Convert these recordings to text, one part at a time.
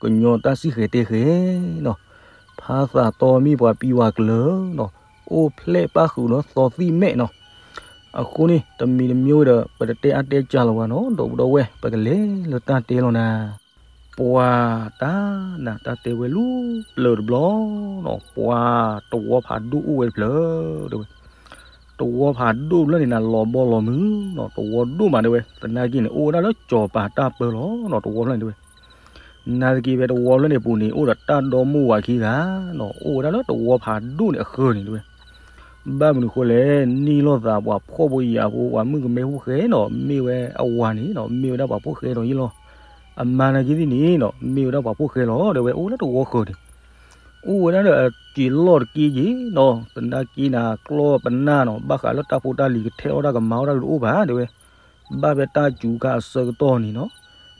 ကညီတၢ်စံၣ်ဃဲၤတဲဃဲၤနီၤ, ဖးသးတီမ့ၢ်ပှၤပံဝၤကျၢၤနီၤ, အိၣ်ဖျဲၣ်ပၣ်ဃုာ်ဒီးသီသံၣ်မဲာ်နီၤ. အဃိန့ၣ် တမံၤတမံၤဝဲဒီး ပတတဲအါတဲစှၤလီၤဘၣ်နီၤ, ဒီပုၢ်ဒီဝဲၢ် ပကလဲၤလၢတၢ်တဲလီၤနၤ. ပှၤတၢ်နၤ တၢ်တဲဝဲလူၤပျၢၤတဘျီနီၤ, ပှၤတဝီဖးဒိၣ်အိၣ်ဝဲတဖျၢၣ်တဲဝဲ, တဝီဖးဒိၣ်တဖျၢၣ်န့ၣ်နၤ လီၤဘီလီၤမုၢ်နီၤ, တဝီဒိၣ်မးတဲဝဲ, သနာ်က့န့ၣ် အိၣ်ဝဲဒၣ်လၢစီၤပၤတၢ်ပၢလီၤနီၤ, တဝီဖျၢၣ်န့ၣ်တဲဝဲ. နာ်သက့ဖဲတဝီဖျၢၣ်န့ၣ်အပူၤန့ၣ် အိၣ်ဒီးတၢ်ဒီမိၢ်ဝၤခံဂၤနီၤ, အိၣ်ဝဲဒၣ်လၢတဝီဖးဒိၣ်န့ၣ်အဃၢၤန့ၣ်တဲဝဲ. ဘၣ်မနုၤဃိလဲၣ်, န့ၢ်လိာ်သးပှၤဖှီၣ်ဖိယာ်ဖိ ပှၤမုၣ်ကမဲဖိဃဲနီၤ, မ့ၢ်ဝဲအဝၤန့ၣ်နီၤ မ့ၢ်ဝဲဒၣ်ပှၤဖိၣ်ဃဲဒီးယ့ၢ်လီၤ. အမါနာ်က့သ့ၣ်န့ၣ်နီၤ မ့ၢ်ဝဲဒၣ်ပှၤဖိၣ်ဃဲလီၤတဲဝဲ, အိၣ်လၢတဝီဃၢၤန့ၣ် အိၣ်ဝဲဒၣ်ဒီးအစံာ်လီၢ်တက့ၢ်က့ၢ်နီၤ, သနာ်က့နၤ ကျီၢ်ပနၢ်နီၤ ဘၣ်ဃးလၢတၢ်ဖိတၢ်လံၤကထဲအီၣ်တၢ်ကမၤအီၣ်တၢ်တအိၣ်ဘၣ်တဲဝဲ. ဘၣ်ဖဲတၢ်စူၤခါအဆၢကတီၢ်န့ၣ်နီၤ,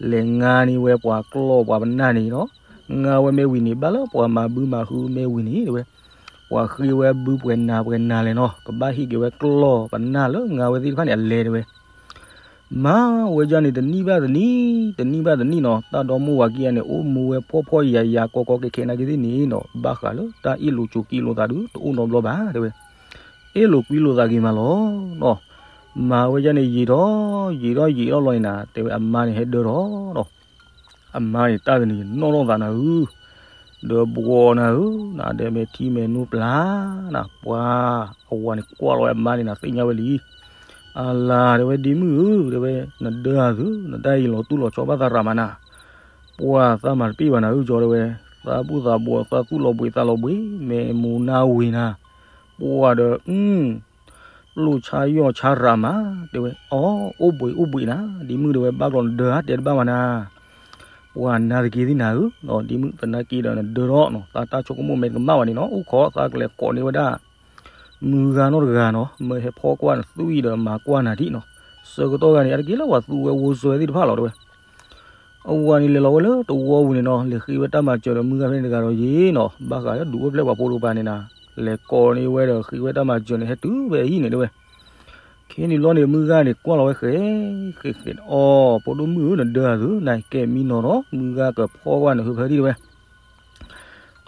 လဲၤငါန့ၢ်ဝဲပှၤကျီၢ်ပှၤပနၢ်န့ၣ်နီၤ, ငါဝဲမ့ၢ်ဝံၤန့ၣ် ဘၣ်လၢပှၤမၤဘုမၤဟုမ့ၢ်ဝံၤန့ၣ်တဲဝဲ, ပှၤဃ့ဝဲဘုပှဲၤနၤပှဲၤနၤလဲၣ်နီၤ, ကဘၣ်ဟ့ၣ်က့ၤဝဲကျီၢ်ပနၢ်လၢငါဝဲသ့ၣ်တဖၣ်န့ၣ်အလဲၤတဲဝဲ. မၤဝဲဒ်န့ၣ် တနံၣ်ဘၣ်တနံၣ်, တနံၣ်ဘၣ်တနံၣ်နီၤ, တၢ်ဒီမိၢ်ဝၤခံဂၤန့ၣ် အိၣ်မူဝဲဖှီၣ်ဖှီၣ်ယာ်ယာ်ကီကီခဲခဲနာ်က့သ့ၣ်န့ၣ်နီၤ, ဘၣ်ဃးလၢတၢ်အ့ၣ်လိာ်ဆိးက့လိာ်သးဒုးတအိၣ်နီတဘျီဘၣ်တဲဝဲ. အ့ၣ်လိာ်ကွံလိာ်သးဂ့ၤမးလီၤနီၤ. မၤဝဲဒ်န့ၣ် ယံာ်ထီၣ်ယံာ်ထီၣ်ယံာ်ထီၣ်လီၤန့ၣ်နၤ တဲဝဲ အမါန့ၣ်ဟဲဒၢထီၣ်နီၤ. အမါန့ၣ်တၢ်တနံၤနီၣ်ထီၣ်သးနၤဧၢ, ဒီးဘှီနၤဧၢ, နဒဲမဲာ်ထံမဲာ်နိပျၢ်နၤ, ပှၤအဝၤန့ၣ်ကွၢ်လီၤဝဲအမါန့ၣ်နၤ သ့ၣ်ညါဝဲလံ. အလၤတဲဝဲ ဒ့မုၣ်ဧၢ, တဲဝဲ နဒၢအသု နတၢ်အံၤလီၤတူၢ်လီၤဆီဘၣ်သးရးမးနၤ, ပှၤသးမၤတပ့ၢ်ဘၣ်နၤဧၢ ကၠီတဲဝဲ, သးဘူၣ်သးဘှီး သးသူၣ်လီၤဘှံးသးလီၤဘှံး မဲာ်မူၤနါဝ့ၤနၤ, ပှၤဒီး ပျိၢ်ဆါယီၢ်ဆါရးမး, တဲဝဲ အီ အိၣ်ဘှံးအိၣ်ဘှံးနၤ, ဒ့မုၣ်တဲဝဲ ဘၣ်ကျီၤနဒၢဧါ တဲတဘၣ်ဘၣ်နၤ, ပှၤနာ်သက့သ့ၣ်နၤဧၢ, ဒ့မုၣ်သနာ်က့ဒီးနဒၢထီၣ်နီၤ, သးတၢ်ဆိကမိၣ်မဲာ်တကမၣ်ဘၣ်န့ၣ်နီၤ, အိၣ်ခိးသးကလဲၤကိးန့ၢ်ဝဲဒၣ် မုၢ်ဂၤနီတဂၤနီၤ, မၢဟဲဖီၣ်ကွၢ်နသွံၣ်ဒီးမၤကွၢ်နၤဒံးနီၤ, ဆၢကတီၢ်ဂၤန့ၣ် အါတက့ၢ်လၢပှၤသူဝဲဝိစၢၤသ့ၣ်တဖၣ်လီၤတဲဝဲ. အဝၤန့ၣ်လဲၤလီၤဝဲလၢတဝီပူၤန့ၣ်နီၤ, လဲၤဃ့ဝဲတၢ်မၤစၢၤဒီးမုၢ်ဂၤဖဲန့ၣ်တဂၤဒီးယ့ၢ်နီၤ, ဘၣ်ဃးလၢဒုးအိၣ်ဖျဲၣ်ပှၤဖိတကပၤန့ၣ်နၤ, လဲၤကိးန့ၢ်ဝဲဒီးဃ့ဝဲတၢ်မၤစၢၤန့ၣ် ဟဲတုၤဖဲအဟံၣ်န့ၣ်တဲဝဲ. ခဲန့ၣ်ဘျီန့ၣ် မုၢ်ဂၤန့ၣ်ကွၢ်လီၤဝဲဃဲ ဃဲဃဲ အီ ဖိဒိၣ်မုၣ်ဧၢ နဒၢအသု နကဲမံနီၤဒီး မုၢ်ဂၤကဖီၣ်ကွၢ်နဟုဖၢဒံးတဲဝဲ.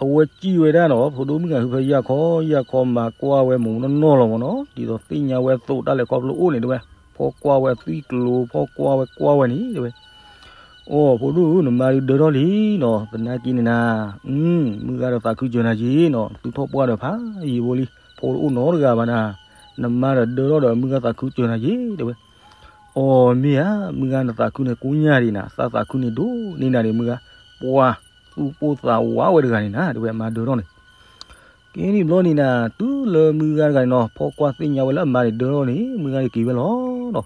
အဝဲစံၣ်ဝဲဒၣ်နီၤ, ဖိဒိၣ်မုၣ်ဂၤဟုဖၢယၢ်ခီယၢ်ခီ မၤကွၢ်ဝဲမူးနီၢ်နီၢ်လီၤမ့ၢ်နီၤ, ဒ်သိးသ့ၣ်ညါဝဲအသိးတၢ်လဲၤခီဖျိအိၣ်န့ၣ်တဲဝဲ, ဖီၣ်ကွၢ်ဝဲသွံၣ်ကျိၤ ဖီၣ်ကွၢ်ဝဲကွၢ်ဝဲန့ၣ်တဲဝဲ. အိ ဖိဒိၣ်ဧၢ နမါဒုးဒၢထီၣ်လံနီၤ, သနာ်က့န့ၣ်နၤ, မုၢ်ဂၤဒီးသးခုစၢၤနၤက့နီၤ, သုထီၣ်ပှၢ်ဒီးဖးယံာ်ဖိလံ, ဖိတအိၣ်နီတဂၤဘၣ်နၤ, နမါဒီးဒၢထီၣ်ဒီးမုၢ်ဂၤသးခုစၢၤနၤက့တဲဝဲ. အိ မ့ၢ်ဧါ, မုၢ်ဂၤနသးခုန့ၣ်ကိညၢ်ဒံးနၤ, သးသးခုန့ၣ်ဒိၣ်န့ၢ်နၤဒံးမုၢ်ဂၤ, ပှၤသူၣ်ပိၢ်သးဝးဝဲတဂၤန့ၣ်နၤ တဲဝဲအမါဒၢထီၣ်န့ၣ်. ကဲန့ၣ်ဘျီန့ၣ်နၤ, တုၤလၢမုၢ်ဂၤတဂၤန့ၣ်နီၤ, ဖီၣ်ကွၢ်သ့ၣ်ညါဝဲလၢအမါန့ၣ်ဒၢထီၣ်န့ၣ် မုၢ်ဂၤန့ၣ်က့ၤဝဲလီၤနီၤ.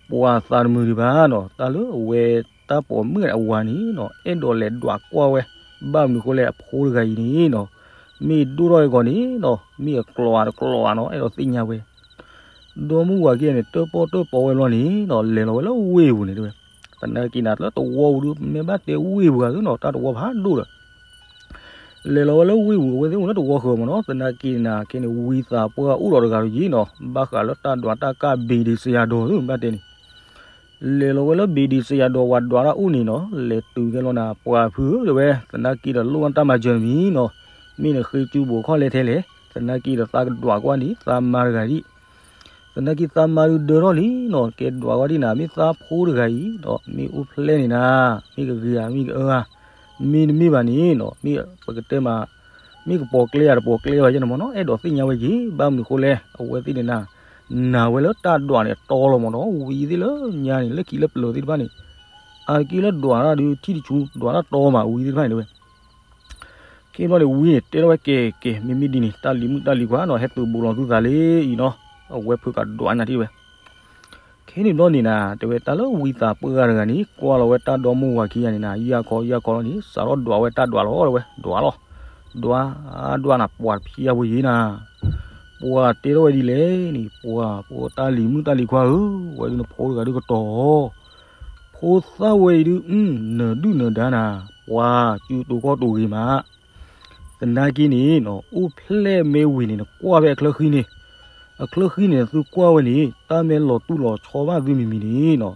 ပှၤသးတမုာ်ဒံးဘၣ်နီၤ, တၢ်လၢအဝဲတၢ်ပိာ်မုၣ်အဝၤန့ၣ်နီၤ, အဲၣ်ဒိးလဲၤဒွးကွၢ်ဝဲ, ဘၣ်မနုၤဃိလဲၣ် အဖိတဂၤအံၤန့ၣ်နီၤ, မ့ၢ်ဒိၣ်ထီၣ်အဂီၢ်န့ၣ်နီၤ, မ့ၢ်အကျိၤဧါတကျိၤဧါနီၤ, အဲၣ်ဒိးသ့ၣ်ညါဝဲ ဒီမုၢ်ဝၤခံဂၤန့ၣ် တၢၣ်ပီၣ်တၢၣ်ပီဝဲဘျီန့ၣ်နီၤ, လဲၤလီၤဝဲလၢဝ့ၢ်ပူၤန့ၣ်တဲဝဲ. သနာ်က့နၤ လၢတဝီပူၤဒုး မ့ၢ်ဘၣ်တဲဝ့ၢ်ပူၤဂၤသုနီၤ, တၢ်တဝီဖးဒိၣ်ဒီး လဲၤလီၤဝဲလၢဝ့ၢ်ပူၤ အဝဲသ့ၣ်အိၣ်လၢတဝီဃၢၤမ့ၢ်နီၤ, သနာ်က့နၤ ခဲန့ၣ် ဝံသးပှၢ်အိၣ်ဒီးတဂၤဒီးယ့ၣ်နီၤ, ဘၣ်ဃးလၢတၢ်ဒွးတၢ်ကၢ်ဘ့ၣ်ဒ့စယၤဒီးသုဘၣ်တဲန့ၣ် လဲၤလီၤဝဲလၢဘ့ၣ်ဒ့စယၤဒီးဝၤဒွးတၢ်အိၣ်န့ၣ်နီၤ, လဲၤတုၤခဲလီၤနၤ ပှၤဖုဧၢတဲဝဲ, သနာ်က့ဒီးလိၣ်တၢ်မၤစၢၤတမံၤနီၤ, မ့ၢ်နဃ့စုဘိးခီၣ်လဲထဲလဲၣ်, သနာ်က့ဒီးသးကဒွးကွၢ်န့ၣ် သးမါတဂၤဒံး, သနာ်က့သးမါဒုးဒၢထီၣ်လံနီၤ, ကဲဒွးကွၢ်ဒံးနၤ မ့ၢ်သးဖိတဂၤအံၤဒီး မ့ၢ်အိၣ်ဖျဲၣ်န့ၣ်နၤ, မ့ၢ်ကဂ့ၤဧါ မ့ၢ်ကအၢဧါ, မ့ၢ်တမ့ၢ်ဘၣ်န့ၣ်နီၤ, မ့ၢ်ပကတဲမး မ့ၢ်ကပိာ်ကျဲဧါ တပိာ်ကျဲဘၣ်ယဲန့ၣ်မ့ၢ်နီၤ, အဲၣ်ဒိးသ့ၣ်ညါဝဲက့ၤ, ဘၣ်မနုၤဃိလဲၣ် အဝဲသ့ၣ်န့ၣ်နၤ, နာ်ဝဲလၢတၢ်ဒွးန့ၣ်အတီလီၤမ့ၢ်နီၤ, ဝံသ့ၣ်လၢညါန့ၣ် လၢခံလၢပျၢၤသ့ၣ်တဖၣ်န့ၣ်, အါတက့ၢ်လၢဒွးတၢ်ဒုး ထံၣ်တဆူ ဒွးတၢ်တီမး ဝံသ့ၣ်တဖၣ်န့ၣ်တဲဝဲ. ခဲဘျီန့ၣ် ဝံန့ၣ်တဲထီၣ်ဝဲကဲကဲ မ့မ့ၢ်ဒ်န့ၣ် တၢ်လံၤမုၣ်တၢ်လံၤခွါနီၤ ဟဲသုးဘူးလီၤသုသးလံအံၤနီၤ, အဝဲဖုကဒွးနၤဒံးဝဲ. ခဲန့ၣ်ဘျီန့ၣ်နၤ တဲဝဲတၢ်လၢဝံသးပှၢ်ဂၤတဂၤန့ၣ် ကွၢ်လီၤဝဲတၢ်ဒီမိၢ်ဝၤခံဂၤန့ၣ်နၤ ယၢ်ခီယၢ်ခီလီၤန့ၣ် စးထီၣ်ဒွးဝဲတၢ်ဒွးလီၤတဲဝဲ ဒွးလီၤ, ဒွး ဒွးနၤ ပှၤတဖျၢၣ်ဖိယ့ၣ်နၤ, ပှၤတဲထီၣ်ဝဲဒ်လဲၣ်န့ၣ် ပှၤ ပှၤတၢ်လံၤမုၣ်တၢ်လံၤခွါဧၢ, ဝဲဒုးနဖိတဂၤဒုးကတီၤ ဖိသၣ်ဝဲအံၤဒုး နၢၤဒုၣ်နၢၤဒါနၤ, ပှၤ စုတူာ်ခီၣ်တူာ်ဂ့ၤမး, သနာ်က့န့ၣ်နီၤ အိၣ်ဖျဲၣ်မ့ၢ်ဝံၤန့ၣ် နကွၢ်ဖဲအချၢဃံန့ၣ်, အချၢဃံန့ၣ် သုကွၢ်ဝဲန့ၣ် တၢ်မ့ၢ်လီၤတူၢ်လီၤဆီဘၣ်သုမံၤမံၤန့ၣ်နီၤ,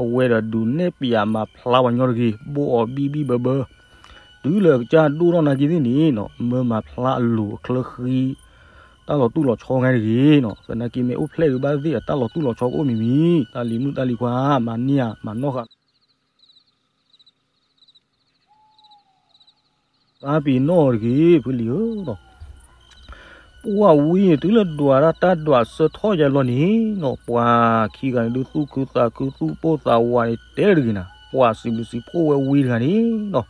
အဝဲဒီးဒုးနဲၣ်ပၠးမၤဖျါပှၤညီတဂ့ၤ ဘိၣ်အီၤဘံၣ်ဘံၣ်ဘၢဘၢ, တုၤလၢအကစၢ်ဒိၣ်ထီၣ်နာ်က့သ့ၣ်န့ၣ်နီၤ မၢမၤဖျါအလိၤအချၢဃံ တၢ်လီၤတူၢ်လီၤဆီခါတဂ့ၤနီၤ. သနာ်က့မ့ၢ်အိၣ်ဖျဲၣ်ဒုးဘၣ်သ့ၣ်အတၢ်လီၤတူၢ်လီၤဆီကအိၣ်မံၤမံၤ တၢ်လံၤမုၣ်တၢ်လံၤခွါ မၤန့ၢ်ဧါ မၤနီၣ်ဃာ် ဘၣ်ပ့ၤနီၣ်တဂ့ၤ ဖုလံၤဧၢနီၤ. ပှၢ်ဝံၤန့ၣ် တုၤလၢဒွးတၢ်တၢ်ဒွးဆၢထီၣ်ယါလီၤန့ၣ်နီၤ ပှၤခံဂၤန့ၣ်ဒုးသူၣ်ခုသးခုသူၣ်ပိၢ်သးဝးန့ၣ်တဲတဂ့ၤနၤ ပှၢ်စံးဘျုးစံးဖှိၣ်ဝဲဝံၤတဂၤန့ၣ်နီၤ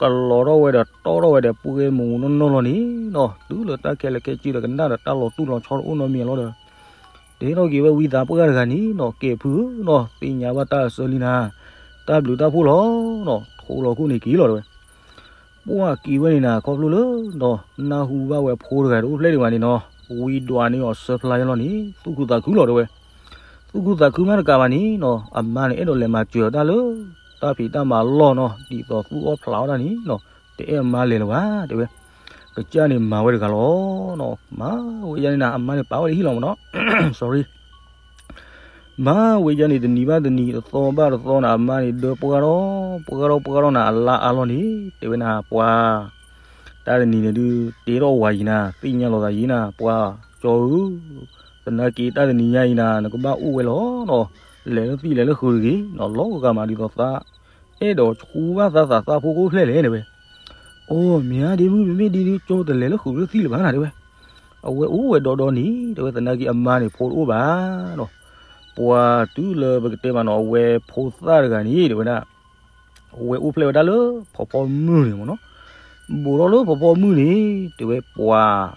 ကလီၤထီၣ်ဝဲဒီးတီၣ်ထီၣ်ဝဲဒီးပှဲၤမူးနီၢ်နီၢ်လီၤန့ၣ်နီၤ တုၤလၢတၢ်ခဲလၢာ်ခဲဆ့ဒီးကနၣ်ဒီးတၢ်လီၤတူၢ်လီၤဆီတအိၣ်နီတမံၤလီၤဒီး တဲထီၣ်က့ၤဝဲဝံသးပှၢ်တဂၤန့ၣ်နီၤ ကဲဖုဧၢနီၤ သ့ၣ်ညါဘၣ်တၢ်အဆၢလံနၤ တၢ်ဘျုးတၢ်ဖှိၣ်လီၤနီၤ ထိလီၤခိၣ်န့ၣ်က့ၤလီၤတဲဝဲ ပှၢ်က့ၤဝဲန့ၣ်နၤ ခီဖျိလၢနီၤ နၢ်ဟူဘၣ်ဝဲဖိတဂၤတအိၣ်ဖျဲၣ်ဒံးဘၣ်န့ၣ်နီၤ ဝံဒွးန့ၢ်အီၤဆၢဖျါယါလီၤန့ၣ် သူၣ်ခုသးခုလီၤတဲဝဲ သူၣ်ခုသးခုမးတကးဘၣ်န့ၣ်နီၤ အမါန့ၣ်အဲၣ်ဒိးလဲၤမၤစၢၤတၢ်လၢ တၢ်ဖံးတၢ်မၤလီၢ်နီၤ ဒ်သိးသူၣ်အီၣ်ဖျးအီၣ်တၢ်န့ၣ်နီၤ တအဲၣ်အမါလဲၤလၢၤဘၣ်တဲဝဲ ကစၢ်န့ၣ်မၤဝဲတဂၤလီၤနီၤ မၤဝဲယါန့ၣ်နၤ အမါန့ၣ်ပာ်ဝဲလၢဟံၣ်လီၤမ့ၢ်နီၤ sorry မၤဝဲယါန့ၣ် တနံၤဘၣ်တနံၤ တသီဘၣ်တသီနၤ အမါန့ၣ်ဒၢပှၢ်ထီၣ် ပှၢ်ထီၣ်ပှၢ်ထီၣ်နၤ အလါအါလီၤန့ၣ် တဲဝဲနၤ ပှၤ တၢ်တနံၤန့ၣ်ဒုး တဲထီၣ်ဝၤယံၤနၤ သ့ၣ်ညါလီၤသးယံၤနၤ ပှၤကၠီဧၢ သနာ်က့တၢ်တနံၤညါအံၤနၤ နကဘၣ်အိၣ်ဝဲလီၤနီၤ လဲၤလၢသံၣ်လဲၤလၢဃုာ်တဂ့ၤနီၤ လီၤဂာ်မးဒ်သိးသး အဲၣ်ဒိးဆူဘၣ်သးသးသၣ်ဖိကအိၣ်ဖျဲၣ်လဲၣ်တဲဝဲ အိၣ်မ့ၢ်ဧါ ဒ့မုၣ် မ့မ့ၢ်ဒ်န့ၣ် ကၠီတလဲၤလၢဃုာ်လၢသံၣ်လၢၤဘၣ်နၤတဲဝဲ အဝဲအိၣ်ဝဲဒီဒီန့ၣ် တဲဝဲသနာ်က့အမါန့ၣ် ဖိတအိၣ်ဘၣ်နီၤ ပှၤတုၤလၢပကတဲမးနီၤ အဝဲဖိသၣ်တဂၤန့ၣ် တဲဝဲဒၣ် အဝဲအိၣ်ဖျဲၣ်ဝဲဒၣ်လၢဖီဖီမုၢ်န့ၣ်မ့ၢ်နီၤ ဘူးထီၣ်လၢဖီဖီမုၢ်န့ၣ် တဲဝဲပှၤ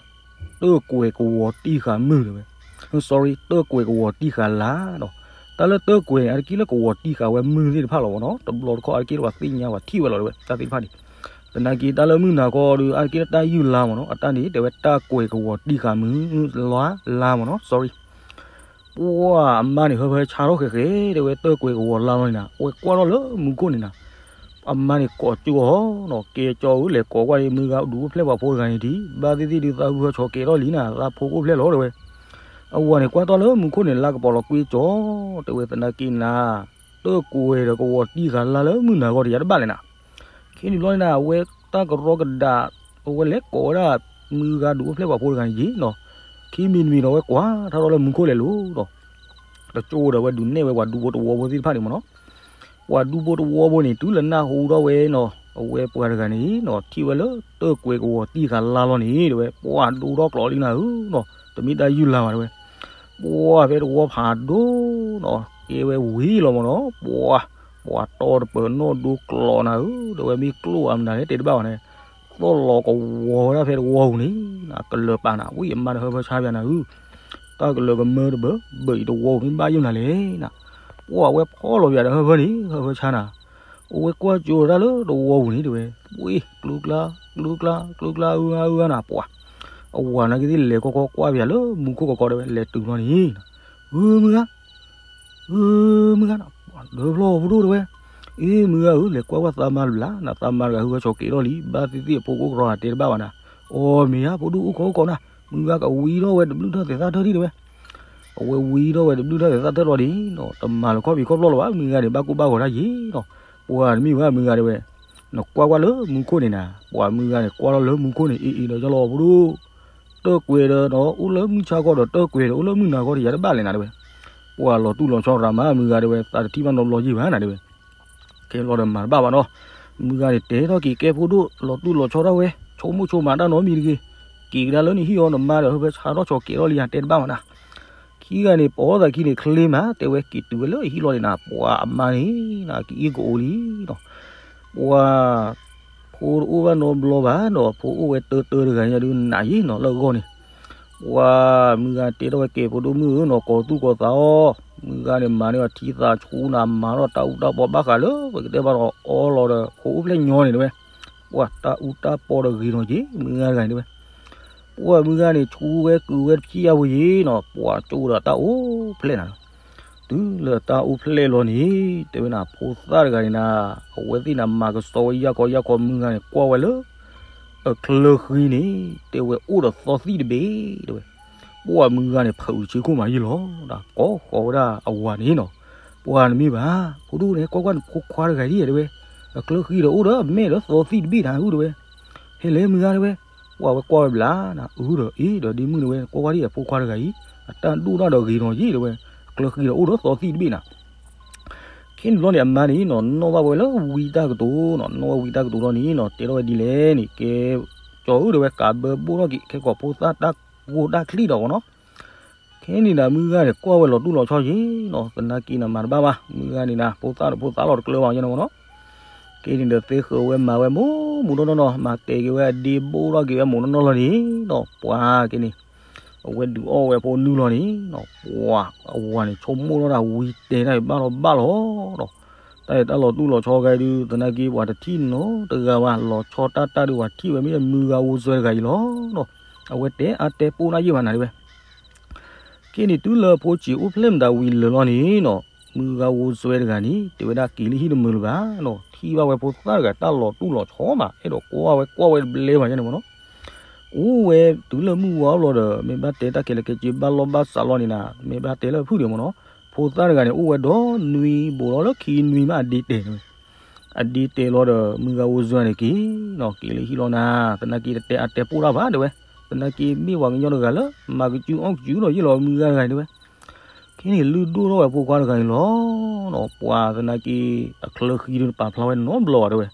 တၢၣ်ကွဲၤကဝီၤတံၢ်ဃာ်မုၢ်တဲဝဲ sorry တၢၣ်ကွဲၤကဝီၤတံၢ်ဃာ်လါနီၤ တၢ်လၢတၢၣ်ကွဲၤန့ၣ် အါတက့ၢ်လၢကဝီၤတံၢ်ဃာ်ဝဲမုၢ်သ့ၣ်တဖၣ်လီၤမ့ၢ်နီၤ တဘျီတခီၣ်အါတက့ၢ်လၢပှၤသ့ၣ်ညါပှၤထံၣ်ဝဲလီၤတဲဝဲ တၢ်သ့ၣ်တဖၣ်န့ၣ် သနာ်က့တၢ်လၢမုၢ်နၤခီဒီး အါတက့ၢ်လၢတၢ်ယုၢ်လါမ့ၢ်နီၤ အတၢ်န့ၣ် တဲဝဲတၢၣ်ကွဲၤကဝီၤတံၢ်ဃာ်မုၢ် လါ လါမ့ၢ်နီၤ sorry ပှၢ်အမါန့ၣ် ဟၢဖၢဆါထီၣ်ဃဲးဃဲး တဲဝဲတၢၣ်ကွဲၤကဝီၤလါလီၤန့ၣ်နၤ အဝဲကွၢ်ထီၣ်လၢမူခိၣ်န့ၣ်နၤ အမါန့ၣ်ကိးကၠိအီၤနီၤ ကဲကၠီဧၢ လဲၤကိးကွၢ်န့ၣ် မုၢ်ဂၤဒူးအိၣ်ဖျဲၣ်ပှၤဖိတဂၤန့ၣ်ဒံး ဘၣ်သ့ၣ်သ့ၣ်ဒုးသးဝံၣ်ဟၢဆီၣ်ကဲထီၣ်လံနၤ သးဖိကအိၣ်ဖျဲၣ်လီၤတဲဝဲ အဝၤန့ၣ်ကွၢ်ထီၣ်လၢမူခိၣ်န့ၣ် လါကပီၤလီၤကွ့ကၠီ တဲဝဲသနာ်က့နၤ တၢၣ်ကွဲၤဒီးကဝီၤတံၢ်ဃာ်လါလၢမုၢ်နၤဂီၢ်တယၤတဘၣ်လဲၣ်နၤ ခဲန့ၣ်ဘျီန့ၣ်နၤ အဝဲတၢ်ကရီကဒး အဝဲလဲၤကိးဝဲဒၣ် မုၢ်ဂၤဒူးအိၣ်ဖျဲၣ်ပှၤဖိတဂၤန့ၣ်ယံၤနီၤ ခံမံၤတမံၤဒီးအဝဲကွၢ်ထီၣ်ထီၣ်လၢမူခိၣ်လဲၤလိၤဒီး တကၠိဒီးအဝဲဒုးနဲၣ်ဝဲပှၤဒူဖိတဝီဖိသ့ၣ်တဖၣ်န့ၣ်မ့ၢ်နီၤ ပှၤဒူဖိတဝီဖိန့ၣ် တုၤလၢနၢ်ဟူထီၣ်ဝဲနီၤ အဝဲပှၤတဂၤန့ၣ်နီၤ ထံၣ်ဝဲလၢတၢၣ်ကွဲၤကဝီၤတံၢ်ဃာ်လါလီၤန့ၣ် တဲဝဲ ပှၤဒိထီၣ်ကျိးလံနၤဧၢနီၤ တမ့ၢ်တၢ်ယုၢ်လါဘၣ်တဲဝဲ ပှၤဖဲတဝီဖးဒိၣ်နီၤ ကဲဝဲဝံၤလီၤမ့ၢ်နီၤ ပှၤ ပှၤတီတပၢၤနီၣ်ဒိကျိးနၤဧၢ တဲဝဲမ့ၢ်ကျိးအမနုၤလဲၣ်တဲတဘၣ်ဘၣ်န့ၣ် သီၣ်လီၤကဝီၤဝဲဒၣ်ဖဲတဝီပူၤန့ၣ် ကလၢၤပာ်နၤ ဝံၣ်အမါန့ၣ်ဟၢဖၢဆါပၠးနၤဧၢ တၢ်ကလၢၤကမၢတဘၢ ဘၢၣ်အံၤတဝီပူၤမ့ၢ်ဘၣ်ယိၣ်နၤလဲၣ်နၤ ပှၤဝဲဖီၣ်လီၤပၠးဒီးဟၢဖၢန့ၣ် ဟၢဖၢဆါနၤ အဝဲကွၢ်ကၠိတၢ်လၢတဝီပူၤန့ၣ်တဲဝဲ ဝံၣ် ကျူကျါ ကျူကျါ ကျူကျါ အုဂၤ အုဂၤနၤ ပှၤ အဝၤနာ်က့သ့ၣ်လဲၤကီကီကွၢ်ပၠးလၢမူခိၣ်ကီကီတဲဝဲ လဲၤတုၤဘျီန့ၣ် ဧၢ မုၢ်ဂၤ ဧၢ မုၢ်ဂၤနီၤ ဒၢဖျီၣ်ဖိဒိၣ်တဲဝဲ အ့ မုၢ်ဂၤဧၢ လဲၤကွၢ်ကွၢ်သးမါတဘျီနၤ သးမါတဂၤဟၢဖၢဆီၣ်ကဲထီၣ်လံ ဘၣ်သ့ၣ်သ့ၣ်အဖိကအိၣ်ကရီဂၤတဲတဘၣ်ဘၣ်နၤ အီ မ့ၢ်ဧါ ဖိဒိၣ်အိၣ်ခိးအိၣ်ကီးနၤ မုၢ်ဂၤကဝံထီၣ်ဝဲတဘျုးထၢၣ်သဲးသၣ်ထၢၣ်ဒံးတဲဝဲ အဝဲဝံထီၣ်ဝဲတဘျုးထၢၣ်သဲးသၣ်ထၢၣ်လီၤဒံးနီၤ တမၤလၢၤခီၣ်ဖံးခီၣ်ဖျီၣ်လၢၤဘၣ် မုၢ်ဂၤန့ၣ် ဘၣ်ကိၢ်ဘၣ်ဂီၤတၢ်ယံၤနီၤ ပှၤတမ့ၢ်ဘၣ်မုၢ်ဂၤတဲဝဲ နကွၢ်ကွၢ်လၢမူခိၣ်န့ၣ်နၤ ပှၤမုၢ်ဂၤန့ၣ် ကွၢ်ထီၣ်လၢမူခိၣ်န့ၣ် အ့ အ့ ဒီးယလီၤဖိဒိၣ် တၢၣ်ကွဲၤဒီးနီၤ အိၣ်လၢမုၢ်ဆါခီဒီး တၢၣ်ကွဲၤဒီး အိၣ်လၢမုၢ်နၤခီဒီး ယၤတဘၣ်လဲၣ်နၤတဲဝဲ ပှၤလီၤတူၢ်လီၤဆီရၤမး မုၢ်ဂၤတဲဝဲ သးတထံၣ်ဘၣ်နီတဘျီယံၤဘၣ်နၤတဲဝဲ ခဲဘျီဒီးမၤတဘၣ်ဘၣ်နီၤ မုၢ်ဂၤန့ၣ် တဲထီၣ်က့ၤကဲဖိဒိၣ် လီၤတူၢ်လီၤဆီထီၣ်ဝဲ ဆိကမိၣ်ဆိကမးတၢ်နီတမံၤတဂ့ၤ က့ၤကဒါလၢနဟံၣ်အီၤ နမါဒီးဟၢဖၢဆါထီၣ်ဆီၣ်ကဲထီၣ်လံယၤတဲတဘၣ်ဘၣ်နၤ ခံဂၤန့ၣ် ပိာ်သးခံန့ၣ် ချ့မး တဲဝဲက့ၤတုၤဝဲလၢဟံၣ်လီၤန့ၣ်နၤ ပှၤအမါန့ၣ် နၤကအံၣ်ကအိၣ်လံနီၤ ပှၤ ဖိတအိၣ်ဘၣ်နီတဘျီဘၣ်နီၤ ဖိအိၣ်ဝဲတၢတၢတဂၤညါဒုးနးယံၤနီၤ လၢအဂီၢ်န့ၣ် ပှၤမုၢ်ဂၤတဲထီၣ်ဝဲကဲဖိဒိၣ်မုၣ်ဧၢနီၤ ကိးသူၣ်ကိးသးအီၤ မုၢ်ဂၤန့ၣ် မၤန့ၢ်အီၤထံသးဆူနၤ မၤထီၣ်တၢ်အူတၢ်ပီဘၣ်ဃးလၢ ပကတဲဘၣ်ဒီးအီလီၤဒီး ဖိအိၣ်ဖျဲၣ်ညီန့ၣ်တဲဝဲ ပှၤတၢ်အူတၢ်ပီဒီးဂ့ၤနီၤက့ၤ မုၢ်ဂၤတဂၤန့ၣ်တဲဝဲ ပှၤမုၢ်ဂၤန့ၣ် ဆူဝဲကုၤဝဲတဖျၢၣ်အဝဲယံၤနီၤ ပှၤကၠိဒီးတၢ်အိၣ်ဖျဲၣ်နၤ တုၤလၢတၢ်အိၣ်ဖျဲၣ်လီၤန့ၣ် တဲဝဲနၤ ဖိသၣ်တဂၤန့ၣ်နၤ အဝဲသ့ၣ်နၤမၤကစီဝဲယၢ်ခီယၢ်ခီ မုၢ်ဂၤန့ၣ် ကွၢ်ဝဲလၢ အချၢဃံန့ၣ် တဲဝဲအိၣ်ဒီးသီသံၣ်တဘ့ၣ် တဲဝဲ ပှၤမုၢ်ဂၤန့ၣ် ဖုးဆ့ခိၣ်မးယံၤလီၤ ကိးဃီၤဝဲဒၣ်အဝၤန့ၣ်နီၤ ပှၤနမ့ၢ်ဘၣ် ဖိဒိၣ်န့ၣ် ကွၢ်ကွၢ်နဖိခွါတဂၤဒ်တဲဝဲ အချၢဃံဒီးအိၣ်ဒီးအမဲာ်ဒီးသီသံၣ်တဘ့ၣ်နၤ အုၣ်တဲဝဲ, ဟဲလဲၤမုၢ်ဂၤတဲဝဲ, ပှၤဝဲကွၢ်ဝဲဘျါနၤ အုၣ်ဒီးအ့ၣ်ဒီးဒ့မုၣ်တဲဝဲ ကွၢ်ကွၢ်ဒံးအဖိခွါတဂၤအံၤ အတၢ်ဒိၣ်တၢ်ဒီးဂ့ၤနီၤယ့ၣ်တဲဝဲ, အချၢဃံဒီးအိၣ်ဒီးသီသံၣ်တဘ့ၣ်နၤ ခဲန့ၣ်ဘျီန့ၣ် အမါန့ၣ်နီၤ နီၣ်ဘၣ်ဝဲလၢဝံတၢ်ကတိၤနီၤ နီၣ်ဝဲဝံတၢ်ကတိၤလီၤန့ၣ်နီၤ တဲထီၣ်ဝဲဒ်လဲၣ်န့ၣ် ကဲ ကၠီၤအုၣ်တဲဝဲ ကးဘၢဘိၣ်ထီၣ်က့ၤ ခဲကိာ်ဖိသၣ်တၢ်ကိၢ်တၢ်ချံၣ်ဒီးမ့ၢ်နီၤ ခဲန့ၣ်ဒီးမုၢ်ဂၤန့ၣ် ကွၢ်ဝဲလီၤတူၢ်လီၤဆီယ့ၣ်နီၤ သနာ်က့နၤမၤတဘၣ်ဘၣ် မုၢ်ဂၤန့ၣ်နၤ ဖိသၣ်ဒီးဖိသၣ်လီၤတကျၢၤဘၣ်ယဲန့ၣ်မ့ၢ်နီၤ ကဲန့ၣ်ဒီးသ့ဃုာ်ဝဲမၤဝဲမိၢ်မိၢ်နီၢ်နီၢ်နီၤ မၤတဲာ်က့ၤဝဲအဒ့ဘိၣ်ထီၣ်က့ၤဝဲမိၢ်နီၢ်နီၢ်လီၤန့ၣ်နီၤ ပှၤကဲန့ၣ် အဝဲဒုးအီၣ်ဝဲဖိနုၢ်လီၤန့ၣ်နီၤ ပှၤအဝၤန့ၣ် ဆိကမိၣ်ထီၣ်တၢ်ဝံတဲတၢ်အံၤဘၣ်လီၤဘၣ်လီၤနီၤ တၢ်အံၤတၢ်လီၤတူၢ်လီၤဆီဂၤဒုး သနာ်က့ပှၤတထံၣ်နီတဂၤဘၣ် လီၤဆီတၢ်တၢ်ဒုး ပှၤထံၣ်ဝဲမ့ၢ်မုၢ်ဂၤဝိစွဲတဂၤအံၤလီၤနီၤ အဝဲတဲအါတဲပိၢ်နၢ်ယ့ၢ်ဘၣ်နၤတဲဝဲ ကဲန့ၣ် တုၤလၢအဖိဆံးအိၣ်ဖျဲၣ်မတၤဝံၤလၢာ်လီၤန့ၣ်နီၤ မုၢ်ဂၤဝိစွဲတဂၤန့ၣ် တဲဝဲဒၣ်က့ၤလၢဟံၣ်တမုာ်လၢၤဘၣ်နီၤ ထံၣ်ဘၣ်ဝဲဖိသၣ်တဂၤတၢ်လီၤတူၢ်လီၤဆီဘၣ် အဲၣ်ဒိးကွၢ်ဝဲကွၢ်ဝဲတဘျဲဘၣ်ယဲန့ၣ်မ့ၢ်နီၤ အိၣ်ဝဲတုၤလၢမုၢ်ဝါဘျီဒီး မ့ၢ်ဘၣ်တဲတၢ်ခဲလၢာ်ခဲဆ့ဘၣ်လီၢ်ဘၣ်စးလီၤန့ၣ်နၤ မ့ၢ်ဘၣ်တဲလၢအဖုၣ်ဒံးမ့ၢ်နီၤ ဖိသၣ်တဂၤန့ၣ် အိၣ်ဝဲဒီနွံဘူးလီၤလၢခံနွံမးအဒ့တဲာ်န့ၣ်ဝဲ အဒ့တဲာ်လီၤဒီး မုၢ်ဂၤဝိစွဲန့ၣ်က့ၤနီၤ က့ၤလၢဟံၣ်လီၤနၤ သနာ်က့တတဲအါတဲပိၢ်တၢ်ဘၣ်တဲဝဲ သနာ်က့မ့ၢ်ပှၤကညီတဂၤလၢ မၤကစုအီၣ်ကစုဒီးယ့ၢ်လီၤမုၢ်ဂၤတဂၤအံၤတဲဝဲ ခဲန့ၣ်လုၢ်ဒိၣ်ထီၣ်ဝဲဖိခွါတဂၤအံၤလီၤနီၤ ပှၤသနာ်က့ အချၢဃံဒုးတပာ်ဖျါဝဲနီတဘျီဘၣ်တဲဝဲ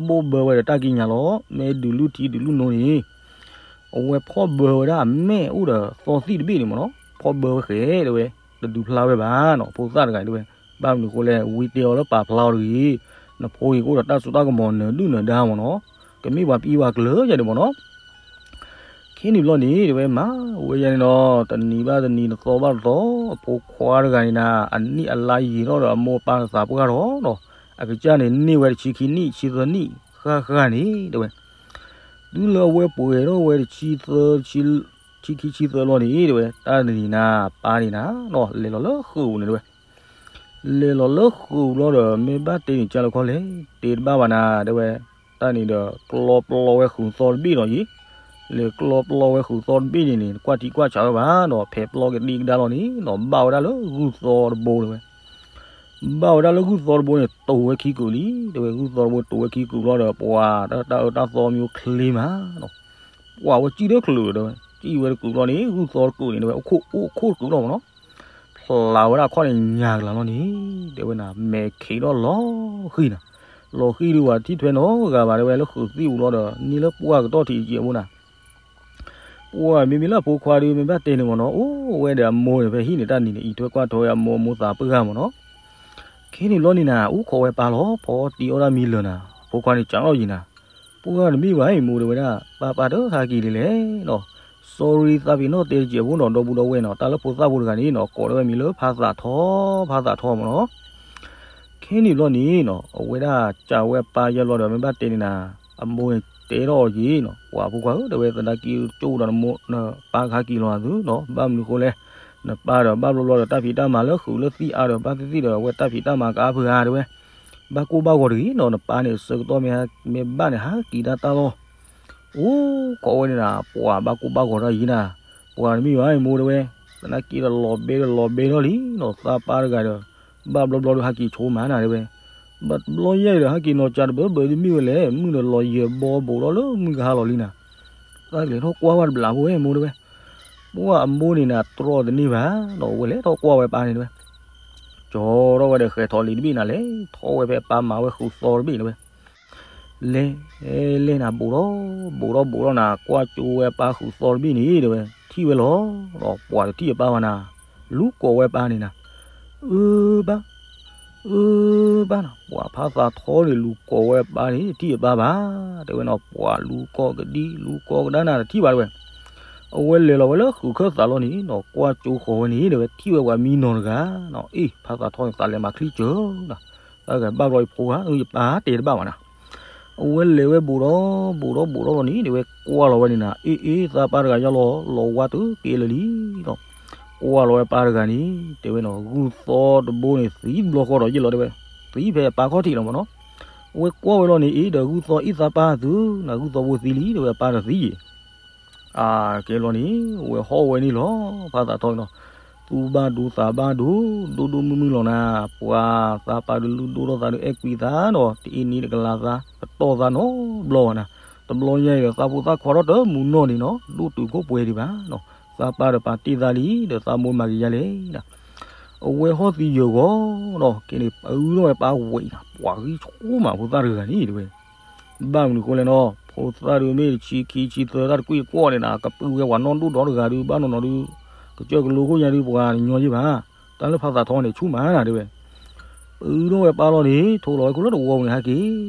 ဘိၣ်ဘၢဝဲဒီးတၢ်ကံးညာ်လီၤ မ့ၢ်ဒုးလုၢ်ထံဒုးလုၢ်နိန့ၣ် အဝဲဖီၣ်ဘၢဝဲဒၣ်အမဲာ်အိၣ်ဒီးသီသံၣ်တဘ့ၣ်န့ၣ်မ့ၢ်နီၤ ဖီၣ်ဘၢဝဲဃဲတဲဝဲ တဒုးဖျါဝဲဘၣ်နီၤ ဖိသၣ်တဂၤအံၤတဲဝဲ ဘၣ်မနုၤဃိလဲၣ် ဝံတဲအီၤလၢပာ်ဖျါအီၤတဂ့ၤ နဖိအံၤကအိၣ်ဒီးတၢ်စိတၢ်ကမီၤနၢၤဒုၣ်နၢၤဒါမ့ၢ်နီၤ ကမ့ၢ်ပှၤပံပှၤကျၢၤယဲန့ၣ်မ့ၢ်နီၤ ခဲန့ၣ်ဘျီန့ၣ် တဲဝဲမၤဝဲယဲန့ၣ်နီၤ တနံၤဘၣ်တနံၤ တသီဘၣ်တသီ အဖိခွါတဂၤန့ၣ်နၤ အနံၣ်အလါယံာ်ထီၣ်ဒီးအမိၢ်အပၢ်သးပှၢ်ထီၣ်နီၤ အကစၢ်န့ၣ် န့ၢ်ဝဲတဆံခံနံၣ် ဆံသၢနံၣ် ဃၣ်ဃၣ်န့ၣ် တဲဝဲ တုၤလၢအဝဲပှဲၤထီၣ်ဝဲတဆံသၢ ဆံခံဆံသၢလီၤန့ၣ် တဲဝဲ တၢ်တနံၤနၤ အပၢ်န့ၣ်နၤနီၤ လဲၤလီၤလၢဃုာ်ပူၤန့ၣ်တဲဝဲ လဲၤလီၤလၢဃုာ်ပူၤလီၤဒီး မ့ၢ်ဘၣ်တဲန့ၣ်ကၢ်လၢခီလဲၣ် တဲတဘၣ်ဘၣ်နၤ တဲဝဲ တၢ်န့ၣ်ဒီး ကျီပျီဝဲဃုာ်သီတဘ့ၣ်နီၤယံၤ လဲၤကျီပျီဝဲဃုာ်သီတဘ့ၣ်န့ၣ်န့ၣ် ကွၢ်ထံကွၢ်ဆးဝဲဘၣ်နီၤ ဖဲးပျီကဒံကဒါလီၤန့ၣ်နီၤ ဘၣ်ဝဲဒၣ်လၢဂုၢ်သီတဘိတဲဝဲ ဘၣ်ဝဲဒၣ်လၢဂုၢ်သီတဘိန့ၣ် တိၤဝဲခံကုာ်လံ တဲဝဲ ဂုၢ်သီတဘိတိၤဝဲခံကုာ်ဘျီဒီး ပှၤတၢ်အၢတၢ်သီမ့ၢ်အိၣ်ချ့မးနီၤ ပှၤဝဲစံၣ်တချုးတဲဝဲ စံၣ်ဝဲတကုာ်ဘျီန့ၣ် ဂုၢ်သီတကုာ်န့ၣ် တဲဝဲ အိၣ်ခိၣ်အိၣ်ခိၣ်တကုာ်လီၤမ့ၢ်နီၤ ဖျါဝဲဒၣ်အခီၣ်န့ၣ်ညါကလၤလီၤန့ၣ် တဲဝဲနၤ မဲာ်ခံးထီၣ်လီၤဃံၤနၤ လီၤဃံၤဒုးဝဲထံၣ်ထွဲနီတဂၤဘၣ် တဲဝဲလၢဃုာ်သံၣ်ပူၤလီၤဒီး န့ၢ်လၢပှၢ်ကတီၢ်ထံးကဲးဖိနၤ ပှၤမ့မ့ၢ်လၢအဖိခွါဒုး မ့ၢ်ဘၣ်တဲန့ၣ်မ့ၢ်နီၤ အိၣ်ဝဲဒီးအမိၢ်န့ၣ် ဖဲဟံၣ်န့ၣ်တၢ်နံၤန့ၣ် အံးထွဲကွၢ်ထွဲဝဲအမိၢ် အမိၢ်သးပှၢ်မ့ၢ်နီၤ ခဲန့ၣ်ဘျီန့ၣ်နၤ အိၣ်ခိးဝဲပၢ်လီၤ ဖီတံၤအီၣ်တၢ်မံလၢာ်နၤ အဖိခွါန့ၣ် ကးထီၣ်ယံၤနၤ ပှၢ်တမ့ၢ်ဘၣ်အံၤ မိၢ်တဲဝဲဒၣ် ပၢ်ပၢ်တဟးက့ၤဒ်လဲၣ်နီၤ sorry သးပ့ၤနီၣ်တဲတကဲးဖိနီၤ ဒီပုၢ်ဒီဝဲၢ်နီၤ တၢ်လၢဖိသၣ်ဖိတဂၤန့ၣ်နီၤ ကိးထီၣ်ဝဲမံၤလၢဖါသးထီ ဖါသးထီမ့ၢ်နီၤ ခဲန့ၣ်ဘျီန့ၣ်နီၤ အဝဲဒၣ်ကးဝဲပၢ်ယဲဘျီဒီး မ့ၢ်ဘၣ်တဲန့ၣ်နၤ အမိၢ်န့ၣ်တဲထီၣ်အီၤက့ၤနီၤ ပှၤဖိခွါဧၢ တဲဝဲ သနာ်က့ကၠိဒီးနမိၢ်နပၢ်ကဟးက့ၤလီၤအသုနီၤ ဘၣ်မနုၤဃိလဲၣ် နပၢ်ဒီးဘၣ်ဘျီဘျီဒီး တၢ်ဖံးတၢ်မၤလၢဃုာ်လၢသံၣ်အါဒီး ဘၣ်သ့ၣ်သ့ၣ်ဒီး အဝဲတၢ်ဖံးတၢ်မၤကအါဖုဂၤတဲဝဲ ဘၣ်ကိၢ်ဘၣ်ဂီၤတဂ့ၤနီၤ နပၢ်န့ၣ် ဆၢကတီၢ်မ့ၢ်ဘၣ်န့ၣ် ဟးက့ၤတၢ်တၢ်လီၤ အိၣ်ခိးဝဲန့ၣ်နၤ ပှၤဘၣ်ကိၢ်ဘၣ်ဂီၤတၢ်ယံၤနၤ ပှၤတမ့ၢ်ဘၣ်အံၤ မိၢ်တဲဝဲ သနာ်က့ဒီးလီၤဘဲဒီးလီၤဘဲထီၣ်လံနီၤ သးပၢ်တဂၤဒီး ဘၣ်ဘျီဘျီဒီးဟးက့ၤဆိမးနၤတဲဝဲ ဘၣ်ဘျီယဲၢ်ဒီးဟးက့ၤနီၤကၢ်တဘၢဘၢဒ်မ့ၢ်ဝဲလဲၣ် မုၢ်ဒီးလီၤယဲၢ်ဘီဘူးထီၣ်လၢမုၢ်ကဟါလီၤလံနၤ သးကလဲၤထီၣ်ကွၢ်ဝဲတဘျီဖိဝဲ မိၢ်တဲဝဲ ပှၤအမိၢ်န့ၣ်နၤတြီတန့ၢ်ဘၣ်နီၤ အဝဲလဲၤထီၣ်ကွၢ်ဝဲပၢ်န့ၣ်တဲဝဲ ကၠီထီၣ်ဝဲဒီးဃဲၤထီၣ်လံတဘ့ၣ်နၤလဲၣ် ထီၣ်ဝဲဖဲပၢ်မၤဝဲဃုာ်သီတဘ့ၣ်တဲဝဲ လဲၤ လဲၤနၤ ဘူးထီၣ် ဘူးထီၣ်ဘူးထီၣ်နၤ ကွၢ်ကၠိဝဲပၢ်ဃုာ်သီတဘ့ၣ်န့ၣ်တဲဝဲ ထံၣ်ဝဲလီၤ ဒီးပှၤတထံၣ်အပၢ်ဘၣ်နၤ လူၤကိးဝဲပၢ်န့ၣ်နၤ အၢ ပၢ် အၢ ပၢ်နီၤ ပှၤဖါသးထီန့ၣ် လူၤကိးဝဲပၢ်န့ၣ် တထံၣ်အပၢ်ဘၣ် တဲဝဲနီၤ ပှၤလူၤကိးကဒံ လူၤကိးကဒါနၤ တထံၣ်ဘၣ်တဲဝဲ အဝဲလဲၤလီၤဝဲလၢဃုာ်ခၢၣ်သးလီၤန့ၣ်နီၤ ကွၢ်ကၠိဃီၤဝဲန့ၣ်တဲဝဲ ထံၣ်ဝဲပှၤမံနီၤတဂၤနီၤ အ့ၣ် ဖါသးထီန့ၣ် သးလဲၤမၤချံကၢၤနၤ တၢ်ဂၤဘၣ်ဘျီယဖိဂၤ ယပၢ်တဲတဘၣ်ဘၣ်နၤ အဝဲလဲၤဝဲဘူးထီၣ် ဘူးထီၣ်ဘူးထီၣ်လီၤန့ၣ် တဲဝဲကွၢ်လီၤဝဲန့ၣ်နၤ အ့ၣ်အ့ၣ် သးပၢ်တဂၤယါလီၤ လီၤဝါတုၤက့ၤလၢာ်လံနီၤ ကွၢ်လီၤဝဲပၢ်တဂၤန့ၣ် တဲဝဲနီၤ ဂုၢ်သီတဘိန့ၣ် သံတဘျီဃီဒီးယ့ၢ်လီၤတဲဝဲ သံဖဲအပၢ်ခီၣ်ထံးလီၤမ့ၢ်နီၤ အဝဲကွၢ်ဝဲလီၤန့ၣ် အ့ၣ် ဒီးဂုၢ်သီအ့ၣ်သးပၢ်သု နဂုၢ်သီဘိသံလံ တဲဝဲအပၢ်ဒီးသံယံၤ အကဲလီၤန့ၣ် အဝဲဟီၣ်ဝဲန့ၣ်လီၤ ဖါသးထီနီၤ သူၣ်ဘၣ်ဒိသးဘၣ်ဒိ, ဒိၣ်ဒိၣ်မုၢ်မုၢ်လီၤနၤ, ပှၤသးပာ်တလူၢ်ဒိၣ်ထီၣ်သးဒုး အဲၣ်ကွံသးဒီး တအ့ၣ်နံၤတကလးသး ကတီၢ်သးနီတဘျီဘၣ်နၤ, တဘျီညါအံၤဒီးသးဖိသၣ်ခီထီၣ်တမုာ်နီၢ်ဒံးနီၤ, ဒိၣ်တုာ်ခိၣ်ပှဲၤဒံးဘၣ်နီၤ, သးပာ်ဒီးပာ်တ့ၢ်သးလံ ဒီးသးမိၢ်မၤက့ၤယါလဲၣ်နၤ, အဝဲဟီၣ်သံယၢၢ်ဂီၤဒီး က့န့ၣ် ပအုၣ်ထီၣ်ဝဲပၢ်ဝဲအံၤနၤ, ပှၤဂံၢ်ဆူၣ်မးဖိသၣ်တဂၤန့ၣ်တဲဝဲ ဘၣ်မနုၤဃိလဲၣ်နီၤ, ဖိသၣ်ဒုးမ့ၢ်တဆံခံဆံသၢတၢ်တကွံၣ်တကွီၢ်န့ၣ်နၤ, ကပုၢ်ဝဲပှၤနီၢ်ဒိၣ်ဒီတဂၤဒုး ဘၣ်နီၢ်နီၢ်ဒုး ကစၢၢ်ကလိခိၣ်ညါဒုး ပှၤညီယ့ၢ်ဘၣ်, တၢ်လၢဖါသးထီန့ၣ်ဆူၣ်မးနၤတဲဝဲ, ပအုၣ်ထီၣ်ဝဲပၢ်လီၤန့ၣ် ထိးလီၤဝဲခိၣ်လၢတဝီပူၤန့ၣ် ဟဲက့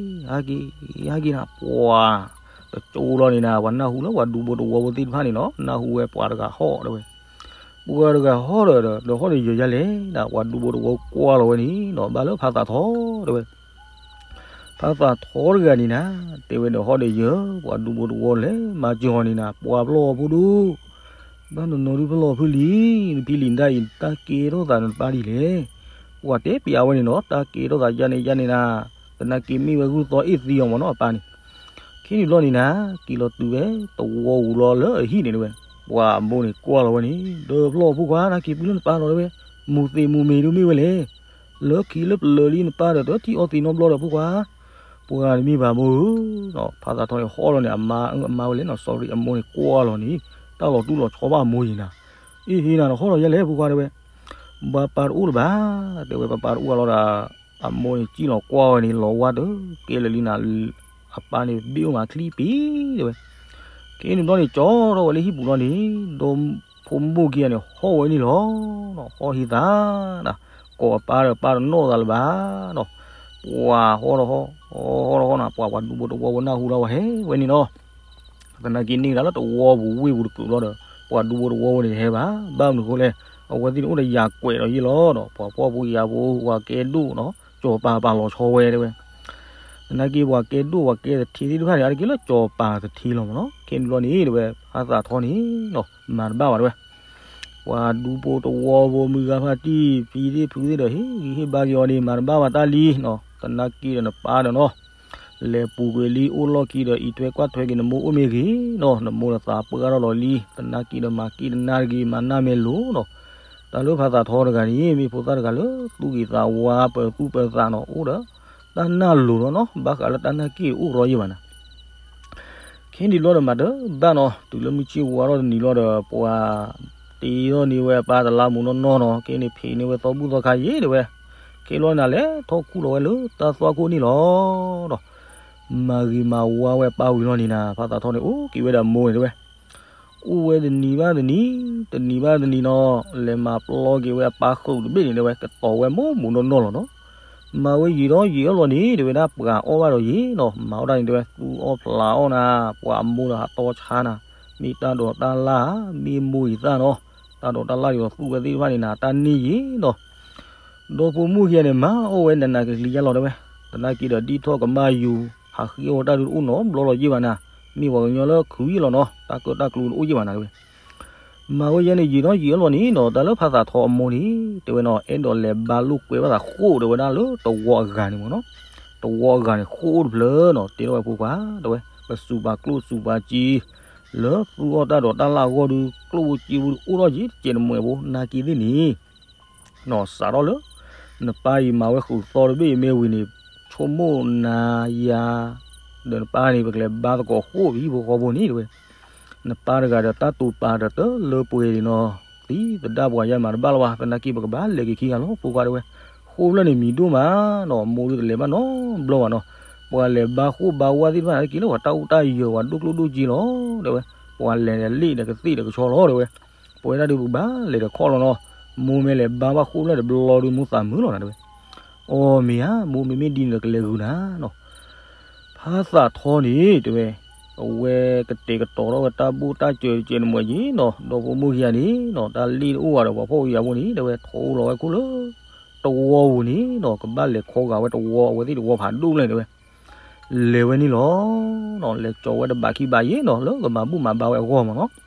ၤ, ဟဲက့ၤ, ဟဲက့ၤနၤ, ပှၤ တကၠိလီၤန့ၣ်နၤ, ပှၤနၢ်ဟူလၢပှၤဒူဖိတဝီဖိသ့ၣ်တဖၣ်န့ၣ်နီၤ, နၢ်ဟူဝဲပှၤတဂၤဟီၣ်တဲဝဲ ပှၤတဂၤဟီၣ်ဒီး ဒီးဟီၣ်ဒီးယၢၤယါလဲၣ်, ပှၤဒူဖိတဝီကွၢ်လီၤဝဲန့ၣ်နီၤ, ဘၣ်လၢဖါသးထီတဲဝဲ, ဖါသးထီတဂၤန့ၣ်နၤ, တဲဝဲဒီးဟီၣ်ဒီးယၢၤ ပှၤဒူဖိတဝီလဲၤမၤစၢၤအီၤန့ၣ်နၤ, ပှၤဖျီၣ်ဖိဒိၣ်, ဘၣ်နီၢ်နီၢ်ဒုးဖျီၣ်ဖုလံ, နဖံလံၤဒၣ်အံၤ တၢ်ကဲထီၣ်သးနပၢ်ဒ်လဲၣ်, ပှၤတဲပျးဝဲန့ၣ်နီၤ, တၢ်ကဲထီၣ်သးယါန့ၣ်ယါန့ၣ်နၤ, သနာ်က့မ့ၢ်ဝဲဂုၢ်သီအ့ၣ်သံအီၤမ့ၢ်နီၤ အပၢ်န့ၣ် ခဲန့ၣ်ဘျီန့ၣ်နၤ, က့ၤလီၤတုၤဝဲတဝီပူၤလီၤလၢအဟံၣ်န့ၣ်တဲဝဲ, ပှၤအမိၢ်န့ၣ်ကွၢ်လီၤဝဲန့ၣ် ဒီးဖျီၣ်ဖိခွါ နက့ၤပုၢ်လၢနပၢ်လီၤတဲဝဲ, မူၤသ့ၣ်မူၤမ့ၤဒုးမ့ၢ်ဝဲလဲၣ်, လၢခံလၢပျၢၤလံနပၢ်ဒီးတထံၣ်အီသံးနီတဘျီဒီးဖိခွါ, ပှၤတမ့ၢ်ဘၣ်မိၢ်ဧၢ, ဖါသးထီန့ၣ်ဟီၣ်လီၤန့ၣ် အမါအမါဝဲလဲၣ်နီၤ, sorry အမိၢ်န့ၣ်ကွၢ်လီၤန့ၣ်, တၢ်လီၤတူၢ်လီၤဆီဘၣ်အမိၢ်အံၤနၤ, အ့ၣ်ဟ့နၤ နဟီၣ်လီၤယါလဲၣ်ဖိခွါတဲဝဲ, ဘၣ်ပၢ်တအိၣ်လၢၤဘၣ်, တဲဝဲပၢ်ပၢ်တအိၣ်လီၤဒီး, အမိၢ်န့ၣ်စံၣ်လီၤကွၢ်ဝဲန့ၣ် လီၤဝါတကဲလၢာ်လံနၤ, အပၢ်န့ၣ်ဘ့ၣ်အိၣ်မးချံပံၤတဲဝဲ, ခဲန့ၣ်ဘျီန့ၣ် ကၠီထီၣ်ဝဲလၢဟံၣ်ပူၤလီၤန့ၣ်, ဒီဖိမိၢ်ခံဂၤန့ၣ် ဟီၣ်ဝဲန့ၣ်လီၤ, ဟီၣ်ဟံးသးနၤ, ကိးအပၢ်ဒီးပၢ်တနီၣ်သးလၢၤဘၣ်နီၤ, ပှၤဟီၣ်တဟီၣ်, ဟီၣ်တဟီၣ်နၤ, ပှၤပှၤဒူဖိတဝီဖိနၢ်ဟူထီၣ်ဝဲဟဲဝဲန့ၣ်နီၤ သနာ်က့န့ၢ်ကဒါလၢတဝီပူၤဝ့ၢ်ပူၤတကုာ်လီၤဒီး ပှၤဒူဖိတဝီဖိန့ၣ်တဟဲဘၣ်, ဘၣ်မနုၤအဃိလဲၣ်, အဝဲသ့ၣ်န့ၣ်အိၣ်ဒီးယၤကွဲးဒီးယ့ၢ်လီၤဒီး ပှၤဖှီၣ်ဖိယာ်ဖိ ပှၤကဲဒိၣ်နီၤ, စီၤပၤပာ်လီၤဆီဝဲတဲဝဲ, သနာ်က့ပှၤကဲဒိၣ်ပှၤကဲသထ့သ့ၣ်တဖၣ်န့ၣ် အါတက့ၢ်လၢစီၤပၤသထ့လီၤမ့ၢ်နီၤ, ခဲန့ၣ်ဘျီန့ၣ်တဲဝဲ ဖါသးထီန့ၣ်နီၤ မၤတဘၣ်ဘၣ်တဲဝဲ ပှၤဒူဖိတဝီဖိမုၢ်ဂၤဖါတံၢ် ဖံသ့ၣ်ဖုသ့ၣ်ဒီး ဟ့ၣ်ဂံၢ်ဟ့ၣ်ဘါက့ၤအီၤန့ၣ် မၤတဘၣ်ဘၣ်တၢ်လံနီၤ, သနာ်က့ဒီးနပၢ်ဒီးနီၤ, လဲၤပူၤကွံာ်လံအိၣ်လီၢ်ခံဒီး အံးထွဲကွၢ်ထွဲက့ၤနမိၢ်အိၣ်မ့ၢ်ဂ့ၤနီၤ, နမိၢ်ဒီးသးပှၢ်ထီၣ်လီၤလံ, သနာ်က့ဒီးမၤက့ၣ်တနၢ်တဂ့ၤ မၤနၢ်မဲာ်လိၤနီၤ, တၢ်လၢဖါသးထီတဂၤန့ၣ် မ့ၢ်ဖိသၣ်တဂၤလၢသူၣ်ဂ့ၤသးဝါ ပၢၤသူၣ်ပၢၤသးနီၤ, အိၣ်ဒီးတၢ်နၢ်လိၤလီၤနီၤ, ဘၣ်ဃးလၢတၢ်နၢ်က့ၣ်အိၣ်ရီယ့ၢ်ဘၣ်နၤ ခဲန့ၣ်ဘျီဒီးမၤတဘၣ်နီၤ, တုၤလၢမုၢ်ဆ့ၣ်ဝါထီၣ်တနံၤဘျီဒီး ပှၤတ့ထီၣ်န့ၢ်ဝဲအပၢ်တလါမူးနီၢ်နီၢ်နီၤ, ခဲန့ၣ်ဖံးန့ၢ်ဝဲသီဘူၣ်သီခါယ့ၢ်တဲဝဲ, ခဲလီၤနၤလဲၤထီၣ်ခူၣ်လီၤဝဲလၢတၢ်သွၣ်ခိၣ်န့ၣ်လီၤဒီး မၤဂ့ၤမၤဝါဝဲအပၢ်ဝံၤလီၤန့ၣ်နၤ, ဖါသးထီန့ၣ်အိၣ်က့ၤဝဲဒီးအမိၢ်န့ၣ်တဲဝဲ အိၣ်ဝဲတနံၤဘၣ်တနံၤ, တနံၤဘၣ်တနံၤနီၤ, လဲၤမၤပျီက့ၤဝဲအပၢ်ဃုာ်တဘ့ၣ်န့ၣ်တဲဝဲ ကတီၤဝဲမူးမူးနီၢ်နီၢ်လီၤနီၤ, မၤဝဲယံာ်ဒီးယံာ်အလီၢ်န့ၣ် တဲဝဲဒၣ်ပှၤအီၣ်ဘၣ်ဒီးယံာ်နီၤ, မၤအီၣ်တၢ်န့ၣ်တဲဝဲ သူၣ်အီၣ်ဖျးအီၣ်နၤ, ပှၤအမိၢ်ဒီးဟးတီဆါနၤ, မ့ၢ်တၢ်ဒိးတၢ်လၣ်, မ့ၢ်မိၢ်အံၤသၣ်နီၤ, တၢ်ဒိးတၢ်လၣ်ဒီးသူၣ်ဝဲသ့ၣ်တဖၣ်န့ၣ်နၤ, တၢ်န့ၢ်ယံာ်နီၤ ဒီဖိမိၢ်ခံဂၤန့ၣ် မၤအီၣ်ဝဲနးနးကလံၤယါလီၤတဲဝဲ, သနာ်က့ဒီးဒ်ထီၣ်ကမၢ်ယူၤ, ဟးဃ့အီၣ်ဝဲတၢ်ဒုးတအိၣ်နီတဘျီလီၤယ့ၢ်ဘၣ်နၤ, မ့ၢ်ပှၤကညီလၢခုးယ့ၢ်လီၤနီၤ, တၢ်ကၢတၢ်ကျူတအိၣ်ယ့ၢ်ဘၣ်နၤတဲဝဲ မၤဝဲယဲန့ၣ်ယံာ်ဒီးယံာ်အလီၢ်န့ၣ်နီၤ, တၢ်လၢဖါသးထီအမိၢ်န့ၣ် တဲဝဲနီၤ, အဲၣ်ဒိးလဲၤဘါလိာ်ကွဲဘၣ်သးဃိာ်တဲဝဲဒၣ်လၢတဝီအဂၤန့ၣ်မ့ၢ်နီၤ, တဝီအဂၤန့ၣ်ဃိာ်အိၣ်တဖျၢၣ်နီၤ, တဲထီၣ်ဝဲဖိခွါ တဲဝဲ, ပစူးပာ်ကျိၣ်စူးပာ်စ့ လၢသူၣ်အီၣ်တၢ်ဒိးတၢ်လၣ်အဂီၢ်ဒုး ကျိၣ်ဖိစ့ဖိဒုးအိၣ်ထီၣ်ယံာ်တကဲးတမှဲးဖိ နာ်က့သ့ၣ်န့ၣ် နီၤ စးထီၣ်လၢ နပၢ်အံၤမၤဝဲဃုာ်သီတဘ့ၣ်အံၤမ့ၢ်ဝံၤန့ၣ် ဆိကမိၣ်နၤယၤ ဒီးနပၢ်န့ၣ် ပကလဲၤဘါသကိးဃိာ်ပဟံၣ်ဖိဃီဖိန့ၣ်တဲဝဲ, နပၢ်တဂၤဒီးတၢ်တိာ်ပာ်ဒီးတလၢပှဲၤန့ၣ်နီၤ, သံသဒၣ်ပှၤယါမၤတဘၣ်လၢၤဘၣ်, သနာ်က့ပကဘၣ်လဲၤက့ၤခံဂၤလီၤ ဖိခွါတဲဝဲ, ဃိာ်ဖျၢၣ်န့ၣ်မံၤဒိၣ်မးနီၤ, မိၢ်ဒုးတလဲၤဘၣ်နီတဘျီဘၣ်နီၤ, ပှၤလဲၤဘါဃိာ်ဘါဝါသ့ၣ်တဖၣ်န့ၣ် က့ၤလၢပှၤတၢ်အိၣ်တၢ်ယၢၤပှၤဒိၣ်ကျိၣ်ဒိၣ်စ့လီၤ တဲဝဲ, ပှၤလဲၤလ့ၣ်ဒီးကသ့ၣ်ဒီးကဆီလီၤတဲဝဲ ပဝဲဒၣ်ဒုးပကဘၣ်လဲၤဒီးခီၣ်လီၤနီၤ, မိၢ်မ့ၢ်လဲၤဘါဘၣ်ဃိာ်ဖျၢၣ်တဘျီဒုးမိၢ်သးမုာ်လီၤနၤတဲဝဲ, အိ မ့ၢ်ဧါ မိၢ်မ့မ့ၢ်ဒ်န့ၣ်ဒီးကလဲၤဂုာ်နၤနီၤ, ဖါသးထီန့ၣ်တဲဝဲ, အဝဲကတဲာ်ကတီၤထီၣ်ဝဲတၢ်ဘိၣ်တၢ်စၢၤတကဲးတမှဲးက့ၤနီၤ, ဒီဖိမိၢ်ခံဂၤန့ၣ်နီၤ တၢ်လ့ၣ်တအိၣ်ဘၣ်ဒီးပှၤဖှီၣ်ဖိယာ်ဖိန့ၣ် တဲဝဲ ထိလီၤဝဲခိၣ်လၢ တဝီပူၤန့ၣ်နီၤ ကဘၣ်လဲၤခီဂာ်ဝဲတဝီ အဝဲသ့ၣ်တဝီဖးဒိၣ်လဲၣ်တဲဝဲ, လဲၤဝဲန့ၣ်လီၤနီၤ, လဲၤကၠီၤဝဲတဘးခံဘးယ့ၢ်နီၤ လၢကမၤဘူၣ်မၤဘါဝဲအဂီၢ်မ့ၢ်နီၤ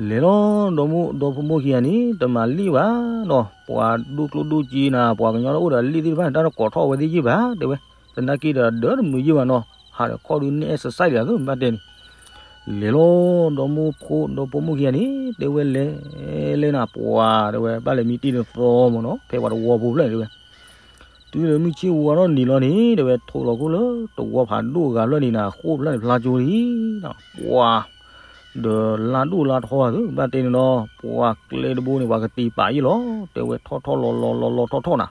လဲၤလီၤ ဒီမိၢ်ဒီဖိမိၢ်ခံဂၤန့ၣ် တမၤလ့ၣ်ဘၣ်နီၤ, ပှၤဒိၣ်ကျိၣ်ဒိၣ်စ့နၤ ပှၤကညီလၢအိၣ်ဒီးလ့ၣ်သ့ၣ်တဖၣ်န့ၣ် တၢ်တကိးထီၣ်ဝဲသ့ၣ်ယ့ၢ်ဘၣ် တဲဝဲ, သနာ်က့ဒီးဒၢတမုာ်ယ့ၢ်ဘၣ်နီၤ, ဟးဒီးခီၣ်ဒုးန့ၢ် exercise ဒံးအသိး ဘၣ်တဲန့ၣ်, လဲၤလီၤ ဒီမိၢ်ဖိ ဒီဖိမိၢ်ခံဂၤန့ၣ် တဲဝဲလဲၤ လဲၤနၤ ပှၤတဲဝဲ ဘၣ်လဲၤမံတ့ၢ်နသီမ့ၢ်နီၤ ဖဲပှၤတဝီဖိဖျၢၣ်န့ၣ်တဲဝဲ တုၤလၢမုၢ်ဆ့ၣ်ဝါထီၣ်နံၤလီၤန့ၣ် တဲဝဲ ထိးလီၤခိၣ်လၢတဝီဖးဒိၣ်အဂၤဖျၢၣ်န့ၣ်နၤ ဃိၣ်ဖျၢၣ်န့ၣ်ဖျါကၠိလံနီၤ ပှၤ ဒီးလါဒိၣ်လါထီအသိး ဘၣ်တဲန့ၣ်နီၤ ပှၤကျဲတဘိန့ၣ် ပှၤကတ့ၤပာ်ယံာ်လီၤ တဲဝဲ ထီၣ်ထီၣ်လီၤလီၤလီၤလီၤထီၣ်ထီၣ်နၤ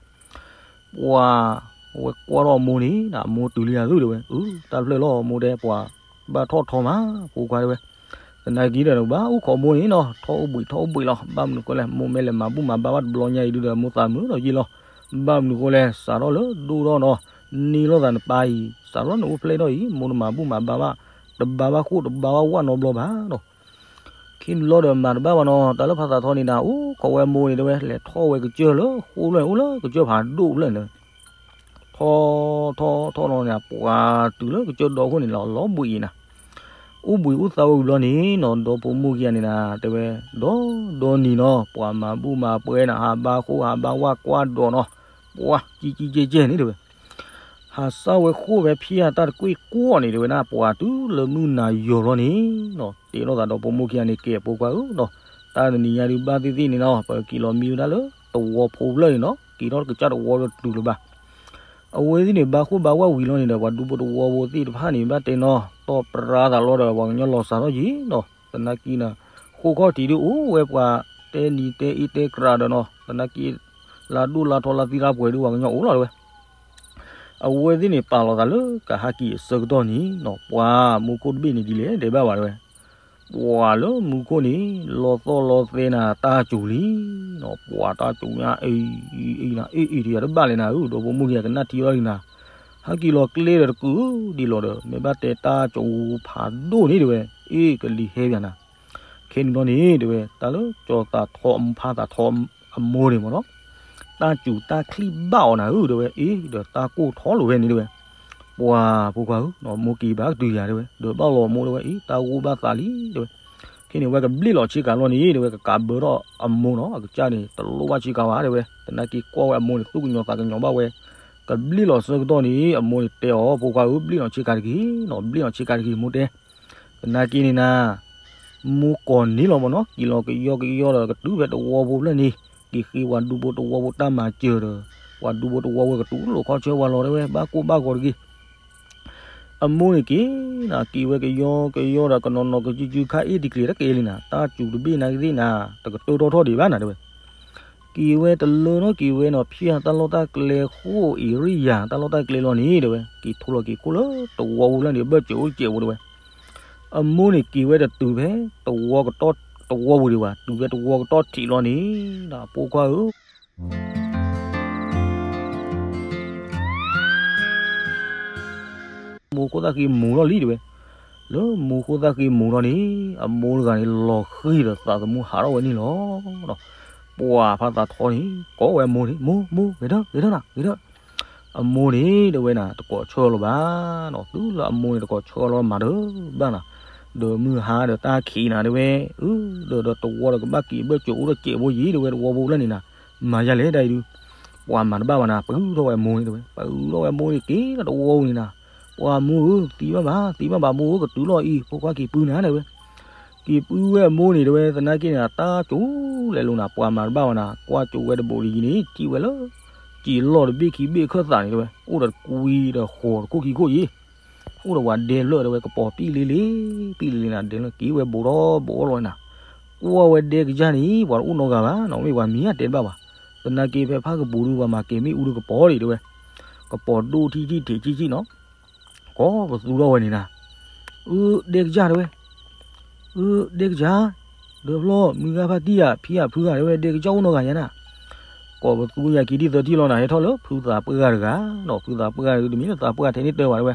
ပှၤ အဝဲကွၢ်ထီၣ်အမိၢ်န့ၣ် အမိၢ်တုၤလံအသုတဲဝဲ အၢ တၢ်ဖျၢၣ်လီၤမိၢ်တဲ ပှၤဘၣ်ထီၣ်ထီမး ဖိခွါတဲဝဲ သနာ်က့ဒီး ဘၣ်အိၣ်ခိးမိၢ်န့ၣ်နီၤ ထီၣ်အိၣ်ဘှံးထီၣ်အိၣ်ဘှံးလီၤ ဘၣ်မနုၤဃိလဲၣ် မိၢ်မ့ၢ်လဲၤမၤဘူၣ်မၤဘါဘၣ်တဘျီညါအံၤဒုဒီး မိၢ်သးမုာ်ဒီးယံာ်လီၤ ဘၣ်မနုၤဃိလဲၣ် စးထီၣ်လၢဒိၣ်ထီၣ်နီၤ န့ၢ်လိာ်သးနပၢ်အံၤ စးထီၣ်နအိၣ်ဖျဲၣ်ထီၣ်အံၤ မိၢ်တမၤဘူၣ်မၤဘါဘၣ် တဘါဘၣ်ဃိၣ်တဘါဘၣ်ဝၣ်နီတဘျီဘၣ်နီၤ ခံန့ၣ်လီၤဒီးမၤတဘၣ်ဘၣ်နီၤ တၢ်လၢဖါသးထီန့ၣ်နၤ အိၣ်ခိးဝဲအမိၢ်န့ၣ်တဲဝဲ လဲၤထီၣ်ဝဲကစၢၢ်လၢဃိၣ်ဖျၢၣ်န့ၣ် အိၣ်လၢကစၢၢ်ဖးဒိၣ်ဖျၢၣ်န့ၣ် ထီၣ်ထီၣ်ထီၣ်ထီၣ်နီၤန့ၣ် ပှၤတုၤလၢကစၢၢ်ဒီခိၣ်န့ၣ်လီၤ လီၤဘှံးအံၤနၤ အိၣ်ဘှံးအိၣ်သါဝဲဝံၤဘျီန့ၣ်နီၤ ဒီဖိမိၢ်ခံဂၤန့ၣ်နၤ တဲဝဲ ဒီဒီနံၤနီၤ ပှၤမၤဘူၣ်မၤပှဲၤနၤ ဟးဘါဃိၣ်ဟးဘါဝၣ်ကွၢ်ဒိးနီၤ ပှၤကံကံကဲကဲန့ၣ်တဲဝဲ ဟးစၢ်ဝဲဃိၣ်ဖဲဖံးအတၢ်တကွ့ၢ်ကွီၢ်န့ၣ် တဲဝဲဒၣ် ပှၤတုၤလၢမုၢ်နၤယီၤလီၤန့ၣ်နီၤ တဲလိာ်သးဒီဖိမိၢ်ခံဂၤန့ၣ် ကဲဖိခွါဧၢနီၤ တၢ်တနံၤညါဒုးဘၣ်သ့ၣ်သ့ၣ်န့ၣ်နီၤ ပက့ၤလီၤမံဝဲဒၣ်လၢတဝီဖိဖျၢၣ်န့ၣ်နီၤ က့ၤထီၣ်ကစၢ်တဝီတတုၤလၢၤဘၣ် အဝဲသ့ၣ်န့ၣ် ဘါဃိၣ်ဘါဝၣ်ဝံၤလီၤန့ၣ်ဒီး ပှၤဒူဖိတဝီဖိသ့ၣ်တဖၣ်န့ၣ် ဘၣ်တဲနီၤ တီၢ်ပြါသးလီၤဒီး ပှၤကညီလီၤစှၤထီၣ်ယံၤနီၤ သနာ်က့န့ၣ် ဃိၣ်ခီၣ်ထံးဒုးအိၣ်ဝဲပှၤတဲနံၤတဲအ့တဲကြးဒီးနီၤ သနာ်က့ လါဒိၣ်လါထီလါသံလါပှဲၤဒုး ပှၤကညီအိၣ်လီၤတဲဝဲ အဝဲသ့ၣ်န့ၣ် ပာ်လီၤသးလၢကဟဲက့ၤအဆၢကတီၢ်န့ၣ်နီၤ ပှၤမူခိၣ်တဘ့ၣ်န့ၣ်ဒ်လဲၣ် တဲဘၣ်ဝဲတဲဝဲ ပှၤလၢမူခိၣ်န့ၣ် လီၤသီၣ်လီၤသဲနၤတၢ်စူၤလံ ပှၤတၢ်စူၤညါအံၤအံၤနၤ အ့ၣ်အံၤတယၤတဘၣ်လဲၣ်နၤဧၢ ဒီဖိမိၢ်ခံဂၤကနၣ်ထံလီၤအံၤနၤ ဟဲက့ၤလီၤကျဲဒီးတကုာ်ဒ်လီၤဒီး မ့ၢ်ဘၣ်တဲတၢ်စူၤဖးဒိၣ်န့ၣ်တဲဝဲ အ့ၣ်ကလံၤဟဲဘၣ်နၤ ခဲန့ၣ်ဘျီန့ၣ်တဲဝဲ တၢ်လၢကၠီၤသးထီအဖါသးထီအမိၢ်န့ၣ်မ့ၢ်နီၤ တၢ်စူၤတၢ်ချံၣ်ဘၣ်အီၤနၤဧၢ တဲဝဲ အ့ၣ်ဒီးတၢ်ကိၢ်ထီလိာ်ဝဲန့ၣ်တဲဝဲ ပှၤဖိခွါဧၢ မိၢ်က့ၤဘၣ်ကတုၤယၤတဲဝဲ ဒီးဘၣ်လီၤမိၢ်တဲဝဲ အ့ၣ် တၢ်ဂိၢ်ဘၣ်သးလံတဲဝဲ ခဲန့ၣ်ဝဲကဘျ့လီၤဆ့ကၤလီၤန့ၣ်တဲဝဲ ကကးဘၢထီၣ်အမိၢ်နီၤ အကစၢ်န့ၣ် တလိၣ်ဘၣ်ဆ့ကၤဘၣ်တဲဝဲ သနာ်က့ကွၢ်ဝဲအမိၢ်န့ၣ် သူၣ်ကညီၤသးကညီၤဘၣ်ဝဲ ကဘျ့လီၤဆၢကတီၢ်န့ၣ် အမိၢ်န့ၣ်တဲအီၤ ဖိခွါဧၢ ဘျ့လီၤဆ့ကၤတဂ့ၤနီၤ ဘျ့လီၤဆ့ကၤတဂ့ၤ မိၢ်တဲ သနာ်က့န့ၣ်နၤ မိၢ်ကိးန့ၢ်လီၤမ့ၢ်နီၤ က့ၤလီၤကယီကယီဒီး ကတုၤဖဲတဝီဖိဖျၢၣ်န့ၣ် က့ၤဃ့ပှၤဒူဖိတဝီဖိတၢ်မၤစၢၤဒီး ပှၤဒူဖိတဝီဖိကတူၢ်လိာ်ခီဆၢပှၤလီၤတဲဝဲ ဘၣ်ကိၢ်ဘၣ်ဂီၤတဂ့ၤ အမိၢ်န့ၣ်က့ၤနၤ က့ၤဝဲကယီကယီဒီး ကနီၤနီၤကစုကစုခါအ့ၣ်တကျ့ၤတက့ၤလံနၤ တၢ်စူၤတဘ့ၣ်နာ်က့သ့ၣ်နၤ တကတၢၢ်ထီၣ်ထီၣ်ဒံးဘၣ်နၤတဲဝဲ က့ၤဝဲတလၢနီၤ က့ၤဝဲနီၤ ဖံးအတၢ်လီၢ်တၢ်ကျဲဃိၣ်အ့ၣ်ရံယၤ တၢ်လီၢ်တၢ်ကျဲလီၤန့ၣ်တဲဝဲ က့ၤထိးလီၤက့ၤခိၣ်လၢတဝီဖိဖျၢၣ်န့ၣ် ဘၢၣ်စၢၤအိၣ်စဲးဖိတဲဝဲ အမိၢ်န့ၣ်က့ၤဝဲတတုၤဖဲ တဝီကတီၢ် တဝီပူၤဒံးဘၣ် တုၤဖဲတဝီကတီၢ်ထံးလီၤန့ၣ် ဖိခွါဧၢ မိၢ်ခိၣ်သၣ်ဃ့မူၤထီၣ်လံတဲဝဲ, လၢမိၢ်ခိၣ်သၣ်ဃ့မူၤထီၣ်န့ၣ် အမိၢ်တဂၤန့ၣ် လီၤဃံၤဒီးသးသမူဟးထီၣ်ဝဲန့ၣ်လီၤ. ပှၤဖါသးထီန့ၣ် ကိးဝဲအမိၢ်န့ၣ် မိၢ် မိၢ် ဂဲၤထၢၣ် ဂဲၤထၢၣ်နၤ ဂဲၤထၢၣ်. အမိၢ်န့ၣ်တဲဝဲနၤ တကိးဆၢလီၤဘၣ်နီၤ, တုၤလၢအမိၢ်န့ၣ် တကိးဆၢလီၤမၤတဘၣ်နၤ, ဒီးမုၢ်ဟါဒီးတၢ်ခံးနၤတဲဝဲ, အၢ ဒီး ဒီးတဝီဒီးကဘၣ်က့ၤဘၢၣ်စၢၤအိၣ်ထီၣ်စဲးဖိယံၤတဲဝဲ တဝီဖိဖျၢၣ်န့ၣ်နၤ, မၤယၤလဲၣ်တၢ်အံၤဒုး, ပှၤမၤတဘၣ်ဘၣ်နၤ ပၢၤထီၣ်ဝဲအမိၢ်န့ၣ်တဲဝဲ, ပၢၤထီၣ်ဝဲအမိၢ်န့ၣ်က့ၤဒီးတဝီပူၤန့ၣ်နၤ, ပှၤမိၢ်ဧၢ သံဘၣ်ဘၣ် သံဘၣ်ဘၣ်မိၢ်ဧၢ ကတုၤလီၤအံၤ ဖိခွါက့ၤပုၢ်နၤတဲဝဲ က့ၤပုၢ်ဝဲအမိၢ်န့ၣ်တဲဝဲ သနာ်က့န့ၣ် တၢ်စူၤလဲၤလိာ်နၤ ပှၤမၤတဘၣ်ဘၣ်နၤ ကွၢ်စူၤဝဲတဘိးလံယံၤန့ၣ် ထံၣ်ဝဲလၢ စံာ်လီၢ်တဘ့ၣ်ခံဘ့ၣ်အခၢၣ်သးန့ၣ်တဲဝဲ အိၣ်ဒီးတကွံဒီးဃီၤတခိၣ်ခံခိၣ်ယံၤ, အိၣ်ဒီးပှၤဒဲဖျၢၣ်တဲဝဲ ကပီၤပံၣ်လ့လ့ ပံၣ်လ့လ့နၤ ဒဲဖျၢၣ်က့ၤဝဲဘူးထီၣ်ဘူးအီၣ်လီၤနၤ, ကွၢ်ဝဲဒဲကစၢ်န့ၣ် ပှၤတအိၣ်နီတဂၤဘၣ်နီၤ မ့ၢ်ပှၤမံၤအတဲတဘၣ်ဘၣ်, သနာ်က့ဖဲဖၣ်ကပူၤဒုး ပှၤမၤကဲၤမ့ၣ်အူဒုးကပီၤဒံးတဲဝဲ, ကပီၤဒိၣ်ထံၣ်ထံၣ်ထံးဆံးဆံးနီၤ ကိးပသူထီၣ်ဝဲန့ၣ်နၤ, အၢ ဒဲကစၢ်တဲဝဲ, အၢ ဒဲကစၢ်, ဒီးဖျီ မုၢ်ဂၤဖါတံၢ်ဧါ ဖံဧါဖုဂၤတဲဝဲ ဒဲကစၢ်အိၣ်နီတဂၤယၤနၤ, ကိးပသူယၤခံထံၣ်သၢထံၣ်လီၤနၤ ဟဲထီၣ်လၢဖုသးပှၢ်ဂၤတဂၤနီၤ ဖုသးပှၢ်ဂၤတမံၤလၢသးပှၢ်ထဲန့ၣ်တဲဝဲတဲဝဲ,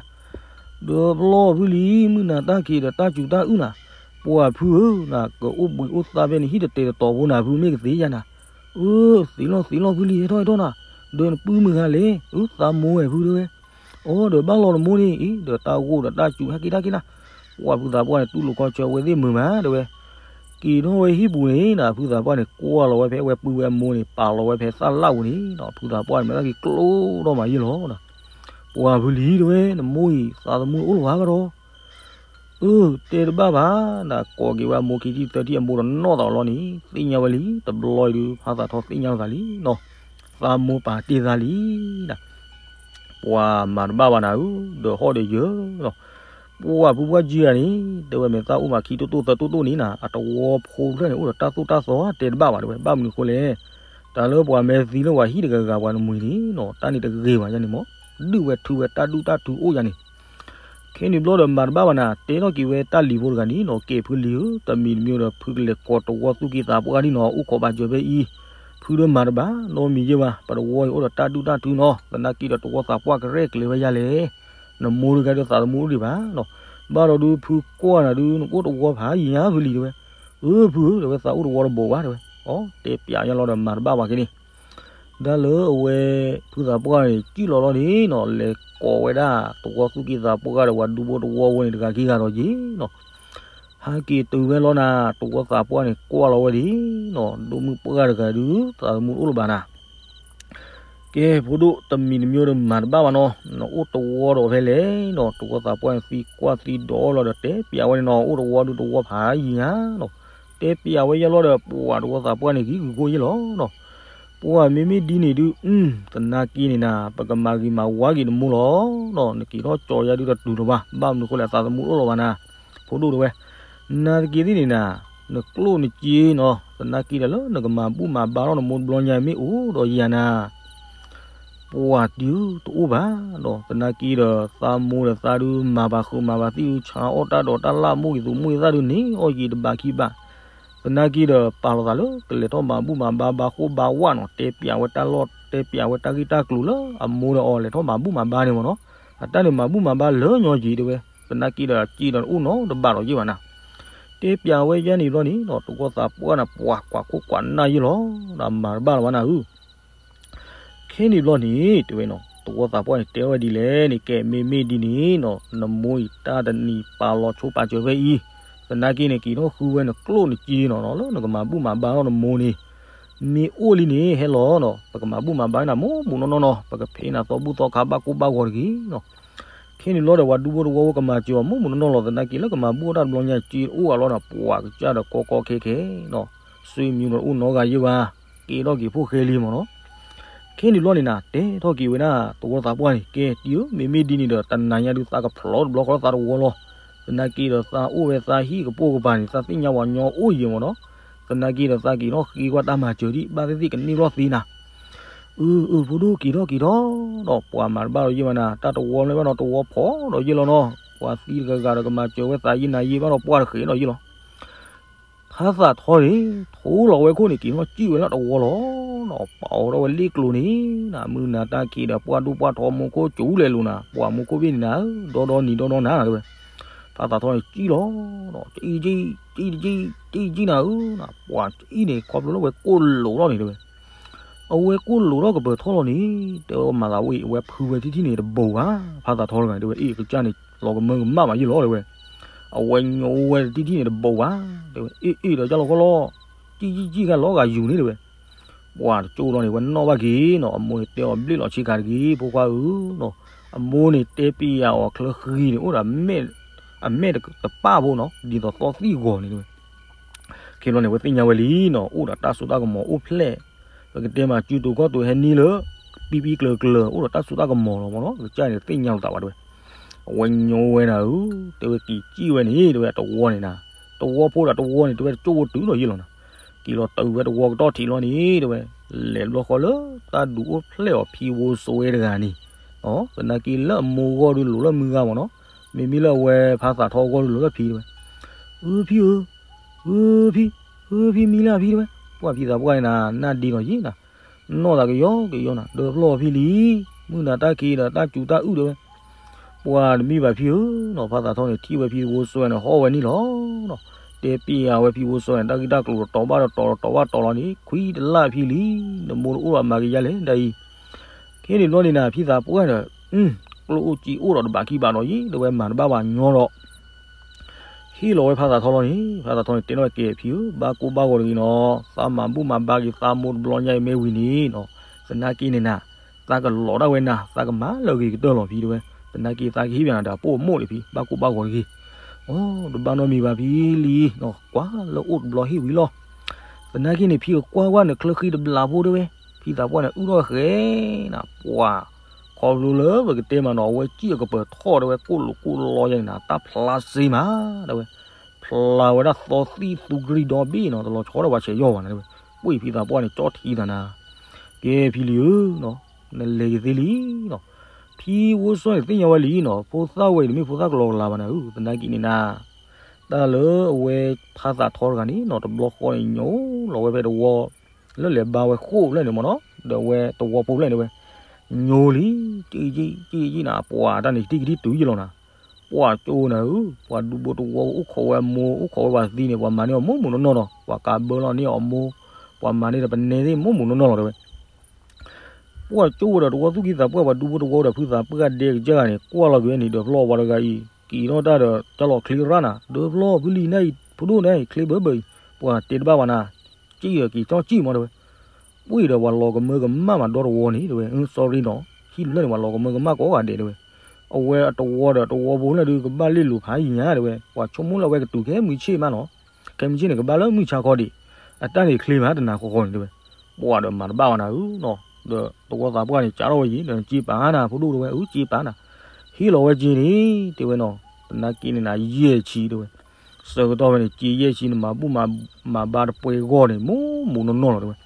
ဒီးဖျီဖုလံ မုၢ်နၤတၢ်ခံးဒီးတၢ်စူၤတၢ်အုၣ်နၤ, ပှၤဖုဧၢ နကအိၣ်ဘှံးအိၣ်သါဖဲနဟံၣ်တတဲာ်တတီၤဖိနၤ ဖုမ့ၢ်ကသ့ယၤနၤ, အၢ သ့လီၤသ့လီၤဖုလံ ဟဲထီၣ်ဟဲထီၣ်နၤ, ဒီးနပုၢ်မုၢ်ဂၤလဲၣ် အၢ သးမိၢ်ဝဲဖုတဲဝဲ, အိ ဒီးဘၣ်လီၤနမိၢ်န့ၣ်အံၤ ဒီးတၢ်ဂိၢ်ဒီးတၢ်စူၤဟဲက့ၤတၢ်က့ၤနၤ, ပှၤဖုသးပှၢ်န့ၣ် တူၢ်လိာ်ခီဆၢဝဲသ့ၣ်မုာ်မးတဲဝဲ, က့ၤထီၣ်ဝဲဟံၣ်ပူၤန့ၣ်နၤ ဖုသးပှၢ်န့ၣ် ကွၢ်လီၤဝဲဖဲဝဲပုၢ်ဝဲအမိၢ်န့ၣ် ပာ်လီၤဝဲဖဲသၣ်လၣ်ပူၤန့ၣ်နီၤ ဖုသးပှၢ်န့ၣ် မ့ၢ်တၢ်က့ၤကျိထီၣ်မးယံၤလီၤ, ပှၤဖုလံတဲဝဲ နမိၢ်အံၤ သးသမူအိၣ်လီၤဝဲကဒီး, အ အၢ တဲတဘၣ်ဘၣ်, နကိးက့ၤဝဲအမိၢ်ခံထံၣ်သၢထံၣ်အမိၢ်ဒီးနီၢ်သးအီၤလီၤန့ၣ် သ့ၣ်ညါဝဲလံ, တဘျီအံၤဒုး ဖါသးထီသ့ၣ်ညါလီၤသးလံနီၤ, သးမိၢ်ပာ်တ့ၢ်သးလံ ပှၤမၤတဘၣ်ဘၣ်နၤဧၢ, ဒီးဟီၣ်ဒီးယၢၤလီၤ. ပှၤဖုပှၢ်ကၠံဂၤန့ၣ် တဲဝဲမ့ၢ်သးအိၣ်မးခံတိၢ်တိၢ်သၢတိၢ်တိၢ်န့ၣ်နၤ, အတဝီဖိဖျၢၣ်န့ၣ် အိၣ်ဒီးတၢ်သိၣ်တၢ်သီတဲတဘၣ်ဘၣ်တဲဝဲ, ဘၣ်မနုၤအဃိလဲၣ်, တၢ်လၢပှၤမ့ၢ်သံလၢပှၤဟံၣ်တဂၤဂၤပှၤနမှံၤန့ၣ်နီၤ, တၢ်န့ၣ်တဂ့ၤဘၣ်ယၤန့ၣ်မ့ၢ်, ဒုၣ်ဝဲထုဝဲတၢ်ဒုၣ်တၢ်ထုအိၣ်ယၤန့ၣ် ခဲန့ၣ်ဘျီဒီးမၤတဘၣ်ဘၣ်နၤ, တဲထီၣ်က့ၤဝဲတၢ်လံၤဖိတဂၤန့ၣ်နီၤ, ကဲဖုလံၤဧၢ, တမံၤတမံၤဒီးဖုကလဲၤကိးတဝီသူၣ်က့သးပှၢ်ဒ်နီၤ, အိၣ်ခိးဘၣ်စၢၤဖဲအံၤ, ဖုဒီးမၤတဘၣ်နီတမံၤယဲၢ်ဘၣ်, ပတဝီန့ၣ်အိၣ်ဒီးတၢ်ဒုၣ်တၢ်ထုနီၤ, သနာ်က့ဒီးတဝီသးပှၢ်ကရဲၣ်ကျဲၤဝဲယၤလဲၣ်, နမိၢ်တဂၤဒီးသးသမူအိၣ်ဒံးဘၣ်နီၤ, ဘၣ်ဒီးဒုးဖုကွၢ်နၤဒုး နကအိၣ်တဝီဖးယံၤညါဖုလံၤတဲဝဲ, အၢ ဖုဧၢ တဲဝဲသးအိၣ်တဝီတဘိးဘၣ်တဲဝဲ, အီ တဲပျးယၤလီၤဒီးမၤတဘၣ်ဘၣ်က့ၤန့ၣ် ဒၣ်လၢအဝဲ ဖုသးပှၢ်န့ၣ် ကံၣ်လီၤလီၤန့ၣ်နီၤ, လဲၤကိးဝဲဒၣ် တဝီသူၣ်က့သးပှၢ်ဒီးပှၤဒူဖိတဝီဝဲန့ၣ်တဂၤခံဂၤဒီးယ့ၣ်နီၤ, ဟဲက့ၤတုၤဝဲလီၤနၤ, တဝီသးပှၢ်န့ၣ် ကွၢ်လီၤဝဲဒၣ်နီၤ, ဒိၣ်မုၢ်ပှၢ်တဂၤဒုး သးသမူတအိၣ်လၢၤဘၣ်နၤ, ကဲ ဖိဒိၣ်တမံၤတမံၤဒီးမၤတဘၣ်ဘၣ်နီၤ, နအိၣ်တဝီဒီးဖဲလဲၣ်နီၤ, တဝီသးပှၢ်န့ၣ်သံကွၢ်သံဒိးလီၤဒီးတဲပျးဝဲန့ၣ်နီၤ, အိၣ်တဝီဒုးတဝီဖးယံၤညါနီၤ, တဲပျးဝဲယဲလီၤဒီး ပှၤတဝီသးပှၢ်န့ၣ်ဂံၢ်ဂုာ်ကိၣ်ယဲၢ်လီၤနီၤ, ပှၤမ့မ့ၢ်ဒ်န့ၣ်ဒုး အု သနာ်က့န့ၣ်နၤ, ပကမၤဂ့ၤမၤဝါက့ၤနမိၢ်လီၤနီၤ, နက့ၤထီၣ်ကၠီယါဒုးတတုၤလၢၤဘၣ်, ဘၣ်မနုၤအဃိလဲၣ်သးသမူတအိၣ်လၢၤဘၣ်နၤ, ဖိဒိၣ်တဲဝဲ, နၤတက့ၤသ့ၣ်န့ၣ်နၤ, နကျိၣ်နစ့နီၤ, သနာ်က့ဒီးလၢနကမၤဘူၣ်မၤဘါထီၣ်နမိၢ်တဘျီညါမ့ၢ်အိၣ်ဒီးယၤနၤ ပှၤတံၤတအိၣ်ဘၣ်နီၤ, သနာ်က့ဒီးသးမိၢ်ဒီးသးဒုးမၤဘၣ်ဃုာ်မၤဘၣ်သံၣ်ဒုး ဆါအီၣ်တၢ်ဒိးတၢ်လၢ်မိၢ်ဂ့ၤသူၣ်မိၢ်ဂ့ၤသၣ်ဒုးန့ၣ် အီၣ်ယံၤတဘးခံဘး, သနာ်က့ဒီးပာ်လီၤသးလၢကလဲၤထီၣ်မၤဘူၣ်မၤဘါဘါဃိဘါဝၣ်နီၤ, တဲပျးဝဲတၢ်လီၢ် တဲပျးဝဲတၢ်ဂ့ၢ်တၢ်ကျိၤလၢအမိၢ်ဒီးအီၤလဲၤထီၣ်မၤဘူၣ်မၤဘါန့ၣ်မ့ၢ်နီၤ, အတၢ်န့ၣ်မၤဘူၣ်မၤဘါလၢညီယံၤတဲဝဲ, သနာ်က့ဒီးစ့ဒီးတအိၣ်နီတဘးဒီးယ့ၢ်ဘၣ်နၤ တဲပျးဝဲယဲန့ၣ်ဘျီန့ၣ်နီၤ, တဝီသးပှၢ်န့ၣ် ပှၤကွၢ်ခိၣ်ကွၢ်နၢ်ယဲၢ်လီၤ, ဒီးမၤတဘၣ်လၢၤဘၣ်နၤဧၢ, ခဲန့ၣ်ဘျီန့ၣ် တဲဝဲနီၤ, တဝီသးပှၢ်န့ၣ်တဲဝဲဒ်လဲၣ်န့ၣ်, ကဲမ့မ့ၢ်ဒ်န့ၣ်နီၤ, နမိၢ်အံၤတၢ်တနံၤပာ်လီၤဆိပာ်စၢၤဖဲအံၤ, သနာ်က့န့ၣ် က့ၤထီၣ်ဃုဝဲနကျိၣ်နစ့နီၤ, လၢနကမၤဘူၣ်မၤဘါထီၣ်နမိၢ်န့ၣ်, မ့ၢ်အိၣ်လံန့ၣ် ဟဲလီၤနီၤ, ပကမၤဘူၣ်မၤဘါနၤမူးမူးနီၢ်နီၢ်နီၤ, ပကဖံးနၤသီဘူၣ်သီခါဘၣ်ကိၢ်ဘၣ်ဂီၤတဂ့ၤနီၤ ခဲန့ၣ်လီၤဒီး ပှၤဒူဖိတဝီဝဲကမၤစၢၤအီၤမူးမူးနီၢ်နီၢ်လီၤ, သနာ်က့လၢကမၤဘူၣ်အီၣ်တၢ်တဘျီညါ စ့တအိၣ်အလီၢ်နီၤ, ပှၤကစၢ်ဒီးကီကီခဲခဲနီၤ, ဆွေမျိုးဒီးအိၣ်နီတဂၤယဲၢ်ဘၣ်, ကဲထီၣ်က့ၤဖိဃဲလံမ့ၢ်နီၤ. ခဲန့ၣ်ဘျီန့ၣ်နၤ တဲထီၣ်က့ၤဝဲဒၣ် တဝီသးပှၢ်န့ၣ်, ကဲတံၤဧၢ, မ့မ့ၢ်ဒ်န့ၣ်ဒီး တနၤညါဒုးသးကဖျိးတဘျီဃီလၢသးတဝီလီၤ. သနာ်က့ဒီးသးအိၣ်ဝဲသးဟံၣ်ကပိာ်ကပၤန့ၣ် သးသ့ၣ်ညါပှၤညီအိၣ်ယံၤမ့ၢ်နီၤ. သနာ်က့ဒီးသးက့ၤထီၣ်ဃ့ကွၢ်တၢ်မၤစၢၤဒံး ဘၣ်သ့ၣ်သ့ၣ်ကန့ၢ်ဘျီၣ်သ့နၤ အၢ အၢ ဖိဒိၣ်က့ၤထီၣ်က့ၤထီၣ်ဒီး ပှၤမၤတဘၣ်ဒီးယဲၢ်ဘၣ်နၤ, တၢ်တဝီမ့ၢ်ဘၣ်နီၤ တဝီဖီၣ်ဒီးယဲၢ်လီၤနီၤ. ပှၤသံတဂၤဂၤဒီးကမၤစၢၤဝဲသးယံၤနၤယံၤဘၣ်ဒီးပှၢ်တဃဲးဒီးယဲၢ်လီၤ. ဖါသးထီန့ၣ် ထိလီၤဝဲခိၣ်န့ၣ် က့ၤထီၣ်စံၣ်ဝဲလၢတဝီလီၤနီၤ. ပာ်အီၤထီၣ်ဝဲလ့ၣ်ကျိၤန့ၣ်နၤ, မုၢ်နၤတၢ်ခံးဒီးပှၢ်ဒိၣ်ပှၢ်ထီမိၢ်ခိၣ်ကၠူလဲၤလိာ်နၤ, ပှၤမိၢ်ခိၣ်ဘ့ၣ်န့ၣ်နၤ, ဒီဒီနံၤဒီဒီနၤတဲဝဲ. ဖါသးထီန့ၣ်စံၣ်လီၤနီၤ, စံၣ်စံၣ်စံၣ်စံၣ်နၤဧၢ, ပှၤစံၣ်န့ၣ်ခီဖျိလၢဝဲကိၢ်လိာ်ထီၣ်န့ၣ်တဲဝဲ. အဝဲကိၢ်လိာ်ထီၣ်ကပၢၤထီလီၤန့ၣ် တဲဝဲမၤသးဝဲအံၤ အဝဲဖုဝဲထံထံန့ၣ်တဘိးဘၣ်. ဖါသးထီတဂၤန့ၣ်တဲဝဲ အ့ၣ် ကစၢ်န့ၣ် လီၤကမၢကမၣ်ဘၣ်ယဲၢ်လီၤတဲဝဲ. အဝဲညိဝဲထံထံန့ၣ်တဘိးဘၣ် တဲဝဲ, အ့ၣ်အ့ၣ်ဒီးကၢ်လီၤကီလီၤ, စံၣ်စံၣ်စံၣ်ခါလီၤဂာ်ယူၤန့ၣ်တဲဝဲ. ပှၤတကၠိလီၤန့ၣ် ဝဲနီၣ်ဘၣ်က့ၤနီၤ, အမိၢ်န့ၣ်တဲအီၤဘျ့ၣ်လီၤဆ့ကၤတဂ့ၤ ဖိခွါဧၢနီၤ. အမိၢ်န့ၣ်တဲပျးအီၤချၢဃံန့ၣ် အိၣ်ဒီး အမဲာ်တပၣ်ဖိနီၤ, ဒ်သိးသီသံၣ်ဂီၤန့ၣ်တဲဝဲ. ခဲဘျီန့ၣ် ဝဲသ့ၣ်ညါဝဲလံနီၤ, အိၣ်ဒီးတၢ်စိတၢ်ကမီၤအိၣ်ဖျဲၣ်, ပကတဲမး စုတူာ်ခီၣ်တူာ်ဟဲနံၣ်လၢ ပံပံကျၢၤကျၢၤ အိၣ်ဒီးတၢ်စိတၢ်ကမီၤလီၤမ့ၢ်နီၤ, ကစၢ်န့ၣ်သ့ၣ်ညါလိာ်သးဘၣ်တဲဝဲ. အဝဲညိဝဲနၤဧၢ, တဲဝဲက့ၤစံၣ်ဝဲန့ၣ် တဲဝဲတဝီန့ၣ်နၤ, တဝီဖိဒီးတဝီန့ၣ် တဲဝဲတကၠိဖိတုၤဒီးယဲၢ်လီၤနၤ. က့ၤလီၤတုၤဝဲတဝီကတီၢ်ထံးလီၤန့ၣ် တဲဝဲ, လဲၤဘျီဃီလၢတၢ်ဒုးအိၣ်ဖျဲၣ်အီၤဖံဝိစိဝဲတဂၤန့ၣ်, သနာ်က့လၢအမိၢ်ဂီၢ်ဒုးလိာ်လၢမုၢ်ဂၤမ့ၢ်နီၤ, မ့မ့ၢ်လၢအဝဲဖါသးထီအဂီၢ်ဒုးလိာ်လၢဖံတဲဝဲ. အၢ ဖံဧၢ, အၢ ဖံ, အၢ ဖံမံလၢဖံတဲဝဲ, ပှၤဖံသးပှၢ်န့ၣ်နၤ နၢ်ဒ့ဒီးယဲၢ်နၤ, နီၢ်သးကယီကယီနၤ, ဒီးဖျီၣ်ဖံလံ, မုၢ်နၤတၢ်ခံးဒီးတၢ်စူၤတၢ်အုၣ်တဲဝဲ. ပှၤတမံဘၣ်ဖံဧၢနီၤ, ဖါသးထီန့ၣ်ထံၣ်ဝဲဖံသဝီစိဝဲန့ၣ် ဟီၣ်ဝဲန့ၣ်လီၤ. တဲပျးဝဲဖံသဝီစိဝဲန့ၣ် တၢ်ဂ့ၢ်တၢ်ကျိၤတတီၤဘၣ်တတီၤ တတီၤဘၣ်တတီၤလီၤန့ၣ် ခွံတလၢ်ဖံလံ, နမိၢ်တအိၣ်ဒီးမၤက့ၤယါလဲၣ်ဒ်အံၤ. ခဲန့ၣ်ဘျီန့ၣ်နၤ ဖံသးပှၢ်ဒီး ကျိၣ်အိၣ်စ့အိၣ်ဒီးတဘးခံဘးဒီးယဲၢ် တဲဝဲမၤတဘၣ်ဘၣ်ညီဒီး ဟ့ၣ်လီၤဝဲဖါသးထီလီၤန့ၣ်, ဖါသးထီန့ၣ်တဲထီၣ်က့ၤဖံဧၢ, ဘၣ်ကိၢ်ဘၣ်ဂီၤတဂ့ၤနီၤ, သးမၤဘူၣ်မၤဘါက့ၤသးမိၢ်တဘျီညါအံၤမ့ၢ်ဝံၤန့ၣ်နီၤ, သနာ်က့န့ၣ်နၤ, သးကလီၤဒၣ်ဝဲနၤ, သးကမၤလၢအဂ့ၤကတၢၢ်လီၤဖံတဲဝဲ, သနာ်က့သးကဟ့ၣ်ပှၤနၤဒီးပိာ်မိၣ်န့ၣ်ဖံ, ဘၣ်ကိၢ်ဘၣ်ဂီၤတဂ့ၤ. အိ တဘၣ်နီတမံၤဘၣ်ဖံလံ, ကွၢ်လၢအိၣ်တဘျီဟံၣ်ဝံၤလီၤ. သနာ်က့န့ၣ် ဖံကကွၢ်ကွၢ်န့ၣ် ချၢဃံတဘျီဖိတဲဝဲ, ဖံသးပှၢ်န့ၣ် အုၣ်ထီၣ်ဃဲနၤ, ပှၤ ခီဖျိလၢပကတဲမးနီၤ အဝဲစံၣ်အကပၢၤထီၣ်တဲဝဲ ကိၣ်လိာ်ကိၣ်လီယဲန့ၣ်နၤ တၢ်ဖျါစ့မး တဲဝဲ, ဖျါဝဲဒၣ်သီသံၣ်သူကရံၣ်ဒီဘ့ၣ်နီၤ တလီၤဆီဒၣ်ပှၤဆဲးယီၢ်ဘၣ်နၤတဲဝဲ, ပှ့ၢ်ဖံသးပှၢ်န့ၣ် ကၠီထံသးနၤ, ကဲဖံလံဧၢ နလဲၤက့ၤသ့လံနီၤ, ဖံဝိစိန့ၣ်သ့ၣ်ညါဝဲလံနီၤ ဖိသၣ်ဝဲအံၤတမ့ၢ်ဖိသၣ်ကလီကလီဘၣ်နၤဧၢ, သနာ်က့န့ၣ်နၤ တၢ်လၢအဝဲဖါသးထီတဂၤန့ၣ်နီၤ တဘျီဃီန့ၣ် ညိလီၤဝဲဖဲတဝီ လၢလဲၤဘါဝဲဃိာ်ဖျၢၣ်န့ၣ်မ့ၢ်နီၤ, ဒီးအဝဲတဝီဖိဖျၢၣ်န့ၣ်ဝဲ ညိလံ, က့က့က့က့နၤ ပှၤတၢ်န့ၣ် ကထံၣ်ကထံၣ်တုၤယလီၤနၤ, ပှၤကၠိနၤဧၢ, ပှၤဒူဖိတဝီအိၣ်ခိးဝဲအမိၢ် အိၣ်ခိးဝဲပှၤသံန့ၣ် ပှၤမၤန့ၢ်အီၤမိၢ်မုၢ်နီၢ်နီၢ်နီၤ, ပှၤကးဘၢလီၤန့ၢ်အီၤမိၢ်, ပှၤမၤန့ၢ်ဒီးပနဲသ့ၣ်မိၢ်မုၢ်နီၢ်နီၢ်လီၤတဲဝဲ ပှၤကၠိဝဲဒီးတဝီသူၣ်ကံၢ်သးပှၢ် ပှၤဒူဖိတဝီဒီးဖုသးပှၢ်ဒဲကစၢ်ဂၤန့ၣ် ကွၢ်လီၤက့ၤဝဲန့ၣ် ဒီးဖျီဝဲတဂၤအံၤ က့ၤထီၣ်တၢ်ဒီးတၢ်လီၤချ့ရၣ်နၤ, ဒီးဖျီဖုလံနၤအံၤ ဖိဒိၣ်နၤအံၤ ချ့ဘၢဘၢအံၤ ပှၤတဲတဘၣ်ဘၣ်နၤ, က့ၢ်အက့ၤကၠီကံၢ်မ့ၢ်တဲဝဲ, ပှ့ၢ်ဒီးပှၤလီၤကမၢကမၣ်မးဒီတဝီန့ၣ်တဲဝဲ, အၢ sorry နီၤ, ဟံၣ်တဖျၢၣ်န့ၣ် ပှၤလီၤကမၢကမၣ်ကိးဂၤဒဲးတဲဝဲ, အဝဲအတဝီဒီးတဝီဖိလၢဒုးကဘၣ်လ့ၣ်လိၤဖးယံၤညါတဲဝဲ, ပှၤဆိကမိၣ်လၢအဝဲကတုၤခဲမုၢ်ဆ့ၣ်မးနီၤ, ခဲမုၢ်ဆ့ၣ်န့ၣ် ကဘၣ်လၢမုၢ်ဆါခီဒံး, အတၢ်န့ၣ်ချ့မးတနၤဃီဃီန့ၣ်တဲဝဲ, ပှၤဒီးမၤတဘၣ်ဘၣ်နၤဧၢနီၤ, ဒီးတဝီသးပှၢ်န့ၣ် ကးထီၣ်ဝဲယံၤ ဒီးက့ပာ်နၤ ဖိဒိၣ်တဲဝဲ အုက့ပာ်နၤ, ဟ့ၣ်လီၤဝဲက့န့ၣ် တဲဝဲနီၤ, သနာ်က့န့ၣ်နၤ ယဲၢ်ဆံတဲဝဲ, ဆၢကတီၢ်ဖဲန့ၣ် က့ယဲၢ်ဆံန့ၣ် မၤဘူၣ်မၤဘါတပှဲၤဂီၢ်န့ၣ် မိၢ်မုၢ်နီၢ်နီၢ်လီၤတဲဝဲ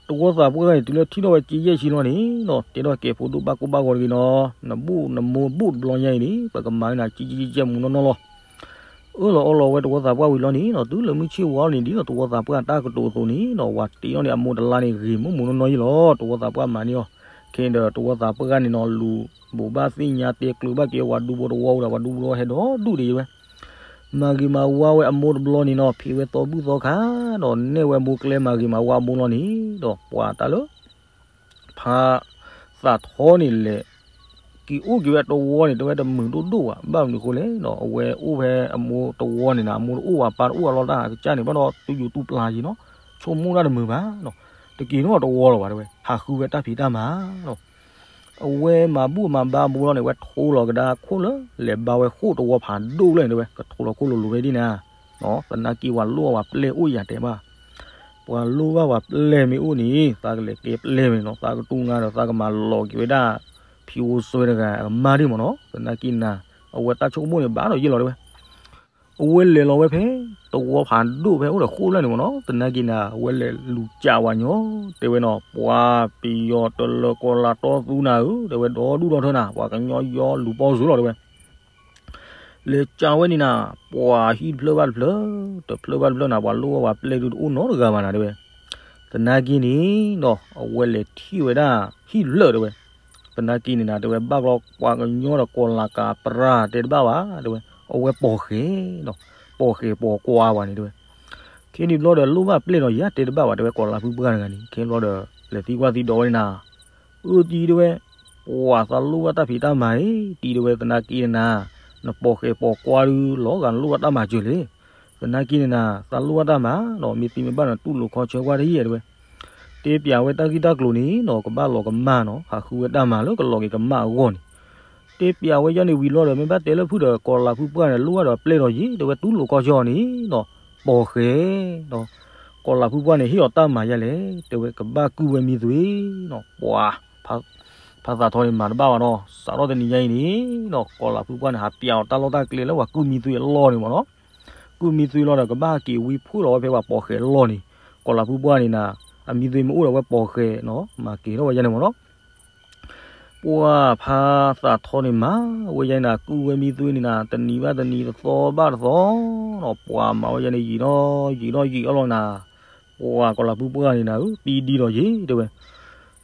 တဝီသးပှၢ်န့ၣ် တုၤလၢထံၣ်ထီၣ်ဝဲက့ယဲၢ်ဆံလီၤန့ၣ်နီၤ တဲထီၣ်ကဲၤဖိဒိၣ်ဘၣ်ကိၢ်ဘၣ်ဂီၤတဂ့ၤနီၤ, နဘူၣ်နမိၢ်ဘူၣ်တဘျီညါအံၤန့ၣ် ပကမၤန့ၢ်နၤက့က့က့မုၢ်နီၢ်နီၢ်လီၤ. အၢၣ်လီၤအီလီၤဝဲတဝီသးပှၢ်ဝံၤလီၤန့ၣ်နီၤ တုၤလၢမုၢ်ဆ့ၣ်ဝါလီၤန့ၣ် ဒ်သိးတဝီသးပှၢ်တၢ်ကတိၤအသိးန့ၣ်နီၤ ဝၤတ့ထီၣ်န့ၢ်အမိၢ်တလါန့ၣ်ဂ့ၤမိၢ်မုၢ်နီၢ်နီၢ်ယံၤလီၤ. တဝီသးပှၢ်မၤန့ၢ်အီၤ ခဲဒီးတဝီသးပှၢ်န့ၣ်နီၤ လူၤဘိးဘၣ်သ့ၣ်ညါတဲကျုးဘၣ်က့ၤဝၤဒူဖိတဝီဝံၤဒီး ဝၤဒူဖိတဝီဟဲဒီဒူၣ်ဒံးဝဲ မၤဂ့ၤမၤဝါဝဲအမိၢ်တဘျီန့ၣ်နီၤ ဖံးဝဲသီဘူၣ်သီခါဒီး နဲၣ်ဝဲမိၢ်ကျဲမၤဂ့ၤမၤဝါအမိၢ်လီၤန့ၣ်ဒီး ပှၤတၢ်လၢ ဖါသးထီန့ၣ်လဲၤ က့ၤအိၣ်က့ၤဝဲတဝီန့ၣ် တဲဝဲတမုာ်ဒိၣ်ဒိၣ်ဘၣ် ဘၣ်မနုၤအဃိလဲၣ်နီၤ အဝဲအိၣ်ဖဲအမိၢ်တဝီန့ၣ်နၤ အမိၢ်တအိၣ်ဘၣ် ပၢ်တအိၣ်ဘၣ်လီၤတၢ်ကစၢ်န့ၣ် ဘၣ်ဒီးတူၢ်ယူၤတူၢ်ပျၢ်ယံၤနီၤ ဆိကမိၣ်တၢ်တမုာ်ဘၣ်နီၤ တက့ၤနီတဝီလၢၤဘၣ် တဲဝဲ ဟးဃုဝဲတၢ်ဖံးတၢ်မၤနီၤ အဝဲမၤဘူၣ်မၤဘါအမိၢ်လီၤန့ၣ် အဝဲထိလီၤကဒါခိၣ်လၢ လဲၤဘါဝဲဃိာ်တဝီဖးဒိၣ်လၢန့ၣ် တဲဝဲ ကထိလီၤခိၣ်လိၤလိၤဖဲဒ်န့ၣ် သနာ်က့ပှၤလိၣ်ဘၣ်ပှၤပျဲၢ်အိၣ်ယၤတဲဘၣ် ပှၤလိၣ်ဘၣ်ပှၤပျဲၢ်မ့ၢ်အိၣ်န့ၣ် သးကလဲၤကဲပျဲၢ်မ့ၢ်နီၤ သးကတူၢ်ငါဒီးသးကမၤလီၤက့ၤဝဲဒၣ် ဖံအိၣ်စွဲတဂၤအကမၢ်ဒ်မ့ၢ်နီၤ သနာ်က့နၤ အဝဲတၢ်ဆိကမိၣ်န့ၣ်ဘၣ်ဒီးယ့ၢ်လီၤတဲဝဲ အဝဲလဲၤလီၤဝဲဖဲ တဝီဖးဒိၣ်ဖဲအိၣ်ဒီးဃိာ်လၢန့ၣ်မ့ၢ်နီၤ သနာ်က့နၤ အဝဲလဲၤလူၤကးဝဲညီ တဲဝဲနီၤ ပှၤပယီၤတလၢၤကီၤလၤတီသူနၤဧၢ တဲဝဲဒီဒူၣ်ဒီထၢနၤ ပှၤကညီယီလူၤပီၢ်စူၤလီၤတဲဝဲ လဲၤကးဝဲန့ၣ်နၤ ပှၤဟံၣ်တဖျၢၣ်ဘၣ်တဖျၢၣ် တဖျၢၣ်ဘၣ်တဖျၢၣ်နၤ ပှၤလိၣ်ဘၣ်ပှၤပျဲၢ်ဒုးတအိၣ်နီတဂၤဘၣ်နၤတဲဝဲ သနာ်က့န့ၣ်ဒီး အဝဲလဲၤထံၣ်ဝဲဒၣ် ဟံၣ်တဖျၢၣ်တဲဝဲ သနာ်က့န့ၣ်နၤ တဲဝဲ ဘၣ်ဘျီပှၤကညီဒီးကီၤလၤကၤပြၢ်တဲတဘၣ်ဘၣ် တဲဝဲ အဝဲပိာ်ဃဲၤဒီး ပိာ်ဃဲၤပိာ်ကွါဝဲန့ၣ်တဲဝဲ ခဲန့ၣ်ဘျီဒီး လိၣ်ဘၣ်ပျဲၢ်ဒီးယၤတဲတဘၣ်ဘၣ် တဲဝဲ ကီၤလၤဖုပှၢ်တဂၤန့ၣ် ခဲန့ၣ်ဘျီဒီး လဲၤသံကွၢ်သံဒိးဝဲန့ၣ်နၤ အၢ တံၤတဲဝဲ ပှၤသးလိၣ်ဘၣ်တၢ်ဖံးတၢ်မၤအံၤ တံၤတဲဝဲ သနာ်က့န့ၣ်နၤ နပိာ်ဃဲၤပိာ်ကွါဒုး လီၤဂာ်နလိၣ်ဘၣ်တၢ်မၤစၢၤလဲၣ် သနာ်က့န့ၣ်နၤ သးလိၣ်ဘၣ်တၢ်မၤနီၤ မ့ၢ်သ့မ့ၢ်ဘၣ်နၤ တူၢ်လိာ်ခီဆၢကွၢ်တယံာ်တဲဝဲ တဲပျးဝဲတၢ်ဂ့ၢ်တၢ်ကျိၤန့ၣ်နီၤ ကဘၣ်လီၤကမၣ်နီၤ ဟးဃုဝဲတၢ်မၤလၢကလီၤက့ၤကမၣ်အဂီၢ်န့ၣ် တဲပျးဝဲယဲန့ၣ်ဝံၤလီၤဒီး မ့ၢ်ဘၣ်တဲလၢဖုဒီး ကီၤလၤဖုပှၢ်န့ၣ် လိၣ်ဘၣ်ဒီးပျဲၢ်ဒီးယံၤ တဲဝဲတူၢ်လိာ်ခီဆၢအီၤန့ၣ်နီၤ ပိာ်ဃဲၤဒီး ကီၤလၤဖုပှၢ်န့ၣ် ဟ့ၣ်အီၤတၢ်မၤယဲလဲၣ် တဲဝဲကဘၣ်ကုၢ်ဝဲမံသွံနီၤ ပှၤ ဖါသးထီန့ၣ်မၤတဘၣ်ဘၣ်နီၤ စးထီၣ်တနံၤညါအံၤန့ၣ်နီၤ ကီၤလၤဖုပှၢ်န့ၣ် ဟးပျးအီၤတၢ်လီၢ်တၢ်ကျဲလၢပှၤကုၢ်မံသွံအလီၢ်န့ၣ်မ့ၢ်နီၤ ကုၢ်မံသွံလီၤဒီး ကဘၣ်က့ၤဝံဖှိၣ်လီၤဝဲဖဲပှၤပိာ်ဃဲၤအလီၢ်န့ၣ် ကီၤလၤဖုပှၢ်န့ၣ်နၤ အမံသွံမ့ၢ်အိၣ်ဒီးဝဲပိာ်ဃဲၤနီၤ မၤက့ၤထီၣ်ဝဲယဲန့ၣ်မ့ၢ်နီၤ ပှၤဖါသးထီန့ၣ်မၤဝဲယဲန့ၣ်နၤ ကုၢ်ဝဲမံသွံန့ၣ်နၤ တနံၤဘၣ်တနံၤ တသီဘၣ်တသီနီၤ ပှၤမၤဝဲယဲန့ၣ် ယံာ်ထီၣ်ယံာ်ထီၣ်ယံာ်အီၤလီၤနၤ ပှၤကီၤလၤဖုပှၢ်န့ၣ်နၤ တံၤဒံဒီးယံၤတဲဝဲ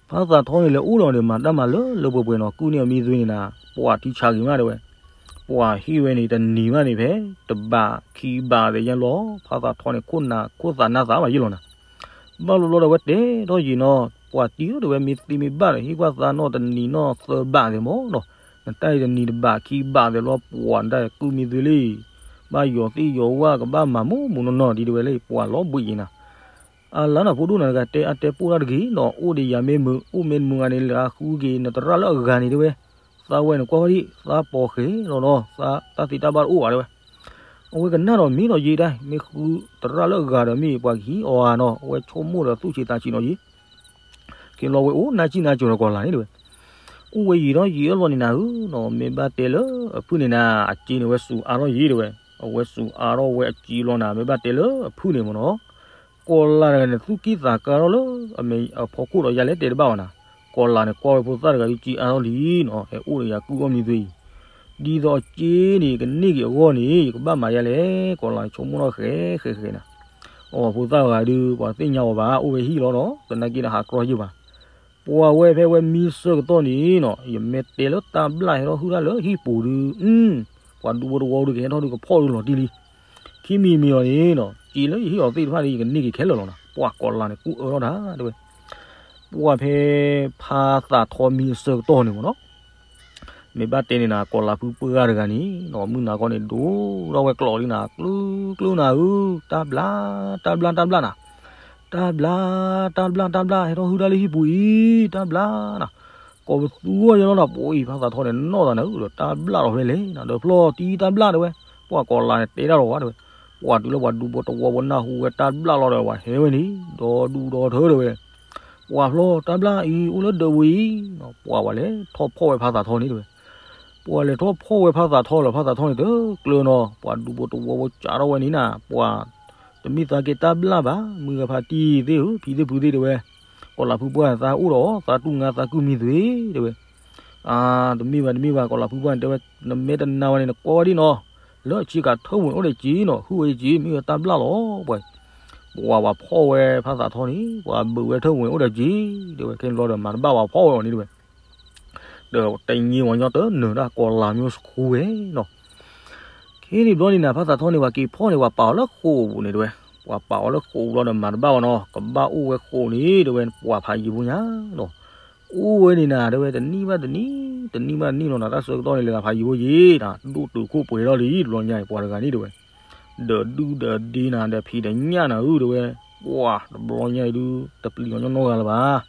ဖါသးထီန့ၣ်လဲၤအိၣ်ဒီးန့ၣ် မၤတၢ်မၤလၢလၢပှဲၤပှဲၤနီၤ ကုၢ်န့ၢ်အမံသွံန့ၣ်နၤ ပှၤထံဆးဂ့ၤမးတဲဝဲ ပှၤဟ့ၣ်ဝဲန့ၣ် တနံၤဘၣ်န့ၣ်ဖဲ တဘးခံဘးသဲးယဲလီၤ ဖါသးထီန့ၣ် ခိၣ်နၢ်ခိၣ်သးနၢ်သးဘၣ်ယဲလီၤနၤ ဘၣ်လီၤဘျီဒီးဝဲတဲထီၣ်ယံာ်နီၤ ပှၤတံၤဧၢ တဲဝဲ မ့ၢ်သ့မ့ၢ်ဘၣ်ဒီး ဟ့ၣ်ကွၢ်သးနီၣ်တနံၤနီၣ်သၢဘးသဲးမ့ၢ်နီၤ နတၢ်အံၤတနံၤတဘးခံဘးသဲးလီၤ ပှၤနတၢ်ကုၢ်မံသွံလံ ဘၣ်ယီၤသ့ၣ်ယီၤဝၣ် ကဘၣ်မၤမူမူနီၢ်နီၢ်ဒ်တဲဝဲလၢ ပှၤလီၤဘှံးယံၤနၤ အလါနၤဖိဒိၣ်နၤတဂၤတဲအါတဲပိၢ်တၢ်တဂ့ၤနီၤ အိၣ်ဒီးယၤမ့ၢ်မုာ် အိၣ်မ့ၢ်တမုာ်ဂၤန့ၣ် လဲၤဃုက့ၤနသရၣ်လၢအဂၤန့ၣ်တဲဝဲ သးဝဲန့ၣ်ကွၢ်ဝဲဒ် သးပိာ်ဃဲၤလီၤနီၤ သးတၢ်သ့တၢ်ဘၣ်တအိၣ်ဘၣ်တဲဝဲ အဝဲကနၣ်ဒီးမ့ၢ်ဒီးယံာ်ဒၣ် မ့ၢ်ဃုသရၣ်လၢအဂၤဒီးမ့ၢ်ပှၤကဟံးအီၤဧါနီၤ, အဝဲဆိကမိၣ်ဒီးသူၣ်ဆံးသးဆံးနီၤယံာ်, က့ၤလီၤဝဲအိၣ်နါစံၣ်နါစိၤဒီးကီၤလၤန့ၣ်တဲဝဲ, အိၣ်ဝဲယံာ်ဒီးယံာ်အလီၢ်န့ၣ်နၤဧၢနီၤ, မ့ၢ်ဘၣ်တဲလၢအဖုၣ်န့ၣ်နၤ အစ့န့ၣ်ဝဲစူၤအါထီၣ်ယံာ်တဲဝဲ, အဝဲစူၤအါထီၣ်ဝဲအစ့လီၤနၤ မ့ၢ်ဘၣ်တဲလၢအဖုၣ်န့ၣ်မ့ၢ်နီၤ, ကီၤလၤတဂၤန့ၣ် သူၣ်က့ၣ်သးကါထီၣ်လၢအမဲာ်အဖီခိၣ်ဒီးယၤလဲၤတဲတဘၣ်ဘၣ်နၤ, ကီၤလၤန့ၣ် ကွၢ်ဝဲဖိသၣ်တဂၤဒုးစ့အါထီၣ်လံနီၤ, ဟဲအိၣ်ဒီးယၤကုၢ်အီၣ်မံသွံ, ဒ်သိးအစ့န့ၣ် ကန့ၢ်က့ၤအဂီၢ်န့ၣ် ယကဘၣ်မၤယၤလဲၣ်, ကီၤလၤဆိကမိၣ်ထီၣ်ဃဲဃဲဃဲနၤ, အဝဲဖိသၣ်တဂၤဒုး ပှၤသ့ၣ်ညါအီၤဘၣ် အိၣ်ဝဲဟံၣ်လီၤဒီး သနာ်က့ဒီးဟးကြီယံာ်ဘၣ် ပှၤဝဲဖဲဝဲမံဆၢကတီၢ်န့ၣ်နီၤ ယမ့ၢ်တဲလၢတၢ်ဘျၣ်ဟဲထီၣ်ဟုၣ်တၢ်လၢဟံၣ်ပူၤဒုး, ပှၤဒူဖိတဝီဒုးကဟဲထီၣ်ဒုးကဖီၣ်ဒုးလီၤတံၢ်လံ, ခံမံၤမံၤအီၤန့ၣ်နီၤ စ့လၢယဟ့ၣ်အီၤသ့ၣ်တဖၣ်န့ၣ် ယကန့ၢ်က့ၤခဲလၢာ်လီၤနၤ, ပှၤကီၤလၤန့ၣ် ကူၣ်အၢထီၣ်တၢ်တဲဝဲ, ပှၤဖဲဖါသးထီမံအဆၢကတီၢ်န့ၣ်မ့ၢ်နီၤ မ့ၢ်ဘၣ်တဲန့ၣ်နၤ ကီၤလၤဖုပှၢ်ဂၤတဂၤန့ၣ်နီၤ မုၢ်နၤခီန့ၣ် ဒိၣ်ထီၣ်ဝဲကျိးလံနၤ ကျုကျုနၤဧၢ, တၢ်ဘျၣ် တၢ်ဘျၣ် တၢ်ဘျၣ်နၤ, တၢ်ဘျၣ် တၢ်ဘျၣ် တၢ်ဘျၣ် ဟဲထီၣ်ဟုၣ်တၢ်လၢဟံၣ်ပူၤအံၤ တၢ်ဘျၣ်နၤ, ကိးပသူအီၤယဲလီၤနၤ ပအံၤဖါသးထီန့ၣ် နီၢ်သးနၤဧၢဒီး တၢ်ဘျၣ်လီၤဖဲလဲၣ်နၤ ဒီးဖျီၣ်တံၢ်တၢ်ဘျၣ်တဲဝဲ, ပှၤကီၤလၤန့ၣ်တဲတၢ်လီၤဝဲတဲဝဲ, ပှၤတုၤလၢပှၤဒူဖိတဝီဖိနၢ်ဟူဝဲတၢ်ဘျၣ်လီၤဒီး ပှၤဟဲဝဲန့ၣ် ဒီဒူၣ်ဒီထၢတဲဝဲ ပှၤဖျီၣ်တၢ်ဘျၣ်အံၤ အိၣ်လၢဒၢးဝံၤအံၤ, ပှၤဝဲလဲၤထီၣ်ဖီၣ်ဝဲဖါသးထီန့ၣ်တဲဝဲ, ပှၤလဲၤထီၣ်ဖီၣ်ဝဲဖါသးထီလၢဖါသးထီန့ၣ်တကျၢၤနီၤ ပှၤဒူဖိတဝီဖိစးထီၣ်ဝဲန့ၣ်နၤ ပှၤတမ့ၢ်သးက့ၤတၢ်ဘျၣ်ဘၣ် မုၢ်ဂၤဖးတံၢ်သ့ၣ်ဧၢ ဖံသ့ၣ်ဖုသ့ၣ်တဲဝဲ, ကီၤလၤဖုပှၢ်သးအိၣ်ဒီးသးတူၢ်ငါသးကုၢ်မံသွံတဲဝဲ, အါ တမ့ၢ်ဘၣ်တမ့ၢ်ဘၣ် ကီၤလၤဖုပှၢ်န့ၣ်တဲဝဲ, နမ့ၢ်တနာ်ဝဲန့ၣ် နကွၢ်ဝဲဒ်နီၤ, လၢအဆ့ကၤထၢၣ်ဝဲအိၣ်ဒီးစ့နီၤ ဟုၣ်ဝဲစ့ မ့ၢ်ဝဲတၢ်ဘျၣ်လီၤပှၤ, ပှၤဝဲဖီၣ်ဝဲဖါသးထီန့ၣ် ပှၤဘုးဝဲထၢၣ်ဝဲအိၣ်ဒီးစ့, တဲဝဲ ခဲန့ၣ်ဘျီဒီးမၤတဘၣ်ဝဲဖီၣ်ဝဲအီၤန့ၣ်တဲဝဲ, ဒီးတနံၤဝဲညီတနၢၤတၢ်ကီၤလၤမ့ၢ်ဆူဝဲနီၤ, ခဲန့ၣ်ဘျီန့ၣ်နၤ ဖါသးထီန့ၣ် ပှၤက့ၤဖီၣ်န့ၣ် ပှၤပာ်အီၤလၢဃိာ်ပူၤန့ၣ်တဲဝဲ, ပှၤပာ်အီၤလၢဃိာ်ပူၤလီၤဒီးမၤတဘၣ်ဝဲနီၤ ကဘၣ်အိၣ်ဝဲဃိာ်န့ၣ်တဲဝဲ ပှၤဖးယံၤဖိညါနီၤ, အိၣ်ဝဲန့ၣ်နၤတဲဝဲတနံၣ်ဘၣ်တနံၣ် တနံၣ်ဘၣ်တနံၣ်လီၤနၤ တၢ်ဆၢကတီၢ်န့ၣ် လဲၤသးဖးယံၤဖိယံၤနၤ ဒိၣ်တုာ်ခိၣ်ပှဲၤထီၣ်လံ တဘျီညါအံၤ ပှၤတဂၤန့ၣ်တဲဝဲ, ဒီးဒုၣ်ဒီးဒ့နၤဒီးဖံးဒီးညၣ်နၤဧၢတဲဝဲ, ပှၤတဘျီညါအံၤဒုး တပျံၤအီၤညီနီတဂၤလၢၤဘၣ်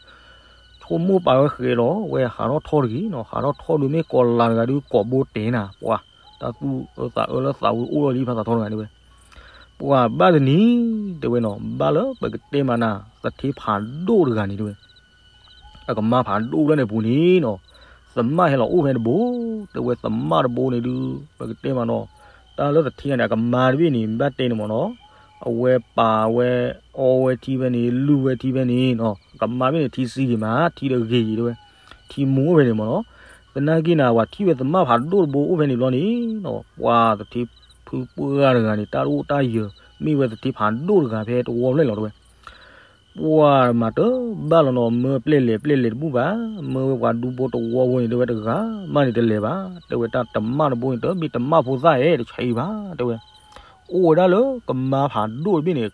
ဆိကမိၣ်ပာ်ဝဲဃဲၤလီၤ ဝဲဟးထီၣ်ထီၣ်တဂ့ၤနီၤ ဟးထီၣ်ထီၣ်ဒုးမ့ၢ်ကီၤလၤတဂၤဒုးကိးဘိတဲနၤ ပှၤ တၢ်သူၣ်အၢသးအၢလၢသးဝံၤအိၣ်လီၤလံ ဖါသးထီတဂၤန့ၣ်တဲဝဲ, ပှၤဘၣ်တနံၤတဲဝဲနီၤ ဘၣ်လၢပကတဲမးနၤ သထ့ဖးဒိၣ်တဂၤန့ၣ်တဲဝဲ အကမါဖးဒိၣ်လၢန့ၣ်ပူၤန့ၣ်နီၤ, သမၣ်ဟဲလီၤအိၣ်ဖဲတဘိ, တဲဝဲသမၣ်တဘိန့ၣ်ဒုး ပကတဲမးနီၤ, တၢ်လၢသထ့ဂၤန့ၣ် အကမါတဘ့ၣ်န့ၣ် ဘၣ်တဲန့ၣ်မ့ၢ်နီၤ, အဝဲပာ်ဝဲ အီဝဲထံဖဲန့ၣ် လုၢ်ဝဲထံဖဲန့ၣ်နီၤ, အကမါတဘ့ၣ်န့ၣ် ထံစံဂ့ၤမး ထံတဂ့ၤတဲဝဲ, ထံမူအိၣ်ဖဲန့ၣ်မ့ၢ်နီၤ, သနာ်က့နၤ ပှၤထံၣ်ဝဲသမၣ်ဖးဒိၣ်တဘိအိၣ်ဖဲန့ၣ်ဘျီန့ၣ်နီၤ, ပှၤသထ့ဖုပှၢ်ဂၤတဂၤန့ၣ် တၢ်အိၣ်တၢ်ယၢၤ မ့ၢ်ဝဲသထ့ဖးဒိၣ်တဂၤဖဲတဝီဖျၢၣ်လီၤတဲဝဲ ပှၤမၤတဘၣ်လီၤနီၤ မၢပျဲၢ်လဲၤပျဲၢ်လဲၤတဘူၣ်ဘၣ်, မၢဝဲပှၤဒူဖိတဝီဖိန့ၣ် တဲဝဲတဂၤမးန့ၣ်တလဲၤဘၣ်, တဲဝဲတၢ်တမၣ်တဘိန့ၣ် တမ့ၢ်တမၣ်ဖိသၣ်ဧဲ တဆံးဘၣ် တဲဝဲ, အိၣ်ဝဲဒၣ်လၢကမါဖးဒိၣ်တဘ့ၣ်န့ၣ်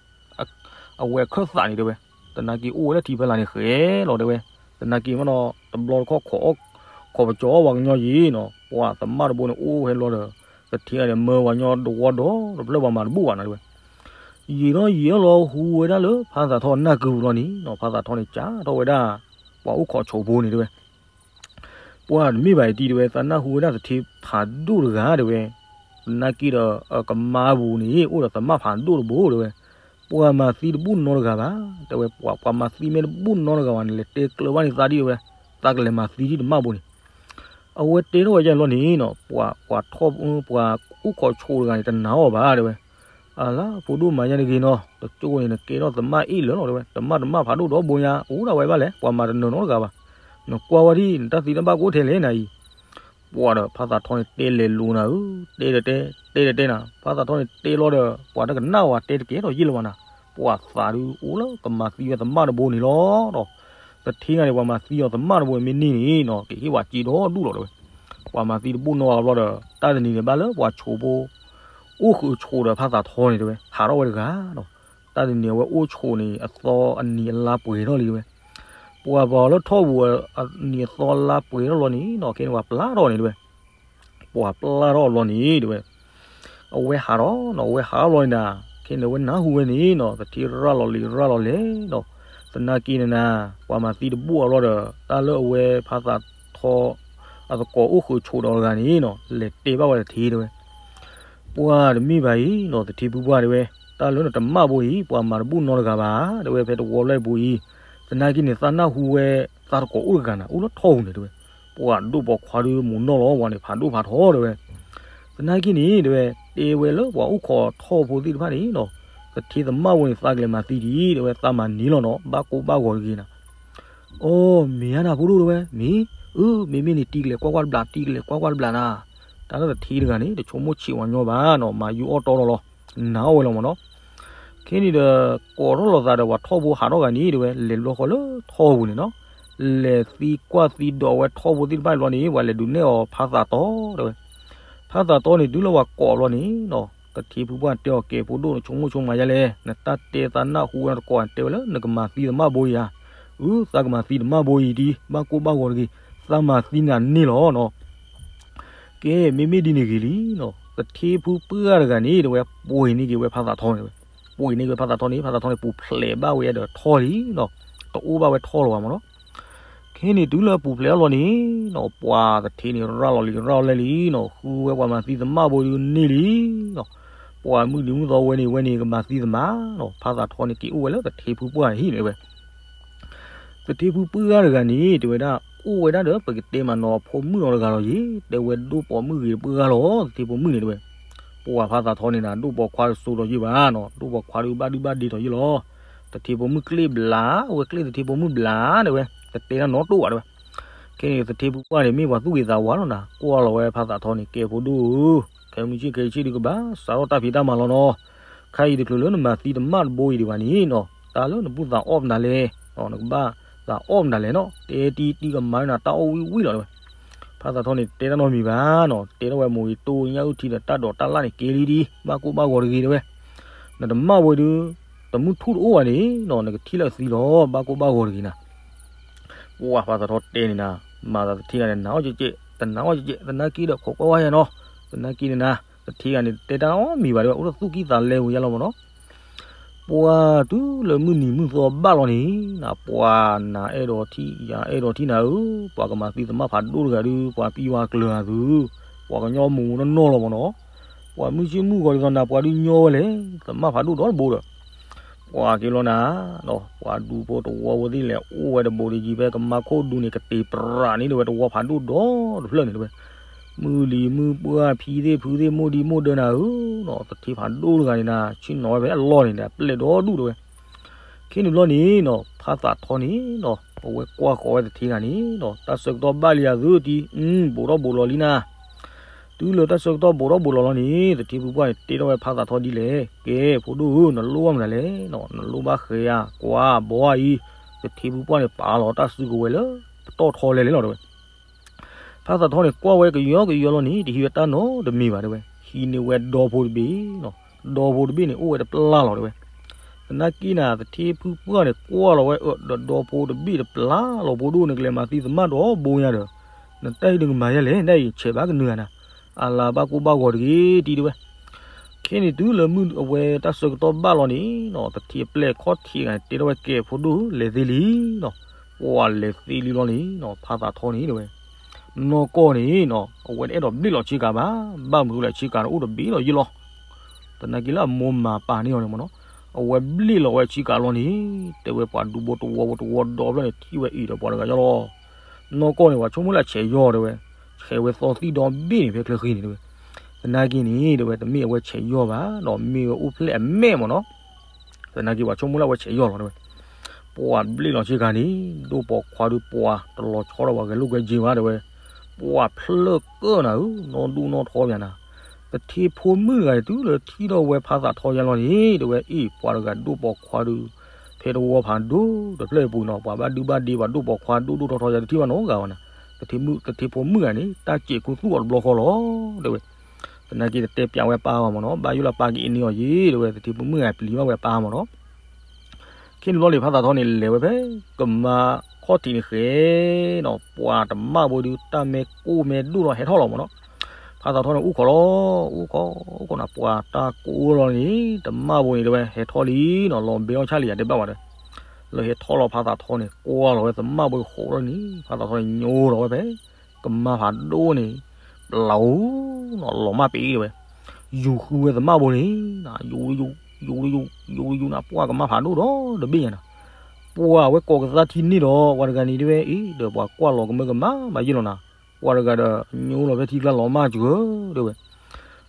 အဝဲအခၢၣ်သးန့ၣ်တဲဝဲ, သနာ်က့အိၣ်ဝဲလၢထံဖီလာ်န့ၣ်ဃဲလီၤတဲဝဲ, သနာ်က့မ့ၢ်နီၤ တဘျီတခီၣ်ခိးပကၠီအီၣ်ပှၤကညီယံၤနီၤ, ပှၤသမၣ်တဘိန့ၣ် အိၣ်ဝဲလီၤဒီး သထ့ဂၤန့ၣ်မၢပှၤကညီတဝီဒီး တဖျၢၣ်ပှၤမၤတဘူၣ်ဘၣ်နီၤတဲဝဲ ယံာ်ထီၣ်ယံာ်ထီၣ်လီၤဟူဝဲဒၣ်လၢဖါသးထီနၢ်ကုပူၤလီၤန့ၣ်နီၤ, ဖါသးထီန့ၣ် ကးထီၣ်ဝဲဒၣ် ပှၤအိၣ်ခိးဆိးဖိန့ၣ်တဲဝဲ, ပှၤတမ့ၢ်ဘၣ်အံၤတံၤတဲဝဲ သးနၢ်ဟူဝဲဒၣ်သထ့ဖးဒိၣ်တဂၤတဲဝဲ, သနာ်က့ဒီး အကမါပူၤန့ၣ် အိၣ်ဒီးသမၣ်ဖးဒိၣ်တဘိတဲဝဲ, ပှၤမၤသံတဘူၣ်နီတဂၤဘၣ်, တဲဝဲ ပှၤ ပှၤမၤသံမ့ၢ်တဘူၣ်နီတဂၤဘၣ်န့ၣ် လဲၤတဲကျၢၤဘၣ်န့ၣ်သးဒ်တဲဝဲ, သးကလဲၤမၤသံဒံးတမၣ်ဘိန့ၣ် အဝဲတဲထီၣ်ဝဲယဲၢ်ဘျီန့ၣ်နီၤ, ပှၤ ပှၤထီၣ် ပှၤအိၣ်ခိးဆိးတဂၤန့ၣ် တနာ်အီၤဘၣ်တဲဝဲ, အလါ ဖိဒိၣ်မၤယဲၢ်တဂ့ၤနီၤ, တကၠိန့ၣ် နကဲထီၣ်သမၣ်အ့ၣ်လၢာ်လီၤတဲဝဲ, သမၣ် သမၣ်ဖးဒိၣ်ဒီဘိညါ အိၣ်ဒၣ်ဝဲဘၣ်လဲၣ်, ပှၤမၤတနၢၤနီတဂၤဘၣ်, နကွၢ်ဝဲဒၣ် နတၢ်သံတၢ်ဘၣ်ကအိၣ်ထဲလဲၣ်နၤအံၤ ပှၤဒီးဖါသးထီန့ၣ်တဲလဲၤလိၤနၤဧၢ, တဲဒီးတဲ တဲဒီးတဲနၤ, ဖါသးထီန့ၣ်တဲလီၤဒီး ပှၤတကနၣ်ဝဲတဲတကဲထီၣ်ယံာ်လၢၤဘၣ်နၤ, ပှၤသးဒုးအိၣ်လၢကမၤသံဝဲသမၣ်တဘိန့ၣ်လီၤဒီး, သထ့ဂၤန့ၣ် ပှၤမၤသံအီၤသမၣ်တဘိမ့ၢ်န့ၢ်န့ၣ်နီၤ ကဟ့ၣ်ဝဲစ့ဒီဒူၣ်လီၤတဲဝဲ, ပှၤမၤသံတဘူၣ်နီတဂၤဘျီဒီး တၢ်တနံၤန့ၣ်ဘၣ်လၢပှၤဆိးဖိ အိၣ်ဃုာ်ဆိးဒီးဖါသးထီန့ၣ်တဲဝဲ ဟးထီၣ်ဝဲတဂၤနီၤ, တၢ်တနံၤအဝဲအိၣ်ဆိးန့ၣ် အသီအနံၤအလါပှဲၤထီၣ်လံတဲဝဲ ပှၤပှၤလၢထီၣ်ပူၤအနံၤအသီအလါပှဲၤထီၣ်လီၤန့ၣ်နီၤ ခဲန့ၣ်ပှၤပျၢ်ထီၣ်အဘျီန့ၣ်တဲဝဲ, ပှၤပျၢ်ထီၣ်အဘျီန့ၣ်တဲဝဲ, အဝဲဟးထီၣ်နီၤ အဝဲဟးထီၣ်လီၤန့ၣ်ဒီး ခဲန့ၣ်အဝဲနၢ်ဟူဝဲန့ၣ်နီၤ သထ့ရၤလီၤလံၤရၤလီၤလဲၣ်နီၤ, သနာ်က့န့ၣ်နၤ ပှၤမၤသံတဘူၣ်အဘျီဒီး တၢ်လၢအဝဲဖါသးထီ အသကိးအိၣ်ဃုာ်ဆိးဒီးတဂၤန့ၣ်နီၤ လဲၤတဲဘၣ်ဝဲသထ့တဲဝဲ, ပှၤတမ့ၢ်ဘၣ်အံၤနီၤ သထ့ဖုပှၢ်တဲဝဲ, တၢ်လၢနတမၣ်ဘိအံၤ ပှၤမၤတဘူၣ်နီတဂၤဘၣ် တဲဝဲ ဖဲတဝီလၢအပူၤအံၤ, သနာ်က့န့ၣ် သးနၢ်ဟူဝဲ သးတကိးအိၣ်တဂၤနၤ အိၣ်လၢထီၣ်ပူၤန့ၣ်တဲဝဲ, ပှၤဒိၣ်ပိာ်ခွါဒုးမူၤနီၢ်လီၤ ပှၤန့ၣ်ဖးဒိၣ်ဖးထီတဲဝဲ, သနာ်က့န့ၣ်တဲဝဲ တဲဝဲလၢပှၤအိၣ်ခိးထီၣ်ဖိသ့ၣ်တဖၣ်န့ၣ်နီၤ, သထ့သမၣ်ဘိန့ၣ် သးကလဲၤမၤသံဒံးတဲဝဲ သးမၤန့ၢ်လီၤနီၤ ဘၣ်ကိၢ်ဘၣ်ဂီၤတဂ့ၤနၤ အိ မ့ၢ်ဧါနၤဖိဒိၣ်တဲဝဲ မ့ၢ်, အၢ မ့မ့ၢ်န့ၣ် တံၤကလဲၤကွၢ်ကွၢ်တဘျး တံၤကလဲၤကွၢ်ကွၢ်တဘျးနၤ, တၢ်လၢသထ့တဂၤန့ၣ် တဆိကမိၣ်ဆံးဝဲညီဘၣ်နီၤ မၤယူၤအီၣ်တီဒီးလီၤ, နာ်အီၣ်ဝဲလီၤမ့ၢ်နီၤ, ခဲန့ၣ်ဒီး ကိးထီၣ်လိာ်သးဒီးပှၤထီၣ်ဖိဟးထီၣ်ဂၤန့ၣ်တဲဝဲ လဲၤဘျီဃီလၢထီၣ်ပူၤန့ၣ်နီၤ, လဲၤသံကွၢ်သံဒိးဝဲထီၣ်ဖိသ့ၣ်တဖၣ်ဘျီန့ၣ် ပှၤလဲၤဒုးနဲၣ်အီၤဖါသးတီတဲဝဲ, ဖါသးတီန့ၣ် တုၤလၢပှၤကိးဘျီန့ၣ်နီၤ သထ့ဖုပှၢ်တဲအီၤ ကဲဖိဒိၣ် နဆိကမိၣ်ဆိကမးယါလဲၣ် နတၢ်တဲသးနၢ်ဟူဝဲတကိး တဲဝဲလၢနကမၤသံသမၣ်ဘိအံၤဧါ, အၢ သးကမၤသံသမၣ်ဘိအံၤဒ် ဘၣ်ကိၢ်ဘၣ်ဂီၤတဂ့ၤ, သးမၤသံနၤန့ၢ်လီၤနီၤ ကဲ မ့မ့ၢ်ဒ်န့ၣ်ဂ့ၤလံနီၤ သထ့ဖုပှၢ်တဂၤန့ၣ်တဲဝဲ ပှ့ၤန့ၢ်က့ၤဝဲဖါသးထီန့ၣ်တဲဝဲ, ပှ့ၤန့ၢ်က့ၤဝဲဖါသးထီန့ၣ် ဖါသးထီန့ၣ် ပူၤဖျဲးဘၣ်ဝဲဒီးထီၣ်လံနီၤ, တအိၣ်ဘၣ်ဝဲထီၣ်လၢၤဘၣ်မ့ၢ်နီၤ, ခဲန့ၣ်တုၤလၢပူၤဖျဲးအလီၢ်န့ၣ်နီၤ ပှၤသထ့န့ၣ် ရၤလီၤလံရၤလီၤလဲၣ်လံနီၤ ဃုဝဲပှၤမၤသံသမၣ်ဘိဒုးန့ၢ်လံနီၤ, ပှၤမုၢ်ဒံးမုၢ်သီဝဲန့ၣ်ဝဲန့ၣ် ကမၤသံသမၣ်နီၤ ဖါသးထီန့ၣ်က့ၤအိၣ်ဝဲလၢသထ့ဖုပှၢ်ဟံၣ်န့ၣ်တဲဝဲ သထ့ဖုပှၢ်တဂၤန့ၣ် တဲဝဲဒၣ် အိၣ်ဝဲဒၣ်ဒီး ပကတဲမးနီၤ အဖိမုၣ်နီတဂၤလီၤယ့ၤ တဲဝဲဒိၣ်ပိာ်မုၣ်ဂ့ၤတပှၢ်လီၤ သထ့ဖိမုၣ်န့ၣ်တဲဝဲ, ပှၤဖါသးထီန့ၣ်နၤ ဒိၣ်ပိာ်ခွါတစိၤဒီးယ့ၢ်ဘၣ်နီၤ ဒိၣ်ပိာ်ခွါဒုးဘၣ်ဒုဘၣ်ဒ့ဒီးယ့ၢ်လီၤ, သထ့ဖိမုၣ်ကျ့ၣ်ဘျး အဝဲကျ့ၣ်သထ့ဖိမုၣ်ဘျးတဲဝဲ, တတဲတၢ်နီတတိၢ်ဘၣ်တဲဝဲ, ခဲန့ၣ်သထ့ဖုပှၢ်န့ၣ် မ့ၢ်ပှၤသူၣ်ဂ့ၤသးဝါလီၤနၤ ကွၢ်လီၤဝဲဖါသးထီန့ၣ် ကဲဖိဒိၣ်ဧၢ, ခဲမုၢ်ဆ့ၣ်ခဲဆ့ၣ်ဒုးကဘၣ်စးထီၣ်တၢ်ဖံးတၢ်မၤလီၤနီၤ, ခါအံၤတချုးလၢနမၤသံသမၣ်တဘိအံၤဒံးဘၣ်န့ၣ်နီၤ တၢ်လၢနဘူၣ်သးအီၣ်မနုၤလဲၣ်, နကဘၣ်သးအီၣ်မနုၤလဲၣ်နီၤ တဲတံၤတံၤကမၤနၤတၢ်အီၣ်ဝံၣ်ဝံၣ်လီၤတဲဝဲ, ဖါသးထီန့ၣ် တဲတၢ်နီတမံၤဘၣ်နီၤ တဲထီၣ်ဝဲမိၢ်ဂ့ၤတိၢ်ညၣ်အုၣ်ထံဒီး တၢ်ဒိးတၢ်လၣ်န့ၣ် က့ၤလံဒံး ဘၣ်ကိၢ်ဘၣ်ဂီၤတဂ့ၤတဲဝဲ, နတမၣ်ဝဲဒုး တမုၢ်ထူၣ်တအိၣ်ဘၣ်န့ၣ်နီၤ နကထံၣ်လၢအသံလီၤ ဘၣ်ကိၢ်ဘၣ်ဂီၤတဂ့ၤနၤ ပှၤဖါသးထီတဲန့ၣ်နၤ, မၤသးသထ့ဂၤန့ၣ် နာ်အီၣ်ကဲးကဲး တနာ်အီၣ်ကဲးကဲး သနာ်က့ဒီးခိးကွၢ်ဝဲယါနီၤ, သနာ်က့န့ၣ်နၤ, သထ့ဂၤန့ၣ် တဲတၢ်နီတမံၤဘၣ်ဒီး အိၣ်ဒီးသူၣ်ကံၢ်သးလဲပူၤယါလီၤမ့ၢ်နီၤ, ပှၤတုၤလၢမုၢ်နံၤမုၢ်သီဘၣ်လီၤန့ၣ် နၤ ပှၤနၤအဲၣ်ဒိးထံၣ် ယၤအဲၣ်ဒိးထံၣ်နၤဧၢ, ပှၤကမၤသံသမၣ်ဖးဒိၣ်တဂၤဒုး ပှၤပံၤဝဲကျၢၤအသုး, ပှၤကညီမူးနီၢ်နီၢ်လီၤမ့ၢ်နီၤ, ပှၤမုၢ်ဆ့ၣ်မုၢ်ဂီၤဒ်သိးနၤ ပှၤဒုးညီဝဲလဲၣ်, သမၣ်ဖးဒိၣ်ဒီတဘိဒီး ပှၤက့ၤလီၤနၤ, ပှၤဒူဖိတဝီဖိသ့ၣ်လဲၤအိၣ်ဝဲတဘိဒီးယံၤဖဲကမါခိၣ်ဒူန့ၣ် ကတ့ၤပြးန့ၣ်ဒီးဝဲတဝီဖးဒိၣ်ဒီတဖျၢၣ်န့ၣ်တဲဝဲ, မုၢ်လံၤမုၢ်ပှၢ်ဖံသ့ၣ်ဖုသ့ၣ်မိၢ်ဒံမိၢ်ဒၢနၤဧၢ, သထ့ဖးဒိၣ်တဂၤန့ၣ်နၤ ဆ့ၣ်နီၤဝဲဖဲအလီၢ်န့ၣ်ဒီး ပျဲၢ်ဒီဒူၣ်တဲဝဲ, ခဲန့ၣ်ဘျီန့ၣ်နီၤ ဖါသးထီန့ၣ်နီၤ အဝဲကွၢ်ဃီၤဝဲသထ့ဂၤန့ၣ်နီၤ တၢ်ဆၢကတီၢ်ဘၣ်လံယၤသုတံၤ, ဘိးထီၣ်ဘိးလီၤလံနၤ, တုၤလၢတၢ်ဆၢကတီၢ်ဘိးထီၣ်ဘိးလီၤလီၤန့ၣ် သထ့ဖုပှၢ်န့ၣ် တဲထီၣ်ဝဲဖါသးထီဒ်လဲၣ်, ကဲ ဖိဒိၣ်ဧၢ နလိၣ်ဘၣ်မနုၤလဲၣ်, နလိၣ်ဘၣ်ဃဲဧါ, ကွၢ်ဘီအံၤ, သထ့ဖုပှၢ်န့ၣ် ပာ်လီၤတၢ်စုကဝဲၤလၢ ပတီၢ်ထီလဲၣ်လဲၣ်လီၤတဲဝဲ ဖါသးထီန့ၣ် ကွၢ်ဝဲကယီကယီလီၤန့ၣ် တဟံးဝဲတၢ်နီတမံၤဘၣ်တဲဝဲ, ဟံးန့ၢ်ဝဲဒီဖိတဘ့ၣ်နီၤ, ဒီဖိတဘ့ၣ်န့ၣ် အိၣ်ဝဲတပျၢ်လီၤတဲဝဲ, သနာ်က့နၤ သထ့ဖုပှၢ်န့ၣ် ကွၢ်လီၤဝဲအၢၣ်ဒီးဒီဖိတဘ့ၣ်တပျၢ်လီၤ ဖိဒိၣ်န့ၣ် ကလဲၤမၤသံသမၣ်ဒီဘိညါဒီး, နတၢ်အံၤနကမၤယါလဲၣ် နတၢ်အံၤဆဲးဘၣ်ကနုၤဂၤနၤ, အလၤဘၣ်ကိၢ်ဘၣ်ဂီၤတဂ့ၤတံၤတဲဝဲ ခဲန့ၣ်တုၤလၢမုၢ်အဝဲတၢ်ဆၢကတီၢ်ဘၣ်လီၤန့ၣ်နီၤ သထ့အပျဲၢ်ခီၣ်ထံးဂၤန့ၣ် တဲထီၣ်ဝဲကဲ ဖိဒိၣ် လဲၤသ့လံနီၤ, ပှၤလဲၤသ့လံလီၤန့ၣ်နီၤ ဖါသးထီန့ၣ်တဲဝဲ, နီၢ်ကီၢ်န့ၣ်နီၤ အဝဲတအဲၣ်ဒိးဘျ့ၣ်လီၤဆ့ကၤဘၣ်, ဘၣ်မနုၤလဲၣ်ဆ့ကၤန့ၣ်အိၣ်တဘ့ၣ်လီၤယ့ၢ်လီၤ, သနာ်က့လၢအမိၢ်မၤပာ်န့ၢ်အီၤန့ၣ်မ့ၢ်နီၤ, အဝဲဘျ့ၣ်လီၤဝဲဆ့ကၤလီၤန့ၣ်, တဲဝဲပှၤဒူဖိတဝီဖိတဝီဒီဖျၢၣ်န့ၣ် ထံၣ်ဝဲအံၤဒီးပှၤတဂၤယါလီၤ နီၢ်ကီၢ်န့ၣ် ပှၤဆိကမိၣ်လၢအဆဲးယီၤတဲဝဲ, ဆဲးဝဲသီသံၣ်ဒီဘ့ၣ်န့ၣ် ဖဲချၢဃံန့ၣ်တဲဝဲ, သနာ်က့န့ၣ် တဲဝဲ တမ့ၢ်အဝဲဆဲးယီၤဘၣ်နီၤ မ့ၢ်ဝဲအိၣ်ဖျဲၣ်အမဲာ်မ့ၢ်နီၤ, သနာ်က့ပှၤဆိကမိၣ်လၢအဝဲဆဲးယီၤလီၤတဲဝဲ, ပှၤဘျ့ၣ်လီၤဆ့ကၤန့ၣ် ဒိၣ်ပိာ်ခွါဒုးပှၤ တလီၤဆီဒီးပှၤဂဲၤလိာ်ကွဲယ့ၤဘၣ်တဲဝဲ, ပှၤဖျၢၣ်ကၢၣ်နၤဧၢ နီၢ်ဒူၣ်နီၢ်ထီပၠးနၤ, သထ့ဖိမုၣ်တဂၤန့ၣ် တုၤလၢထံၣ်ထီၣ်ဝဲဖါသးထီယါလီၤန့ၣ် တဲဝဲ အ့ၣ် ပှၤတဂၤဒိၣ်ပိာ်ခွါဒုး ဖဲတဝီဖးဒိၣ်တဖျၢၣ်အပူၤနီၤ ပှၤဘၣ်ဒုဘၣ်ဒ့ ပှၤဒိၣ်ပိာ်ခွါဒိၣ်ဒိၣ်ထီထီယါတထံၣ်ဘၣ်နီတဂၤဘၣ်နၤ, သထ့ဖိမုၣ်တဂၤန့ၣ် တၢ်စဲးခူသူၣ်အီၤတဘျီဃီလီၤ တဲဝဲ, သနာ်က့တတဲပၠးဝဲပၢ်ဘၣ်မ့ၢ်နီၤ ဘၣ်ယိၣ်လၢပၢ်က့ၤအ့ၣ်န့ၢ်အီၤယ့ၤ တဲဝဲ သထ့ဖိမုၣ်တဂၤပျံၤဘၣ်ဝဲပၢ်မ့ၢ်နီၤ ခဲန့ၣ်ဘျီန့ၣ် ဖါသးထီန့ၣ် လဲၤဝဲဖဲ ကမါခီၣ်ထံးန့ၣ်ဃဲနီၤ ပှၤတမၣ်ဘိဒုး တၢ်မ့ၢ်ကိၢ်မ့ၢ်ဒိၣ်လီၤဟဲထီၣ်လီၤမ့ၢ်နီၤ, ဖါသးထီန့ၣ် အိၣ်ခိးလီၤ အိၣ်ခိး အိၣ်ခိးနၤ ပှၤတၢ်ကိၢ်လီၤန့ၣ် တမၣ်ဘိန့ၣ်တဲဝဲ ဟဲထီၣ်လံနီၤ လီၤဘဲအီၣ်ဆၣ်လံယၤတဲဘၣ်ဝဲဒီး လၢဟဲထီၣ်လီၤဖါသးထီန့ၣ် ကွၢ်လီၤဝဲသမၣ်ဘိဃိးလီၤန့ၣ် ဖါသးထီန့ၣ် ညိလီၤဝဲဖဲ ကမါဖးဒိၣ်န့ၣ် ပျီနီၤ လီၤမၢ်ပ့ၤတဲဝဲ ယူၤဃုဝဲသမၣ်ဘိန့ၣ်, ယူၤ ယူၤ ယူၤ ယူၤ ယူၤနၤ ပှၢ်ကမၣ်ဖးဒိၣ်ဒီးတဘ့ၣ်ညါနၤ, ပှၢ်ဝဲကိးကသါထံန့ၣ်ဒီး ပှၤတဂၤန့ၣ်တဲဝဲအံၤ ဒီးပှၤကွၢ်လီၤကမၢကမၣ်ဘၣ်ယ့ၢ်လီၤနၤ, ပှၤတဂၤဒီး ညိလီၤဖဲထံကျါလီၤမၢ်စှၤ တဲဝဲ,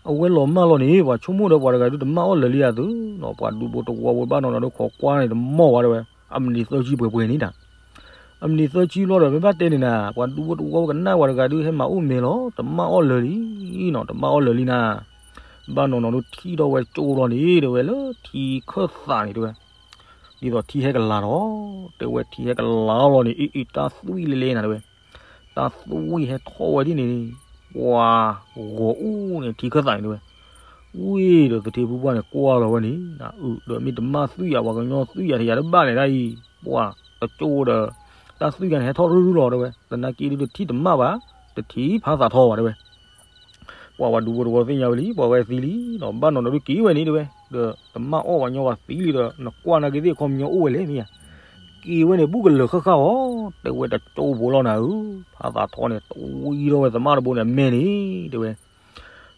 အဝဲလီၤမၢ်လီၤန့ၣ် ပှၤဆိကမိၣ်ဒီးပှၤတဂၤဒုးတမၣ်အီၣ်လၢာ်လံဧါသုနီၤ, ပှၤဒူဖိတဝီဖိဘၣ်နီၤနီၤဒုးခိးကွၢ်န့ၣ်တမီၢ်ဝဲတဲဝဲ, အမံးနံးသၢဆံပှဲၤပှဲၤန့ၣ်တၢ် အမံးနံးသၢဆံဘျီဒီး မ့ၢ်ဘၣ်တဲန့ၣ်နၤ ပှၤဒူဖိတဝီဖိကနၣ်ပှၤတဂၤဒုးဟဲမၤအိၣ်မဲာ်လီၤ တမၣ်အီၣ်လၢာ်လံနီၤ, တမၣ်အီၣ်လၢာ်လံနၤ, ဘၣ်နီၤနီၤဒုးထံၣ်ထီၣ်ဝဲကၠိလီၤန့ၣ် တဲဝဲလၢထံခၢၣ်သးန့ၣ်တဲဝဲ, ဒ်သိးထံဟဲကလၤဒီး တဲဝဲထံဟဲကလၤလီၤန့ၣ် အ့ၣ်အ့ၣ်တၢ်သွံၣ်လဲၤလဲၤနၤတဲဝဲ, တၢ်သွံၣ်ဟဲထီၣ်ဝဲဒ်န့ၣ် ပှၤဂီၤအူၣ်န့ၣ် ထံခၢၣ်သးန့ၣ်တဲဝဲ, ဝံၤဒီးသထ့ဖုပှၢ်န့ၣ်ကွၢ်လီၤဝဲန့ၣ် အုဒီးမ့ၢ်တမၣ်သွံၣ်ယၤ ပှၤကညီသွံၣ်ယၤတယၤတဘၣ်န့ၣ်ဒၣ်အံၤ ပှၤတကၠိဒီး တၢ်သွံၣ်ယၤန့ၣ် ဟဲထီၣ်ရုၢ်ရုၢ်လီၤတဲဝဲ, သနာ်က့ဒုးတထံၣ်တမၣ်ဘၣ်, တထံၣ်ဖးသးထီဘၣ်တဲဝဲ ပှၤဝဲဒူဖိတဝီသ့ၣ်ညါဝဲလံ ပှၤဝဲသံလံနီၤ, ဘၣ်နီၤနီၤဒုးက့ၤဝဲန့ၣ်တဲဝဲ, ဒီးတမၣ်အီၣ်ပှၤညီပှၤသံလံဒီး နကွၢ်နာ်က့သ့ၣ်အခီပညီအိၣ်ဝဲလဲၣ်မ့ၢ်ဧါ, က့ၤဝဲန့ၣ် ဘူၣ်ကလၢာ်ဃၣ်ဃၣ်အီၤ တဲဝဲတကၠိဖိလီၤနၤဧၢ, ဖးသးထီန့ၣ် တဝံထီၣ်ဝဲသမၣ်တဘိန့ၣ်အမဲာ်န့ၣ် တဲဝဲ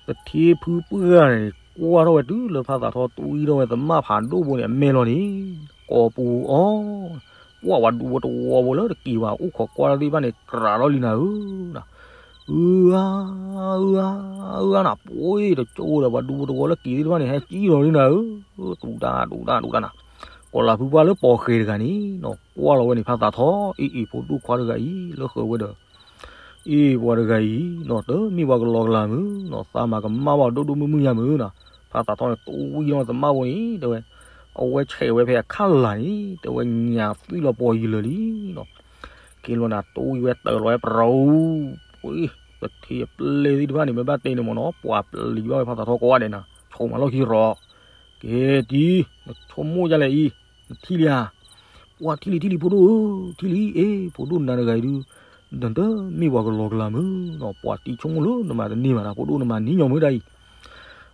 သထ့ဖုပှၢ်ဂၤန့ၣ် ကွၢ်ထီၣ်ဝဲတုၤလၢဖးသးထီတဝံထီၣ်ဝဲသမၣ်ဖးဒိၣ်ဘိန့ၣ် အမဲာ်လီၤန့ၣ်, ကိးပူၤအီၤ, ပှၢ်ဝဲဒူဖိတဝီဖိလၢတက့ၤဘၣ် အိၣ်ခိးကွၢ်ထီၣ်သ့ၣ်တဖၣ်န့ၣ် ကြးထီၣ်လံနၤဧၢ, အၢ အၢ အၢ အၢနၤ ပှ့ၤတကၠိဒီး ပှၤဒူဖိတဝီလၢက့ၤသ့ၣ်တဖၣ်န့ၣ် ဟဲကံၣ်လီၤလံနၤဧၢ, တူၢ်တၢ်တူၢ်တၢ်တူၢ်တၢ်နၤ, ကီၤလၤဖုပှၢ်လၢပိာ်ဃဲၤတဂၤန့ၣ်နီၤ ကွၢ်လီၤဝဲန့ၣ် ဖးသးထီ အ့ၣ်အ့ၣ်ဖိဒိၣ်ခွါတဂၤအံၤ လၢဃၢၤဝဲဒီး အ့ၣ် ပှၤတဂၤအံၤနီၤ တမ့ၢ်ပှၤကလီကလၤမုၢ်နီၤ သးမၤကမၣ်ဘၣ်ဒိၣ်ဒိၣ်မုၢ်မုၢ်ယါမုၢ်နီၤ, ဖးသးထီန့ၣ် တဝံထီၣ်သမၣ်ဘိန့ၣ် တဲဝဲ, အဝဲဆဲးဝဲဖဲအခၣ်လာ်န့ၣ် တဲဝဲညၣ်သွံၣ်လီၤပှီၤယံၤလၢာ်လံနီၤ, ခ့လီၤနၤ တဝံဝဲတၢ်လီၤဝဲပရူၤ, ပှ့ၤ သထ့အပျဲၢ်သ့ၣ်တဖၣ်န့ၣ် မ့ၢ်ဘၣ်တဲန့ၣ်မ့ၢ်နီၤ ပှၤပျံၤဘၣ်ဝဲဖးသးထီကိးဂၤဒဲးနၤ ဆိးမးလီၢ်ခံရီၤ, က့ၤတံၤ နဆိကမိၣ်ဒ်လဲၣ်အံၤ, နထံၣ်လံဧါ ပှၤထံၣ်လံထံၣ်လံဖိဒိၣ်ဧၢ, ထံၣ်လံအ့ၣ် ဖိဒိၣ်နၤတဂၤအံၤဒုး, နတမ့ၢ်ပှၤကလီကလၤမုၢ်နီၤ ပှၤတံၤဆိကမိၣ်လၢနမၤတန့ၢ်ဘၣ်နၤ ဖိဒိၣ်နမၤန့ၢ်ညီမုၢ်ဒၣ်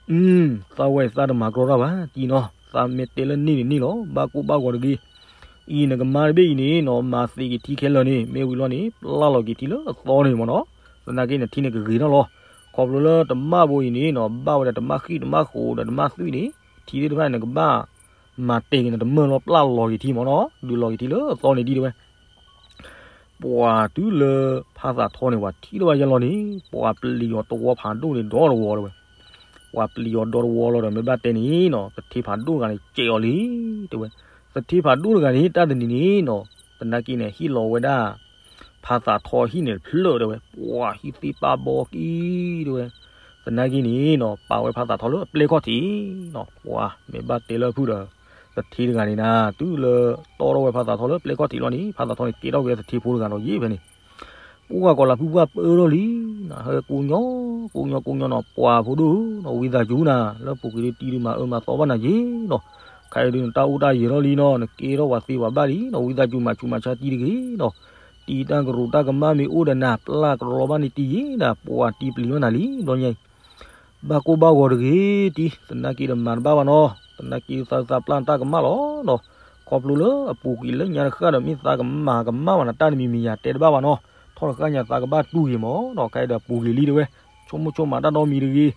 အံၤ, အု သးဝဲသးတမၤကြီတၢ်ဘၣ်တံၤနီၤ သးမ့ၢ်တဲလၢန့ၣ်န့ၣ်လီၤ ဘၣ်ကိၢ်ဘၣ်ဂီၤတဂ့ၤ, အံၤနကမါတဘ့ၣ်အံၤန့ၣ်နီၤ မၤသ့က့ၤထံခဲလၢာ်န့ၣ် မ့ၢ်ဝံၤလီၤန့ၣ် ပျၢ်လီၤက့ၤထံလၢအသီန့ၣ်မ့ၢ်နီၤ, သနာ်က့နထံန့ၣ်ကဂ့ၤထီၣ်လီၤ, ခီဖျိလၢတမၣ်ဘိအံၤန့ၣ်နီၤ ဘၣ်ဝဲဒၣ်တမၣ်ဃံၣ်တမၣ်ဃိးဒီးတမၣ်သွံၣ်န့ၣ် ထံသ့ၣ်တဖၣ်န့ၣ် နကဘၣ်မၤတဲာ်က့ၤနတမၢၢ်လီၤ ပျၢ်လီၤက့ၤထံမ့ၢ်နီၤ ဒုးလီၤက့ၤထံလၢအသီန့ၣ်ဒ်တဲဝဲ ပှၤတုၤလၢဖးသးထီန့ၣ် ပှၤထံၣ်ထီၣ်ဘၣ်ယဲလီၤန့ၣ် ပှၤပျံၤအီၤတဝီဖးဒိၣ်န့ၣ်ဒီတဝီတဲဝဲ, ပှၤပျံၤအီၤဒီတဝီလီၤဒီး မ့ၢ်ဘၣ်တဲန့ၣ်နီၤ သထ့ဖးဒိၣ်တဂၤန့ၣ် ကဲးအီၤလံ တဲဝဲ, သထ့ဖးဒိၣ်တဂၤန့ၣ် တၢ်တနံၤန့ၣ်နီၤ သနာ်က့န့ၣ် ဟ့ၣ်လီၤဝဲဒၣ် ဖးသးထီဟံၣ်န့ၣ်တဖျၢၣ်တဲဝဲ, ပှၤဟံၣ်သ့ၣ်ပာ်ဘီကံတဲဝဲ, သနာ်က့န့ၣ်နီၤ ပာ်ဝဲဖးသးထီလၢအပျဲၢ်ခီၣ်ထံးနီၤ, ပှၤမ့ၢ်ဘၣ်တဲလၢဖုၣ်ဒီး သထ့တဂၤန့ၣ်နၤ တုၤလၢတီထီၣ်ဝဲဖးသးထီလၢပျဲၢ်ခီၣ်ထံးလီၤန့ၣ် ဖးသးထီန့ၣ် ကဲထီၣ်က့ၤသထ့ဖိတဂၤဒီးယံာ်ဖဲန့ၣ်, ပှၤကီၤလၤဖုပှၢ်ပၢထီၣ်လံ, ဟဲကိးညီ ကိးညီကိးညီနီၤ ပှၤဖိဒိၣ်ဧၢနီၤ ဝံသးစူၤနၤ လၢပူၤကွံာ်ဒုးတံၤဒုးမၤအၢမၤသီဘၣ်နၤယ့ၣ်နီၤ, ခဲအံၤဒုးနတၢ်အိၣ်တၢ်ယၢၤထီၣ်လံနီၤ နကဲထီၣ်ပှၤသ့ပှၤဘၣ်လံနီၤ ဝံသးစူၤမၤဆူးမၤဆါတံၤတဂ့ၤနီၤ, တံၤတၢ်ကရူးတၢ်ကမၣ်မ့ၢ်အိၣ်ဒီးနၤ ပျၢ်ကလီဘၣ်န့ၢ်တံၤယ့ၣ်နၤ ပှၤတံၤပျံၤဘၣ်နၤလံ ဘျီညါအံၤ ဘၣ်ကိၢ်ဘၣ်ဂီၤတဂ့ၤတံၤ, သနာ်က့ဒီးမၤတဘၣ်ဘၣ်နီၤ, သနာ်က့သးသးပျၢ်နတၢ်ကမၣ်လီၤနီၤ, ခီဖျိလၢအပူၤကွံာ်လၢညါတဃၣ်ဒီး မ့ၢ်သးကမၤကမၣ်ဘၣ်နၤတၢ်တမံၤမံၤယၤတဲတဘၣ်ဘၣ်နီၤ, ထီၣ်တဃၣ်ညါသးကဘၣ်တူၢ်က့ၤမ့ၢ်နီၤ, ခဲအံၤဒီးပူၤကွံာ်လံတဲဝဲ, ဆိကမိၣ်ဆိကမးတၢ်ဒီမံၤတဂ့ၤ,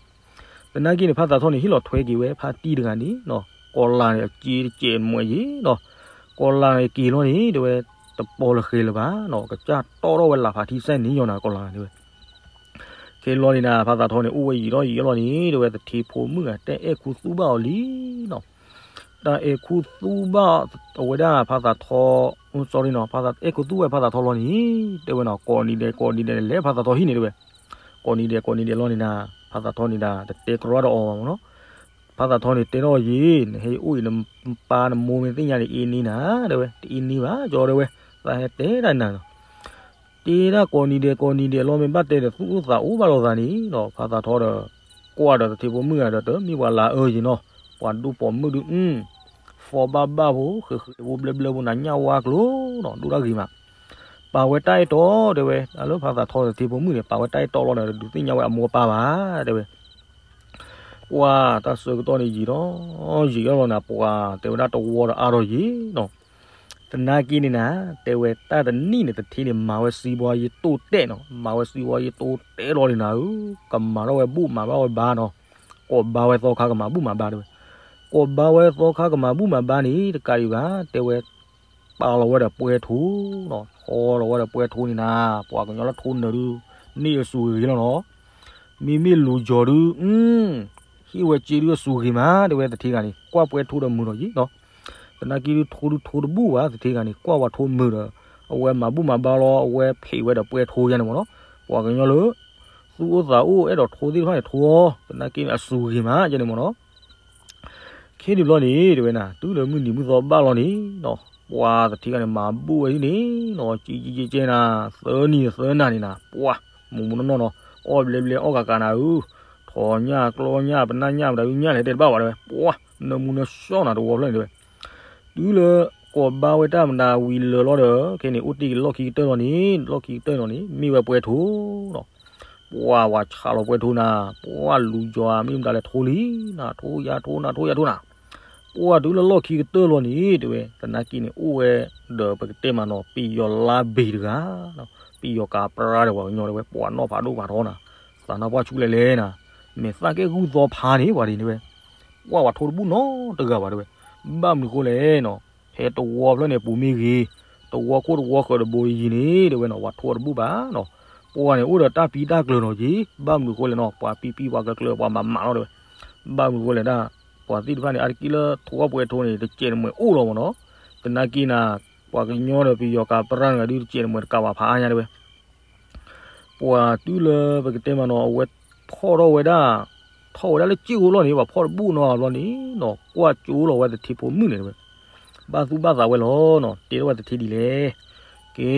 သနာ်က့န့ၣ် ဖးသးထီန့ၣ် ဟ့ၣ်လီၤထွဲက့ၤဝဲ ဖါတံၢ်တဂၤန့ၣ်နီၤ, ကီၤလၤန့ၣ် အစ့တစဲးမွဲယ့ၣ်နီၤ, ကီၤလၤန့ၣ်က့ၤလီၤန့ၣ် တဲဝဲ, တပီၤလၢဃဲလၢၤဘၣ်နီၤ, ကစၢ်တီၣ်ထီၣ်ဝဲလၢ်ဖးထံစဲန့ၣ်ညီနၤ ကီၤလၤန့ၣ်တဲဝဲ ခဲလီၤန့ၣ်နၤ ဖးသးထီန့ၣ် အိၣ်ဝဲယံာ်ထီၣ်ယံာ်လီၤန့ၣ် တဲဝဲ သထ့ဖိမုၣ်ဂၤ တၢ်အဲၣ်ခူသူၣ်ဘၣ်အီၤလံနီၤ, တၢ်အဲၣ်ခူသူၣ်ဘၣ်အဝဲဒၣ်ဖးသးထီ, sorry နီၤ, ဖးသး အဲၣ်ခူသူၣ်ဝဲဖးသးထီလီၤန့ၣ် တဲဝဲနီၤ, ကိးနံၤဒဲးကိးနံၤဒဲးန့ၣ် လဲၤဖးသးထီဟံၣ်န့ၣ်တဲဝဲ, ကိးနံၤဒဲးကိးနံၤဒဲးလီၤန့ၣ်နၤ, ဖးသးထီန့ၣ်ဒၣ် တတဲကြီဒီးအီၤဘၣ်မ့ၢ်နီၤ, ဖးသးထီန့ၣ်တဲထီၣ်အီၤယ့ၣ်, နဟဲအိၣ်အံၤ နပၢ်နမိၢ်မ့ၢ်သ့ၣ်ညါန့ၣ် အ့န့နၤ တဲဝဲ, တအ့န့ဘၣ်ကၠီတဲဝဲ, သးဟဲတဲဒၣ်နၤနီၤ တဲဒၣ်ကိးနံၤဒဲးကိးနံၤဒဲးလီၤ မ့ၢ်ဘၣ်တဲဒီးသူၣ်အိၣ်သးအိၣ်ဘၣ်လိာ်သးန့ၣ်နီၤ, ဖးသးထီဒီး ကွၢ်ဒီးသထ့ဖိမုၣ်ဂၤဒီး တမ့ၢ်ပှၤလၤအၢယ့ၣ်နီၤ, ပှၤဒိၣ်ပိာ်မုၣ်ဒုး, ဖီဘၣ်ဘၣ်ဖိ ဃဲးဃဲးဖိဘျၢဘျၢဖိ နၤညၣ်ဝါကျိၤနီၤ ဒိၣ်တၢ်ဂ့ၤမး, ပာ်ဝဲတၢ်အဲၣ်တီတဲဝဲ, တၢ်လၢဖးသးထီဒီးသထ့ဖိမုၣ်န့ၣ် ပာ်ဝဲတၢ်အဲၣ်တီလီၤဒီး ဒုးသ့ၣ်ညါဝဲအမိၢ်အပၢ်ဘၣ် တဲဝဲ ပှၤတၢ်ဆၢကတီၢ်န့ၣ်ယံာ်ထီၣ်ယံာ်ထီၣ်လီၤနၤ, ပှၤတဲဝဲဒၣ်တဝီဒီးအါထီၣ်ယံာ်နီၤ, သနာ်က့န့ၣ်နၤ, တဲဝဲတၢ်တနံၣ်န့ၣ် သထ့န့ၣ် မၤဝဲစံးဘှါယ့ၣ်တိၢ်တဲာ်နီၤ, မၤဝဲစံးဘှါယ့ၣ်တိၢ်တဲာ်လီၤန့ၣ်နၤဧၢ, ကမၤထီၣ်ဝဲဘူၣ်မၤဘၣ်ဝဲဘါနီၤ, ကိးဘါဝဲသီခါကမၤဘူၣ်မၤဘါတဲဝဲ, ကိးဘါဝဲသီခါကမၤဘူၣ်မၤဘါန့ၣ် တကးဒံးဘၣ် တဲဝဲ ပာ်လီၤဝဲဒီးပှဲၤထိနီၤ, ထီလီၤဝဲဒီးပှဲၤထိန့ၣ်နၤ, ပှၤကညီလၢထိနၢၤဒုး န့ၢ်အစူၤဂ့ၤဂ့ၤလီၤနီၤ, မ့မ့ၢ်လူၤကၠီၤဒုး ဟ့ၣ်ဝဲစ့ဒုးအစူၤဂ့ၤမး တဲဝဲသထ့ဂၤန့ၣ် ကွၢ်ပှဲၤထိဒီးမုာ်ဒီးယံၤနီၤ, သနာ်က့ဒုးထိဒုးထိတဘူၣ်ဘၣ် သထ့ဂၤန့ၣ် ကွၢ်ဝဲထိမုာ်ဒီး အဝဲမၤဘူၣ်မၤဘါလီၤ အဝဲဖံးဝဲဒီးပှဲၤထိယါန့ၣ်မ့ၢ်နီၤ, ပှၤကညီလၢ သူၣ်အိၣ်သးအိၣ်အဲၣ်ဒိးထိသ့ၣ်တဖၣ်န့ၣ်ထိအီၤ သနာ်က့န့ၣ် အစူၤဂ့ၤမးယါန့ၣ်မ့ၢ်နီၤ ခဲဒုးဘျီန့ၣ် တဲဝဲနၤ တုၤလၢမုၢ်နံၤမုၢ်သီဘၣ်လီၤန့ၣ်နီၤ, ပှၤသထ့ဂၤန့ၣ် မၤဘူၣ်ဝဲဒ်န့ၣ်နီၤ, ကဲကဲကဲကဲနၤ, သၢနံၤသၢနၤန့ၣ်နၤ, ပှၤ မူးမူးနီၢ်နီၢ်နီၤ, အီၣ်ဘျဲဘျဲအီၣ်ကးကးနၤဧၢ, ထိးညၣ်ကျီညၣ် ပနၢ်ညၣ်ပတၤဒုးညၣ်လဲၤတဲတဘၣ်ဘၣ်တဲဝဲ, ပှၤ နၢမူနၢဆှီၣ်နၤတဝီဖျၢၣ်န့ၣ်တဲဝဲ, တုၤလၢကိးဘါဝဲတၢ်မတၤဝံၤလၢာ်လီၤဒီး ခဲန့ၣ် အိၣ်တ့ၢ်က့ၤလီၢ်ခံကတၢၢ်လီၤန့ၣ်, လီၢ်ခံကတၢၢ်လီၤန့ၣ် မ့ၢ်ဝဲပှဲၤထိနီၤ, ပှၤဝဲဆးလီၤပှဲၤထိနၤ, ပှၤလူၤယွၤမ့ၢ်မတၤလဲၤထိလံနၤ, ထိယါထိနၤ ထိယါထိနၤ, ပှၤတုၤလၢလီၢ်ခံကတၢၢ်လီၤန့ၣ် တဲဝဲ သနာ်က့န့ၣ် အိၣ်ဝဲဒီးပကတဲမးနီၤ ပယီၤလါဘ့ၣ်တဂၤ, ပယီၤကးပြါဒီးပှၤကညီတဲဝဲ ပှၤနီၢ်ဖးဒိၣ်ဖးထီနၤ, သးနါပှၢ်ဆူလဲၣ်လဲၣ်နၤ, မဲာ်သၣ်ကဲၣ်ဂူၢ်သီဖးန့ၣ် ပှၤဒ်န့ၣ်တဲဝဲ, ပှၤဝဲထိတဘူၣ်နီတဂၤဘၣ်တဲဝဲ, ဘၣ်မနုၤဃိလဲၣ်နီၤ, ဖဲတဝီဖျၢၣ်န့ၣ် ပူၤမ့ၢ်ဂ့ၤ, တဝီခိၣ်တဝီဃၢၤတဘိယံၤန့ၣ် တဲဝဲနီၤ ပှၤထိတဘူၣ်ဘၣ်နီၤ, ပှၤန့ၣ်အိၣ်ဒီးတၢ်ပံတၢ်ကျၢၤနီၤက့ၤ, ဘၣ်မနုၤဃိလဲၣ်နီၤ ပှၤပံပံပှၤကျၢၤကျၢၤ ပှၤမၤမၤလီၤတဲဝဲ, ဘၣ်မနုၤဃိလဲၣ်ဒၣ်, ပှၤသ့ၣ်တဖၣ်န့ၣ် အါတက့ၢ်လၢထိအီၣ်ပှဲၤထိန့ၣ် တစဲးတမှဲၤအိၣ်လီၤမ့ၢ်နီၤ, သနာ်က့နၤ, ပှၤကညီဒီးပယီၤကးပြါတဂၤဒုး တစဲးတမှဲၤတကးဘၣ်ဖးအါညါတဲဝဲ ပှၤတုၤလၢပကတဲမးနီၤ အဝဲထီၣ်ထီၣ်ဝဲဒၣ်, ထီၣ်ဝဲဒၣ်လၢစ့ၢ်အိၣ်လီၤန့ၣ် ပှၤဖီၣ်တဘူၣ်နီတဘျီန့ၣ်နီၤ ကွၢ်ကၠိလီၤဝဲသထ့ဖိမုၣ်န့ၣ်တဲဝဲ, ဘၣ်သူၣ်ဘၣ်သးဝဲလီၤနီၤ တဲထီၣ်ဝဲသထ့ဒ်လဲၣ်, ကဲ,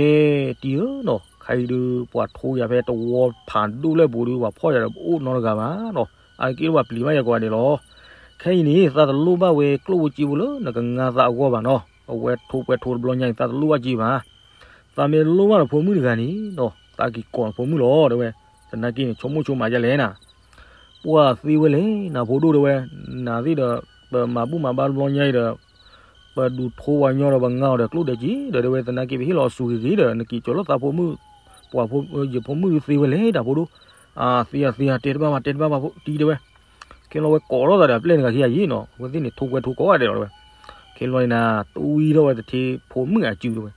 တံၤဧၢနီၤ ခဲအံၤဒုး ပှၤထိယၤဖဲတဝီဖးဒိၣ်လၢပူၤဒုး ပှၤဖီၣ်ယၤဒီးပအိၣ်နီတဂၤဘၣ်နီၤ, အါတက့ၢ်လၢပှၤပျံၤဘၣ်ယၤကိးဂၤဒဲးလီၤ, ခဲအံၤန့ၣ် သးတလိၣ်ဘၣ်ဝဲကျိၣ်ဖိစ့ဖိလၢနကငါသးအဂီၢ်ဘၣ်နီၤ, အဝဲထိပှဲၤထိတဘျီညါအံၤ သးတလိၣ်ဘၣ်စ့ဘၣ် သးမ့ၢ်လိၣ်ဘၣ်နဖိမုၣ်တဂၤန့ၣ်နီၤ သးက့ၤကိးနဖိမုၣ်လီၤတဲဝဲ, သနာ်က့န့ၣ် ဆိကမိၣ်ဆိကမးဒ်လဲၣ်နၤ, ပှၤသ့ဝဲလဲၣ် နဖိဒိၣ်တဲဝဲ, နသ့ၣ်ဒီး ပမၤဘူၣ်မၤဘါတဘျီညါအံၤဒီး, ပဒုးထိပှၤကညီဒီးပငါအီၤဒီးကျိၣ်ဒဲးက့ၤဒီးတဲဝဲ သနာ်က့ပဟ့ၣ်လီၤအစူၤဂ့ၤဂ့ၤဒီး နက့ၤကၠီၤလၢသးဖိမုၣ်, ပှၤဖိယဖိမုၣ်သ့ဝဲလဲၣ်တၢ်ဖိဒိၣ်, အသ့အသ့တဲတဘၣ်ဘၣ်တဲတဘၣ်ဘၣ်တံၤတဲဝဲ, ခဲလီၤဝဲကိးထီၣ်သးဒီးအပျဲၢ်တဂၤခံဂၤယံၤနီၤ အဝဲသ့ၣ်န့ၣ်ထိကွဲထိကိးဂၤဒဲးလီၤတဲဝဲ, ခဲလီၤန့ၣ်နၤ တွံထီၣ်ဝဲသထ့ဖိမုၣ်အစုတဲဝဲ,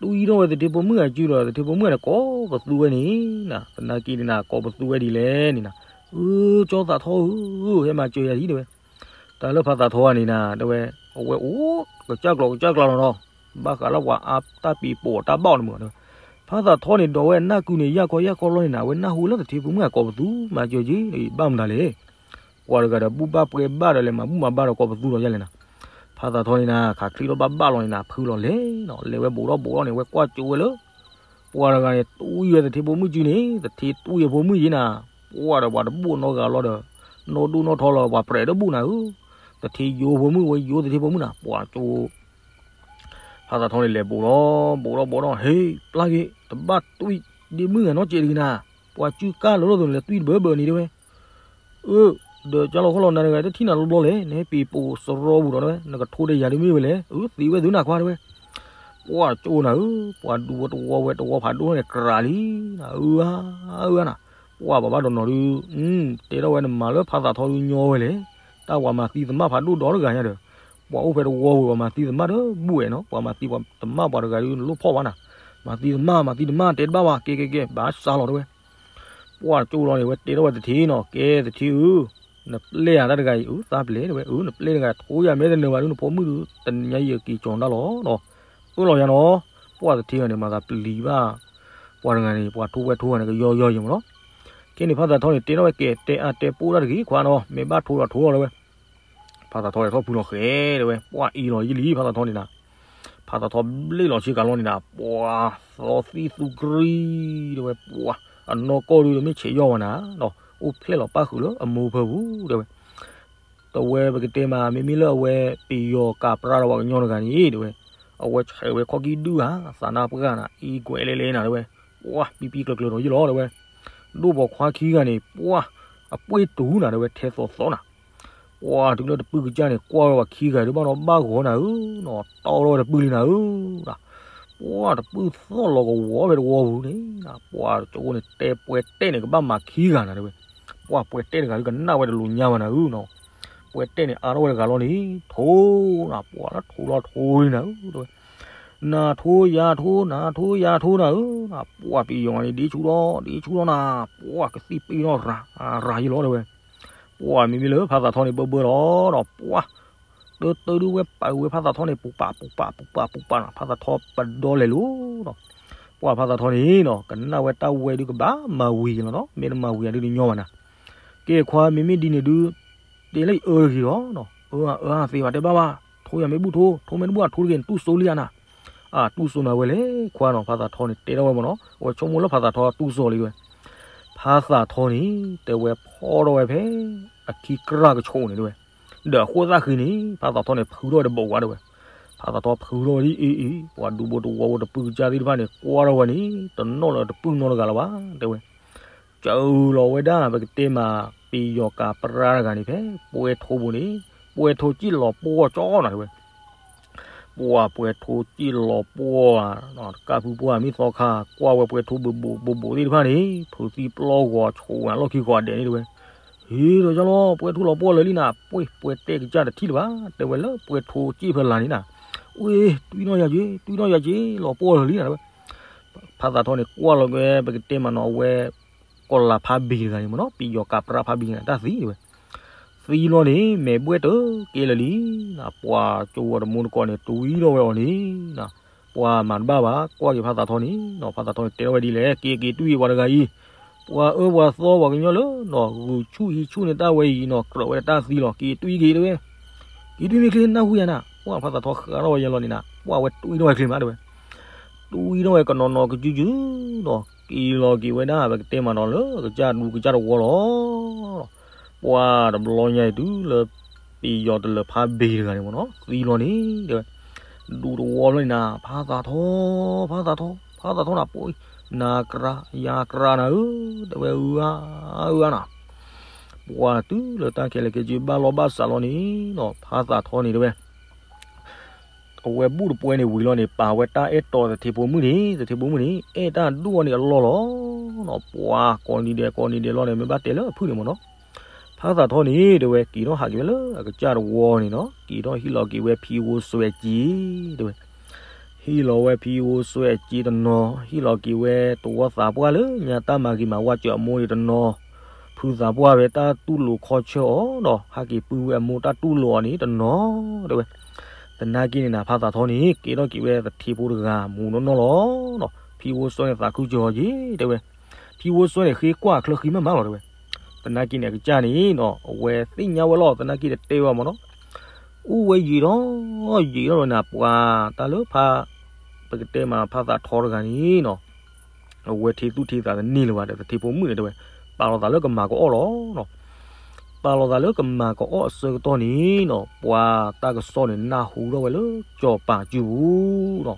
တွံထီၣ်ဝဲသထ့ဖိမုၣ်အစုဒီး သထ့ဖိမုၣ်န့ၣ် ကိးပသူဝဲန့ၣ်နၤ သနာ်က့န့ၣ်နၤ ကိးပသူဝဲဒ်လဲၣ်န့ၣ်နၤ, အၢ ကၠီသးထီဧၢ, ဟဲမၤစၢၤယၤဒံးတဲဝဲ, တၢ်လၢဖးသးထီန့ၣ်နၤ တဲဝဲ, အဝဲအိၣ်ကစၢ်ကျီၤကစၢ်ကျီၤလီၤနီၤ, ဘၣ်ဃးလၢပှၤအါတၢ်ပံၤပိာ်တၢ်ဘၣ်အီၤန့ၣ်မ့ၢ်, ဖးသးထီန့ၣ် ဒီးဝဲနၢ်ကုန့ၣ် ယၢ်ခီယၢ်ခီလီၤန့ၣ်နၤ အဝဲနၢ်ဟူလၢသထ့ဖိမုၣ်အကိးပသူ မၤစၢၤက့ၤ ဘၣ်မနုၤလဲၣ် ပှၤတဂၤဒီးဘူၣ်ဘၣ်ပှဲၤဘၣ်ဒီးလဲၤမၤဘူၣ်မၤဘါဒီးကိးပသူလီၤယဲလဲၣ်နၤ, ဖးသးထီန့ၣ်နၤ ခးချ့ထီၣ်ဘၣ်ဘၣ်လီၤန့ၣ်နၤ ဖုလီၤလဲၤနီၤ လဲၤဝဲဘူးထီၣ်ဘူးထီၣ်န့ၣ် ဝဲကွၢ်ကၠိဝဲလၢ ပှၤတဂၤန့ၣ် တွံဝဲသထ့ဖိမုၣ်စုန့ၣ် သထ့တွံဝဲဖိမုၣ်ယံၤနၤ, ပှၤဒီးပှၤတဘူၣ်နီတဂၤလီၤဒီး နီၢ်ဒိၣ်နီၢ်ထီလီၤ ပှၤပြဲးတဘူၣ်နၤဧၢ, သထ့ယိဖိမုၣ်ဝဲယိသထ့ဖိမုၣ်နၤ ပှၤကၠိ ဖးသးထီန့ၣ်လဲၤဘူးထီၣ်ဘူးထီၣ်ဘူးထီၣ် ဟ့ၣ်ပျၢ်က့ၤ တဘၣ်တွံဒ့မုၣ်ဂၤနီတစဲးတဂ့ၤနၤ, ပှၤစုကၢ်လီၤလိာ်သန့ၣ်လဲၤတွံတဘၢဘၢန့ၣ်တဲဝဲ အၢ ဒီးကၢ်လီၤခီလီၤနၤတဂၤ တထံၣ်နၤလီၤဘျီလဲၣ် နဟဲပံၤပိာ်စရီပူၤဒီးတဲဝဲ နကထိဒီးယၤဒုးမ့ၢ်ဝဲလဲၣ် အၢ သ့ဝဲသုနၤခွါတဲဝဲ, ပှၤကၠိနၤဧၢ, ပှၤဒူဝဲတဝီဝဲတဝီဖးဒိၣ်န့ၣ် ကြးလံ, အၢ အၢ နၤ, ပှၤဘၣ်ဘၣ်ဒီးနီၤဒုး, တဲထီၣ်ဝဲနမၤလၢဖးသးထီဒုးညီဝဲလဲၣ်, တၢ်ပှၤမၤသံသမၣ်ဖးဒိၣ်ဒီတဂၤညါဒီး, ပှၤအိၣ်ဖဲတဝီဝဲ ပှၤမၤသံသမၣ်ဒီးဘူၣ်ဝဲနီၤ, ပှၤမၤသံသမၣ်ပှၤတဂၤဒုး နလိၣ်ဖီၣ်ဘၣ်နၤ, မၤသံသမၣ် မၤသံသမၣ် တဲတဘၣ်ဘၣ် ကဲကဲကဲ ဘၣ်စးလီၤတဲဝဲ ပှၤကၠိလီၤန့ၣ် ဝဲတဲထီၣ်ဝဲသထ့နီၤ ကဲသထ့ဧၢ, နပျဲၢ်ဧါတၢ်တဂၤအံၤ အၢ သးပျဲၢ်တဲဝဲ အၢ နပျဲၢ်တဂၤထိယၤမ့ၢ်တနၢၤဘၣ်ဒုး နဖိမုၣ်ဒုး တနံၤညါယက့ၤကၠီၤနၤလီၤနီၤ, အၢၣ်လီၤယၤနီၤ, ပှၤသထ့ဂၤန့ၣ် မၤသးပျံၤဘၣ်, ပှၤတဂၤန့ၣ် ပှၤထိဝဲထိဂၤန့ၣ် ကယီယီယံၤမ့ၢ်နီၤ, ကဲန့ၣ် ဖးသးထီန့ၣ် တဲထီၣ်ဝဲကဲ တဲအါတဲပိၢ်တၢ်တဂ့ၤခွါနီၤ မ့ၢ်ဘၣ်ထိဒီးထိလီၤတဲဝဲ ဖးသးထီန့ၣ်ထီၣ်ဖုလီၤဃဲတဲဝဲ ပှၤအံၤလီၤယံၤလံ ဖးသးထီန့ၣ်နၤ, ဖးသးထီဘျ့ၣ်လီၤဆ့ကၤလီၤန့ၣ်နၤ ပှၤသီသံၣ်သူကရံတဲဝဲ ပှၤအနီၢ်ကီၢ်ဒုးတမ့ၢ်ဆဲးယီၢ်ဝဲနၤ, အိၣ်ဖျဲၣ်လီၤပၣ်ဃုာ်လၢအမိၢ်ဖၢပူၤတဲဝဲ တဝဲပကတဲမး မ့မ့ၢ်လၢအဝဲပယီၤကးပြါဒီးပှၤကညီတဂၤန့ၣ်တဲဝဲ, အဝဲဆဲးဝဲခီၣ်ကံၢ်ဒုၣ်ဧါ သးနါပှၢ်နၤ အံၤကွဲးလဲလဲနၤတဲဝဲ, ပှၤပံပံကျၢၤကျၢၤဒီးယံၤလီၤတဲဝဲ, ဒိၣ်ပိာ်ခွါခံဂၤန့ၣ် ပှၤအပှ့ၢ်တူာ်နၤတဲဝဲ ထဲသိးသိးနၤ ပှၤတုၤလၢတပုၢ်ကစၢ်န့ၣ် ကွၢ်ဝဲပှၤခံဂၤဒုးဘၣ်နီၣ်ဘၣ်ဂီၤနၤဧၢ, နီၣ်တီထီၣ်ဝဲတပုၢ်လံနၤဧၢ, ပှၤတပုၢ်သီၣ်လီၤကဝီၤဖဲတဝီပူၤန့ၣ်, ပှၤတကအိၣ်န့ၣ် တဲပှဲၤတဲန့ၣ် ကဘၣ်မၤခံဂၤနၤတဲဝဲ, ပှၢ်ပှဲၤတဲာ်တဂၤဒုးကနၣ်ဝဲတလူၤညါဘၣ်နၤဧၢနီၤ, ပှဲၤတဲာ်န့ၣ်အါထီၣ်ဝဲတဂၤလီၤန့ၣ် ထိၣ်နၤ ပှၢ်လၢထိၣ်လီၤထိၣ်လံနၤဧၢ တဲဝဲ, နၤထိၣ်ယၤထိၣ် နၤထိၣ်ယၤထိၣ်နၤဧၢ, ပှၢ်ပယီၤန့ၣ် ဒ့ဆူၣ်ထီၣ် ဒ့ဆူၣ်ထီၣ်နၤ, ပှၢ်ကသံၣ်ပ့ၤနီၣ်ရၤ ရၤယံၤလီၤ တဲဝဲ, ပှၢ်မ့မ့ၢ်လၢဖါသးထီန့ၣ် ဘၢဘၢလီၤဒီး ပှၢ် တၢတၢဒုးဝဲပာ်ဝဲဖါသးထီန့ၣ် ပူၤပာ်ပူၤပာ်ပူၤပာ်ပူၤပာ်နီၤ, ဖါသးထီပဒီလဲၤလိၤဒီး ပှၢ်ဖါသးထီန့ၣ်နီၤ ကနၣ်ဝဲတၢ်ဝဲဒုးကဘၣ်မၤဝံၤက့ၤလီၤနီၤ, မ့ၢ်တမၤဝံၤယၤဒုးတညီဘၣ်နၤ, ကဲခွါ မ့မ့ၢ်ဒ်န့ၣ်ဒုး တဲလၢယအၢတဂ့ၤလီၤ, အၢအၢသ့ဘၣ်တဲဘၣ်ဘၣ်, ထိၣ်ယၤမ့ၢ်ဘူၣ်ထိၣ် ထိၣ်မ့ၢ်တဘူၣ်အထိၣ်တဂ့ၤ နတူၢ်စိလံဧါနၤ, အတူၢ်စိနၤဝဲလဲၣ်ခွါနီၤ, ဖါသးထီန့ၣ် တဲထီၣ်ဝဲမ့ၢ်နီၤ, အဝဲဆိကမိၣ်လၢဖါသးထီတူၢ်စိလံတဲဝဲ, ဖါသးထီန့ၣ် တဲဝဲဖီၣ်ထီၣ်ဝဲဖဲ အခံကြၢ်ကဆိးန့ၣ်တဲဝဲ, ဒီးအဃိသတးဃံန့ၣ် ဖါသးထီန့ၣ် ဖုထီၣ်ဝဲတဘိးဝါတဲဝဲ, ဖါသးထီဖုထီၣ်ဝဲဒ်အံၤအံၤ ပှၤဒူဘိတဝီဖိတပုၢ်ကစၢ်သ့ၣ်တဖၣ်န့ၣ် ကွၢ်ထီၣ်ဝဲန့ၣ် တနီၣ်လၢတပုၢ်နီတဂၤလၢၤဘၣ် တဲဝဲ, စၢလီၤဝဲဒၣ်ပကတဲမး ပယီၤကးပြါတဂၤန့ၣ် ဖဲပှဲၤထိပူၤန့ၣ် ပှဲၤထိစံၣ်လီၤပှီၢ်ကၠီနီၤတဲဝဲ ပှၢ်ပှဲၤထိစံၣ်လီၤပှီၢ်ဧါ, တကၢ်ဖုပှၢ်မ့ၢ်သီခါ ကွၢ်ဝဲပှဲၤထိဘိးဘိးဘိးဘိးသ့ၣ်တဖၣ်န့ၣ် ဖုးသံပျီဂီၤဆိးဝဲလီၢ်ခံဂီၤဒဲးန့ၣ်တဲဝဲ, ဟ့ၣ်ဒီးယလီၤ ပှဲၤထိလီၤပှီၢ်လၢာ်လံနၤ, ပှ့ၤ ပှဲၤတဲကစၢ်တထံၣ်လၢၤဘၣ် တဲဝဲလၢပှဲၤထိစံၣ်ဖဲလၢ်န့ၣ်နၤ, ဝ့ၢ် တွံၢ်နီၣ်ယၤက့ၤ တွံၢ်နီၣ်ယၤက့ၤ လီၤပှီၢ်လၢာ်လံနၤတဲဝဲ, ဖါသးထီန့ၣ် ကွၢ်လီၤက့ၤဝဲ ပကတဲမးနီၤ အဝဲ ကီၢ်လၤဖးဘ့ၤတဂၤန့ၣ်မ့ၢ်နီၤ ပယီၤကးပြါဖးဘ့ၤန့ၣ် တၢ်သံတဲဝဲ သံလီၤန့ၣ် မဲာ်ဘှဲၣ်တကဲလၢာ်လံ, ပှၤကၠိဝဲတမူတကိးန့ၣ် တွံၢ်ထီၣ်ဝဲအီၤန့ၣ်, ပှၤမၤတဘၣ်ဘၣ် ကွၢ်က့ၤဖါသးထီန့ၣ်နီၤ, ဖါသးထီန့ၣ် တဲထီၣ်ဝဲဒ်လဲၣ် က့ၤက့ၤတွံၢ်က့ၤပှၤတဂၤအံၤ, ပှၤအၢပှၤသီပှၤကညီလၢနီၤ ဂုာ်ဆူၣ်ဟံးဆူၣ်န့ၢ်တၢ်ဝဲအံၤနီၤ ကြၢးဝဲဒၣ်တၢ်သံလီၤ က့ၤတွံၢ်က့ၤတဲဝဲ, က့ၤတွံၢ်မ့ၢ်ချ့နၢ်ဟူယၤနၤ, ပှၢ်ဖါသးထီဃးထီၣ်ဝဲယဲလီၤန့ၣ်နၤ ပှၢ်ဝဲတွံၢ်ထီၣ်ဝဲချ့မးတဲဝဲ တွံၢ်ထီၣ်ဝဲကနီၤနီၤကစုကစုနီၤ က့ၤလီၤက့ၤဝဲဒၣ် ပကတဲမးနီၤလၢ ကစၢ်ဒူကစၢ်တဝီလီၤ. ပှၢ်တဘျီညါအံၤတုၤလၢ ပယီၤတလၢၤဖးဘ့ၤတဂၤန့ၣ်မ့ၢ်နီၤ သံလီၤန့ၣ်တဲဝဲ, ဒူတဝီဖျၢၣ်န့ၣ်နၤ ဖါသးထီ ဖါသးထီ ဖါသးထီနၤ ပှၢ် နၤကြၢးယၤကြၢးနၤဧၢ တဲဝဲ အၢအါအၢအါနၤ ပှၢ်တုၤလၢတၢ်ခဲလၢာ်ခဲဆ့ဘၣ်လီၢ်ဘၣ်စးလီၤန့ၣ်နီၤ ဖါသးထီန့ၣ်တဲဝဲ အဝဲဘူၣ်တပှဲၤန့ၣ်ဝံၤလီၤန့ၣ် ပာ်ဝဲတၢ်အဲၣ်တီသထ့ဖိမုၣ်န့ၣ် သထ့ဖိမုၣ်န့ၣ် အဲၣ်တၢ်ဒိၣ်အီၤန့ၣ်အလီၢ်လီၤ. ပှၤကိးနံၤဒဲးကိးနံၤဒဲးလီၤန့ၣ် မ့ၢ်ဘၣ်တဲလၢအဖုၣ်န့ၣ်မ့ၢ်နီၤ ဖါသးထီန့ၣ် တဲဝဲ က့ၤထီၣ်ဟးက့ၤဝဲလၢအကစၢ်တဝီန့ၣ်နီၤ က့ၤထီၣ်ဟံၣ်လီၤက့ၤဝဲဖံဖိစွဲက့ တဲဝဲ ဟံၣ်လီၤဝဲဖံဖိစွဲက့တနီၤ ဟံၣ်လီၤက့ၤဝဲတဝီသးပှၢ်လၢညါတၢ်မၤဂ့ၤမၤဝါစၢၤအမိၢ်န့ၣ်တနီၤ ဖုသးပှၢ်ဝဲတၢ်တူၢ်လိာ်ခီဆၢအီၤဒီး ဟးက့ၤပုၢ်ဝဲအမိၢ်တၢ်တူၢ်လိာ်အီၤန့ၣ်တနီၤ တဲဝဲ သနာ်က့န့ၣ်နၤ ဖါသးထီန့ၣ် ကဲထီၣ်က့ၤဝဲသထ့ဖိတဂၤမူးနီၢ်နီၢ်လီၤ. ဖံဖိစွဲန့ၣ်သးခုကၠီၤက့ တဲဝဲ ဖံဖိစွဲန့ၣ် ဃ့ကွၢ်ချၢဃံမးမးလီၤ တဲဝဲ သနာ်က့န့ၣ် အကစၢ်န့ၣ်နီၤ အဝဲသ့ၣ်ညါဝဲလီၤ သနာ်က့တတဲဝဲမ့ၢ်နီၤ အိၣ်ဝဲယံာ်ထီၣ် ယံာ်ထီၣ်လီၤနၤ ပှၤတၢ်လၢဖါ ပကတဲမးဖါသးထီတဂၤန့ၣ်နီၤ အဝဲထံသူၣ်ထံသးတန့ၢ်လၢၤဘၣ်ဒီး သထ့ဖိမုၣ်န့ၣ်တဲဝဲ ပာ်လီၤသးလၢကမၤကအီၣ်လီၤ. ပာ်လီၤသးလၢကမၤကအီၣ်အဆၢကတီၢ်န့ၣ်နီၤ ပှၤတၢ်ကစီၣ်န့ၣ် နၢ်ဟူထီၣ်ဝဲလၢကၠီၤပၤစုပူၤနီၤ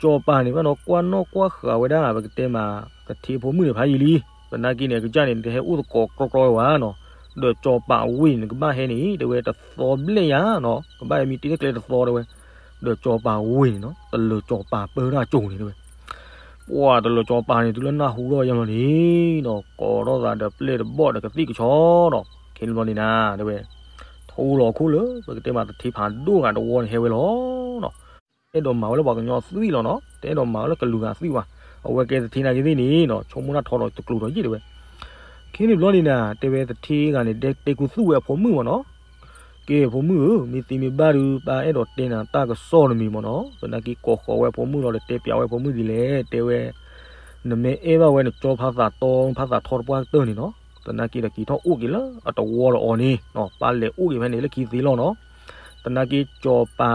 ကၠီၤပၤန့ၣ်ဘၣ်နီၤ ကွၢ်နီၣ်ကွၢ်ဃာ်ဝဲဒၣ် ပကတဲမး သထ့ဖိမုၣ်န့ၣ်ဖးယံာ်လံ. သနာ်က့န့ၣ် အကစၢ်န့ၣ် တဟဲအိၣ်သကိးကြီကြီဝဲဘၣ်နီၤ ဒီးကၠီၤပၤဝ့ၢ်န့ၣ် ကဘၣ်ဟဲန့ၣ် တဲဝဲ တသီဘျဲၣ်ညါနီၤ ကဘၣ်ဟဲမံတ့ၢ်တၢ်ကျဲတသီတဲဝဲ ဒီးကၠီၤပၤဝ့ၢ်န့ၣ်နီၤ တလၢၤကၠီၤပၤပၢတၢ်ကၠိၤန့ၣ်တဲဝဲ ပှၤတလၢၤကၠီၤပၤန့ၣ် တုၤလၢနၢ်ဟူထီၣ်ယါလီၤန့ၣ်နီၤ ကိးထီၣ်သးဒီးပျဲၢ်တဘီၣ်ဒီးကသံၣ်ကဆီနီၤ ခဲန့ၣ်ဘျီန့ၣ်နၤ တဲဝဲ ထူလီၤခိၣ်လၢ ပကတဲမးသထ့ဖးဒိၣ်ဂၤတဝီန့ၣ်ဟဲဝဲလီၤနီၤ အဲၣ်ဒိးမၤဝဲလၢပှၤကညီအသွံၣ်လီၤနီၤ တအဲၣ်ဒိးမၤဝဲလၢကလုာ်ဂၤအသွံၣ်ဘၣ် အဝဲကဲသထ့နာ်က့သ့ၣ်န့ၣ်နီၤ ဆိကမိၣ်တၢ်ထီဒီးတကျိၤထီယ့ၣ်တဲဝဲ ခဲန့ၣ်ဘျီန့ၣ်နၤ တဲဝဲသထ့ဂၤန့ၣ် တဲကူသူၣ်ဝဲအဖိမုၣ်မ့ၢ်နီၤ ကဲအဖိမုၣ်ဧၢ မ့ၢ်သ့မ့ၢ်ဘၣ်ဒုး ပၢ်အဲၣ်ဒိးတဲနၤတၢ်ကစီၣ်တမံၤမ့ၢ်နီၤ သနာ်က့ကိးဃီၤဝဲအဖိမုၣ်လီၤ ဒီးတဲပျးဝဲအဖိမုၣ်ဒ်လဲၣ် တဲဝဲ နမ့ၢ်အဲၣ်ဘၣ်ဝဲနကၠီဖါသးတီ ဖါသးထီတပှၢ်ကတၢၢ်န့ၣ်နီၤ သနာ်က့ဒီးက့ၤထီၣ်အိၣ်က့ၤလၢအတဝီဒီးအီၤန့ၣ်နီၤ ပၢ်လဲၤအိၣ်က့ၤဖဲန့ၣ်လၢခံသ့လီၤနီၤ သနာ်က့ကၠီၤပၤ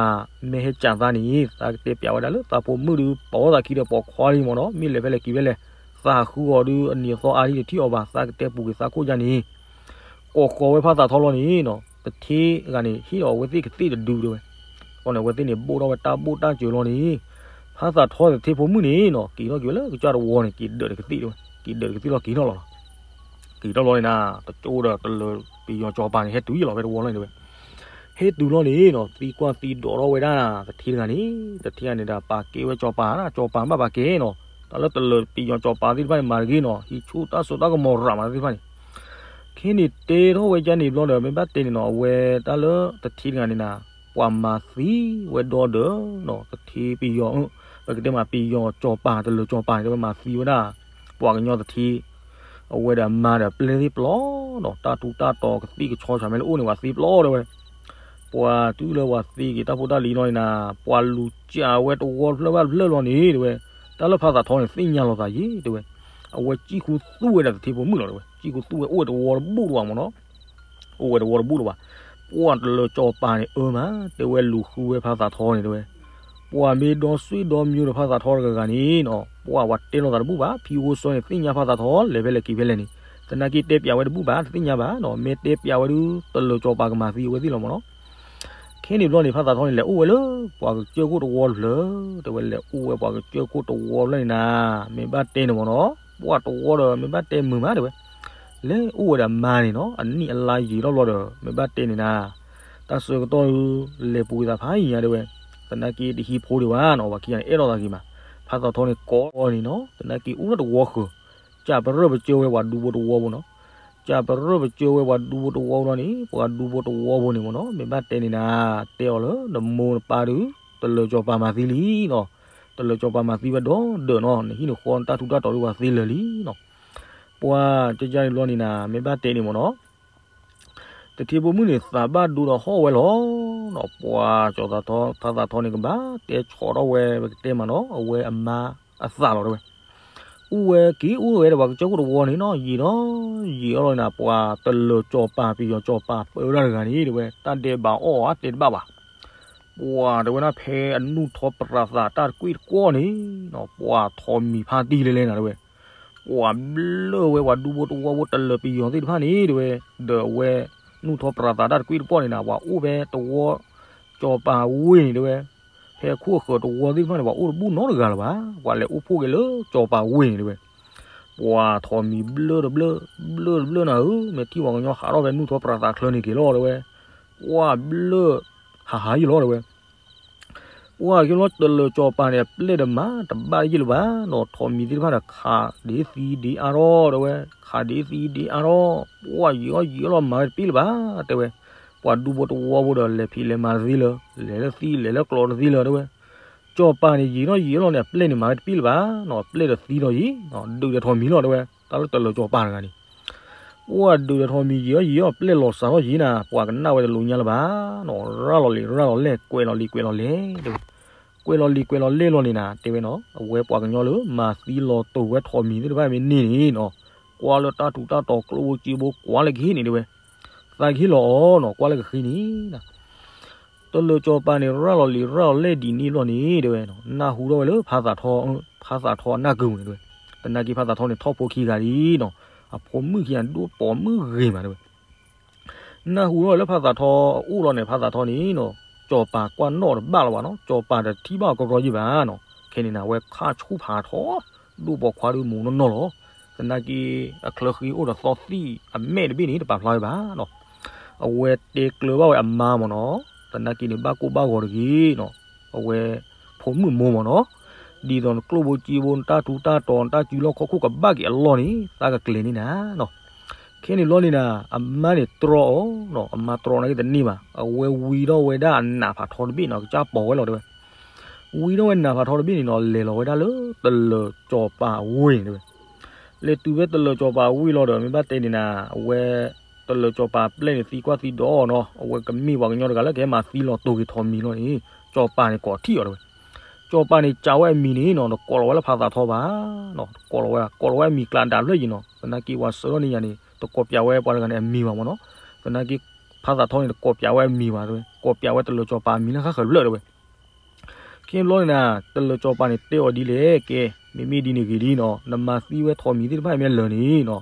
မ့ၢ်ဟဲကးသးန့ၣ် သးကတဲပျးဝဲဒၣ်လၢသးဖိမုၣ်ဒုး ပိာ်သးခံဒီးပိာ်ခွါလံမ့ၢ်နီၤ မ့ၢ်လဲၤဖဲလဲၣ်က့ၤဖဲလဲၣ် သးဃုအီၤဒုးအနံၤအသီအါဒံးတထံၣ်အီၤဘၣ် သးကတဲပူၤက့ၤသးခိၣ်ယါန့ၣ် ကိးဃီၤဝဲဖါသးထီလီၤန့ၣ်နီၤ သထ့ဂၤန့ၣ် ဟ့ၣ်အီၤအဝဲသ့ၣ်ကသ့ၣ်တဒုတဲဝဲ အဃိန့ၣ် အဝဲသ့ၣ်န့ၣ် ဘိၣ်ထီၣ်ဝဲတၢ်ဘိၣ်တၢ်စၢၤလီၤန့ၣ် ဖါသးထီသထ့ဖိမုၣ်န့ၣ်နီၤ က့ၤထီၣ်က့ၤဝဲလၢကစၢ်တဝီန့ၣ် က့ၤဒၢးတကသ့ၣ်တဲဝဲ က့ၤဒၢးတကသ့ၣ်လီၤက့ၤထီၣ်လီၤနီၤ က့ၤထီၣ်လီၤန့ၣ်နၤ တကၠိဒီးတလၢၤပယီၤကၠီၤပၤန့ၣ် ဟဲတုၤယ့ၣ်လီၤဖဲတဝီလီၤန့ၣ်တဲဝဲ ဟဲတုၤလီၤန့ၣ်နီၤ သံကွၢ်သံဒိးထီၣ်ဝဲဒၣ် သထ့တဂၤန့ၣ် သထ့ဂၤန့ၣ်ဒီးပာ်ကဲဝဲကၠီၤပၤနၤ ကၠီၤပၤဘၣ်ပာ်ကဲနီၤ တၢ်လၢတလၢၤပယီၤကၠီၤပၤသ့ၣ်တဖၣ်န့ၣ် မၤတဂ့ၤနီၤ ဟံးဆူၣ်တၢ်စိတၢ်ကမီၤရၤမးသ့ၣ်တဖၣ်န့ၣ် ခဲန့ၣ်တဲထီၣ်ဝဲဒ်န့ၣ်ဘျီဒီး မ့ၢ်ဘၣ်တဲန့ၣ်နီၤ အဝဲတၢ်လၢတထံတဂၤန့ၣ်နၤ, ပှၤမၤသံဝဲဒီဒီး တထံပယီၤ, ပကတဲမးပယီၤကၠီၤပၤ တလၢၤကၠီၤပၤန့ၣ် တဲဝဲမၤသံဝဲဒၣ် ပှၤကညီတထံ, အဝဲဒီးအမါဒီးပျဲၢ်သ့ၣ်ပျီဒီး တၢ်ထူးတၢ်တီၤကသံၣ်ကဆီဆးမဲလၢအိၣ်န့ၣ် ပှၤသံပျီတဲဝဲ, ပှၤတုၤလၢပှၤသံက့ၤတၢ်ဖိတၢ်လံၤလီၤန့ၣ်နၤ, ပှၤလူၤကးဝဲတဝီတဖျၢၣ်ဘၣ်တဖျၢၣ်လီၤန့ၣ် တဲဝဲ, တၢ်လၢဖါသးထီန့ၣ် သ့ၣ်ညါလီၤသးယံၤ တဲဝဲ, အဝဲကံၢ်ခူသူၣ်ဝဲဒၣ်တထံဖိမုၣ်လီၤ တဲဝဲ, ကံၢ်ခူသူၣ်ဝဲအိၣ်ဝဲတဝီတဘူၣ်လၢၤဘၣ်မ့ၢ်နီၤ, အိၣ်ဝဲတဝီတဘူၣ်လၢၤဘၣ်, ပှၤတလၢၤကၠီၤပၤန့ၣ်အၢမး တဲဝဲလူၤဃုဝဲဖါသးထီန့ၣ် တဲဝဲ ပှၤမ့ၢ်ဒီစွ့ဒီမၠိဒီးဖါသးထီတဂၤဂၤန့ၣ်နီၤ, ပှၤပှၤတဲလိာ်သးတဘူၣ်ဘၣ်, ဖံအိၣ်စီန့ၣ် သ့ၣ်ညါဖါသးထီ လဲၤဖဲလဲၣ်က့ၤဖဲလဲၣ်န့ၣ်, သနာ်က့တဲပျးဝဲတဘူၣ်ဘၣ် တသ့ၣ်ညါဘၣ်နီၤ, မ့ၢ်တဲပျးဝဲဒုး တလၢၤကၠီၤပၤကမၤသံအဝဲသ့ၣ်လီၤမ့ၢ်နီၤ. ခဲန့ၣ်ဘျီန့ၣ် ဖါသးထီန့ၣ် လဲၤအိၣ်ဝဲလၢ ပှၤကစၢၢ်ခိၣ်တဝီတဖျၢၣ်, တဲဝဲလဲၤအိၣ်ဝဲပှၤကစၢၢ်ခိၣ်တဝီတဖျၢၣ်န့ၣ်နၤ, မ့ၢ်ဘၣ်တဲန့ၣ်မ့ၢ်နီၤ, ပှၤတဝီဒီးမ့ၢ်ဘၣ်တဲမုာ်မး တဲဝဲ လဲၤအိၣ်ဝဲဒီးအမါန့ၣ်နီၤ, အနံၣ်အလါယံာ်ထီၣ်ဘျီဒီး မ့ၢ်ဘၣ်တဲန့ၣ်နၤ, တၢ်ဆၢကတီၢ်ဒုး လဲၤပူၤသးဖးယံၤညါ တဲဝဲ, သနာ်က့တဟံးဖိဒံးဘၣ်နီၤ, ပှၤခံဂၤန့ၣ် အဲၣ်လိာ်သးဂ့ၤမး, ဖါသးထီန့ၣ်ကိးအီၤန့ၣ်နီၤ, သနာ်က့အိၣ်လၢတဝီဃၢၤ, ကးပရၢၢ်ပစၢၢ်ဝဲပှၤဒူဖိတဝီဖိနီၤ, ကးပရၢၢ်ပစၢၢ်ဝဲပှၤဒူဖိတဝီဖိလီၤန့ၣ်, ပှၤဒူဖိတဝီဖိန့ၣ်မ့ၢ်နီၤ, မ့ၢ်ဘၣ်တဲန့ၣ်နၤ, တဲအီၤလၢနမိၢ်နပၢ်ဒုး တလၢၤကၠီၤပၤမၤသံလံနီၤ, တလၢၤကၠီၤပၤမၤသံဝဲဒီးဒၢးနီၤ, နဟံၣ်နဃီနတၢ်ထူးတၢ်တီၤဒုးပှၤသ့လၢာ်လံနီၤ. ပှၤကကန့ၣ်ဘျီန့ၣ်နၤ, မ့ၢ်ဘၣ်တဲန့ၣ်မ့ၢ်နီၤ, တထံဖိမုၣ်န့ၣ် သးဘၣ်ဒိဒီးဟီၣ်ဝဲလီၤနီၤ, ပှၤကၠီၤသးထီ ဖါသးထီန့ၣ် ကဘၣ်တဲဆီၣ်ထီၣ်ဝဲ ပကတဲမးနီၤ, အဝဲအမါအသးလီၤ တဲဝဲ, အိၣ်ဝဲက့ၤအိၣ်ဝဲဒီးပှၤကစၢၢ်ခိၣ်တဝီန့ၣ်နီၤ, ယံာ်ဒီးယံာ်အီၤလီၤန့ၣ်နၤ, ပှၤတလၢၤကၠီၤပၤ ပယီၤကၠီၤပၤပၢဝဲဒၣ်တဂၤန့ၣ် တဲဝဲ, တၢ်ဒဲးဘးအီၣ်အီၤတဲတဘၣ်ဘၣ် ပှၤတဲဝဲဒၣ်ဖဲအနူၢ်ထီၣ်ပြးသးတၢ်တကွ့ၢ်တကွီၢ်န့ၣ်နီၤ, ပှၤထိးမံၤဖါတံၢ်လဲၤလဲၤနၤ တဲဝဲ, ပှၤဘျၢဝဲပှၤဒူဖိတဝီဖိတလၢၤပယီၤသ့ၣ်တဖၣ်န့ၣ် တဲဝဲ, ဒီးအဝဲနူၢ်ထီၣ်ပြးသးတၢ်တကွ့ၢ်တကွီၢ်န့ၣ်နၤ, ပှၤအိၣ်ဖဲတဝီကၠီၤပၤဝ့ၢ်န့ၣ် တဲဝဲ, ဖဲအခိၣ်အဃၢၤတဝီသ့ၣ်တဖၣ်န့ၣ် ပှၤအိၣ်တဘူၣ်နီတဂၤလၢၤဘၣ်, ပှၤလဲၤအိၣ်ဖှိၣ်က့ၤလၢကၠီၤပၤဝ့ၢ်န့ၣ် တဲဝဲ, ပှၤထိးမံၤဘျၢတဘျၢ, ဘျၢတဘျၢနၤဧၢ, မ့ၢ်ထံၣ်ပှၤကညီဟးထီၣ်ဖဲနူၢ်ထီၣ်ပြးသးချၢန့ၣ်က့ၤလီၤ တဲဝဲ, ပှၤဘျၢဟးဟးယံၤလီၤ တဲဝဲ ပှၤက့ၤလီၤတလၢၤကၠီၤပၤန့ၣ် အပျဲၢ်ဒီးမၤတဘၣ်ယံာ်လၢၤဘၣ်နီၤ, ထိးမံၤသ့ၣ်တဖၣ်ဒီးခးဒ်သံဒ်အါထီၣ် တဲဝဲ, ခးဒ်သံဒ်အါထီၣ်, ပှၤယံာ်အီၣ်ယံာ်အီၣ်လီၤမၤဝဲတပ့ၢ်လၢၤဘၣ် တဲဝဲ, ပှၤဒူဖိတဝီဖိဒီးလဲၤဖံးလဲၤမၤတသ့လၢၤ, လဲၤလၢသံလဲၤလၢကျိးတသ့လၢၤ တဲဝဲ, ကၠီၤပၤန့ၣ်ယံာ်ထီၣ်ယံာ်အီၣ်လီၤန့ၣ် အပျဲၢ်န့ၣ်မၤဝဲတပ့ၢ်လၢၤဘၣ်နီၤ, အပျဲၢ်ဒီးသံလီၤယံၤ, ဒုးဒီးထိးမံၤလီၤ တဲဝဲ, တၢ်လၢတလၢၤကၠီၤပၤတဂၤန့ၣ် ပှၤဒုးဒီးထိးမံၤယံာ်အီၣ်ယံာ်အီၣ်ပျဲၢ်လီၤစးထီၣ်ယံၤနၤ, ပှၤကနၣ်ဝဲတလူၤညါလၢၤဘၣ်နီၤ, ရၤလီၤလံာ်ရၤလီၤလဲၢ် ကွဲးလီၤလံာ်ကွဲးလီၤလဲၢ် တဲဝဲ, ကွဲးလီၤလံာ်ကွဲးလီၤလဲၢ်လီၤန့ၣ်နၤ တဲဝဲနီၤ, အဝဲပှၤကညီလၢမၤသံလီၤတိၤဝဲထိးမံၤသ့ၣ်တဖၣ်မ့ၢ်န့ၢ်န့ၣ်နီၤ, ကွၢ်လၢတၢ်ထူးတၢ်တီၤကျိၣ်ဖိစ့ဖိကွၢ်လၢကဟ့ၣ်န့ၣ် တဲဝဲ, သးကဟ့ၣ်လီၤအီၤနီၤ, ကွၢ်လၢကဃ့န့ၣ် တလၢၤကၠီၤပၤန့ၣ် ရၤလီၤလံာ်ရၤလီၤလဲၢ်ဒ်န့ၣ်ဘျီန့ၣ် တဲဝဲ, နၢ်ဟူထီၣ်ဝဲလၢဖါသးထီ, ဖါသးထီအနၢ်ကုၤန့ၣ် တဲဝဲ, သနာ်က့ဖါသးထီန့ၣ်ထီၣ်ဖိခံဂၤလံနီၤ, အဖိမုၣ်ခံဂၤဒိၣ်ပိာ်မုၣ်ဂ့ၤမး တဲဝဲ, နၢ်ဟူထီၣ်ဝဲလၢဖါသးထီအအိၣ်လီၤန့ၣ် ဖါသးထီန့ၣ်နီၤ, ကၠီၤပၤကွၢ်နီၣ်တဘၣ်လၢၤဘၣ်နီၤ, ကၠီၤပၤတထံၣ်ဘၣ်အီၤကရီယံၤဘၣ်နီၤ, ခဲန့ၣ်နၤ အဝဲခါဆူၣ်ဖးထီ, ဒိၣ်ပိာ်ခွါဒုးမူးနီၢ်နီၢ်လီၤ, သနာ်က့ အချၢဃံအိၣ်ဒီးသီသံၣ်အမဲာ်တဘ့ၣ်န့ၣ် တပာ်ဖျါဝဲဘၣ်နီၤ, အဝဲတဲကျၢၤဘၣ်ဝဲအမါမ့ၢ်နီၤ, သနာ်က့န့ၣ် ဘၣ်ကိၢ်ဘၣ်ဂီၤတဂ့ၤနီၤ, အဝဲဖိမုၣ်မိၢ်မ့ၢ်နီၤ, ဒ်သိးနကျိၣ်ဖိစ့ဖိ နတၢ်ထူးတၢ်တီၤ နတၢ်စုလီၢ်ခီၣ်ခိၣ်ကဘၣ်က့ၤအလီၢ်န့ၣ် သးကကျဲၤန့ၢ်နၤနီၤ, ခဲန့ၣ်ဘျီန့ၣ်နၤ အမါန့ၣ်တြီအီၤနီၤ, အမါတြီနာ်က့တန့ၢ်ဘၣ်, အဝဲဝံထီၣ်ဝဲဒၣ်အနးဖးထီတဘ့ၣ်နီၤ, ကစၢ်ပိာ်ဝဲလီၤ တဲဝဲ, ဝံထီၣ်ဝဲနးဖးထီတဘ့ၣ်န့ၣ်နီၤ, လဲၤလီၤဝဲဒၣ်လၢတလၢၤကၠီၤပၤဝ့ၢ်န့ၣ် တဲဝဲ, လဲၤတုၤဖဲတလၢၤကၠီၤပၤဝ့ၢ်လီၤဒီး မ့ၢ်ဘၣ်တဲန့ၣ်နၤ, အဝဲ တလၢၤကၠီၤပၤပျဲၢ်န့ၣ် သံကွၢ်သံဒိးအီၤနီၤ, အဝဲကမ့ၢ်ပှၤကညီတဂၤလၢကဟဲမၤသံလီၤတိၤက့ၤထိးမံၤလီၤန့ၣ်, ကၠီၤပၤန့ၣ်ကိးထံၣ်အီၤ တဲဝဲ, ကၠီၤပၤန့ၣ်စံးဝဲအမံၤန့ၣ်နီၤ, တကိးလီၤဝဲလၢဖါသးထီဘၣ်နီၤ, တကိးလီၤဝဲ, ကိးလီၤဝဲအမံၤကျါဒၣ်ဖျၢၣ်ယံၤနီၤ, သနာ်က့ပှၤဆှၢထီၣ်န့ၢ်ယၤန့ၣ် တကိးပၠးဝဲပှၤတဂၤန့ၣ်အမံၤဘၣ်မ့ၢ်နီၤ, သနာ်က့ ဖါသးထီန့ၣ် တကိးပၠးဝဲအမံၤဘၣ် တဲဝဲ, ကိးပၠးဝဲတလၢၤကၠီၤပၤအမံၤလၢဃၣ်ဃၢၤတဖျၢၣ် တဲဝဲ ခဲန့ၣ်ဘျီန့ၣ်နၤ, တလၢၤကၠီၤပၤန့ၣ်တဲအီၤဒ်လဲၣ်, ကဲ, မ့မ့ၢ်ဒ်န့ၣ်ဂ့ၤဒ်နီၤ, နမၤသံဝဲထိးမံၤသ့ၣ်တဖၣ်မ့ၢ်လၢာ်န့ၣ်နီၤ,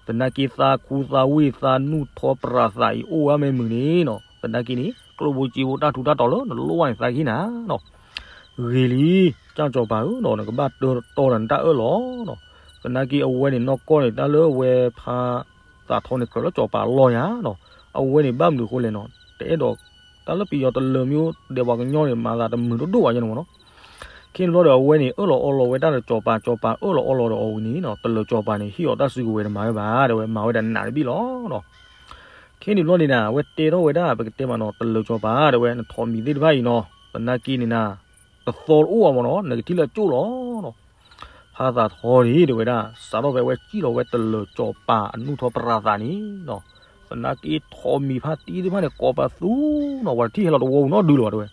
သနာ်က့သးခူသးဝ့ၢ်သးနူၢ်ထီပြးသးအံၤအိၣ်ဝဲမ့ၢ်မုာ်န့ၣ်နီၤ, သနာ်က့န့ၣ် ကျိၣ်ဖိစ့ဖိတၢ်ထူးတၢ်တီၤလၢနလိၣ်ဘၣ်န့ၣ် သးကဟ့ၣ်နၤနီၤ, ဂ့ၤလံ, ကၠၢ်ကၠီၤပၤဧၢနီၤ, နကဘၣ်တၢ်တီဒီးနတၢ်အၢၣ်လီၤနီၤ, သနာ်က့အဝဲန့ၣ်နီၢ်ကီၢ်န့ၣ် တၢ်လၢအဝဲဖါသးထီန့ၣ်ကြၢးလၢကၠီၤပၤအလီၢ်ညါနီၤ, အဝဲန့ၣ်ဘၣ်မနုၤအဃိလဲၣ်နီၤ, တအဲၣ်ဒိး တၢ်လၢပယီၤတလၢၤမ့ၢ်အိၣ်ဒီးပှၤကညီန့ၣ် မၤသးတမုာ်ဒိၣ်ဒိၣ်ဘၣ်ယဲန့ၣ်မ့ၢ်နီၤ, ခဲ ခ့န့ၣ်ဘျီဒီးအဝဲန့ၣ် အၢၣ်လီၤအီလီၤဝဲဒၣ်ဒီးစီၤပၤ, စီၤပၤအၢၣ်လီၤအီလီၤဒီးအီၤဝံၤန့ၣ်နီၤ, တလၢၤစီၤပၤန့ၣ် ဟ့ၣ်အီၤတၢ်စုကဝဲၤတမၤဝဲဘၣ် တဲဝဲ, မၤဝဲဒၣ်နးတဘ့ၣ်လီၤနီၤ. ခ့န့ၣ်ဘျီန့ၣ်နၤ အဝဲတဲထီၣ်ဝဲဒၣ် ပကတဲမးနီၤ, တလၢၤစီၤပၤ တဲဝဲ, နထိးမံၤသ့ၣ်တဖၣ်အံၤနီၤ, သနာ်က့န့ၣ်နၤ တသီတအိၣ်ဘၣ်မးနီၤ, နကထံၣ်လၢအကၠိၣ်လီၤနီၤ. ဖါသးထီန့ၣ် တဲဝဲဒၣ် စးထီၣ်ဖဲအဝဲစံၣ်လီၤဝဲတလၢၤစီၤပၤအနူၢ်ထီၣ်ပြးသးန့ၣ်နီၤ, သနာ်က့ထိးမံၤဖါတံၢ်သ့ၣ်တဖၣ်န့ၣ် ကိးပသူနီၤ, ပှၤတထံၣ်ဟဲလီၤတဝီပူၤနီတဒုလၢၤဘၣ် တဲဝဲ.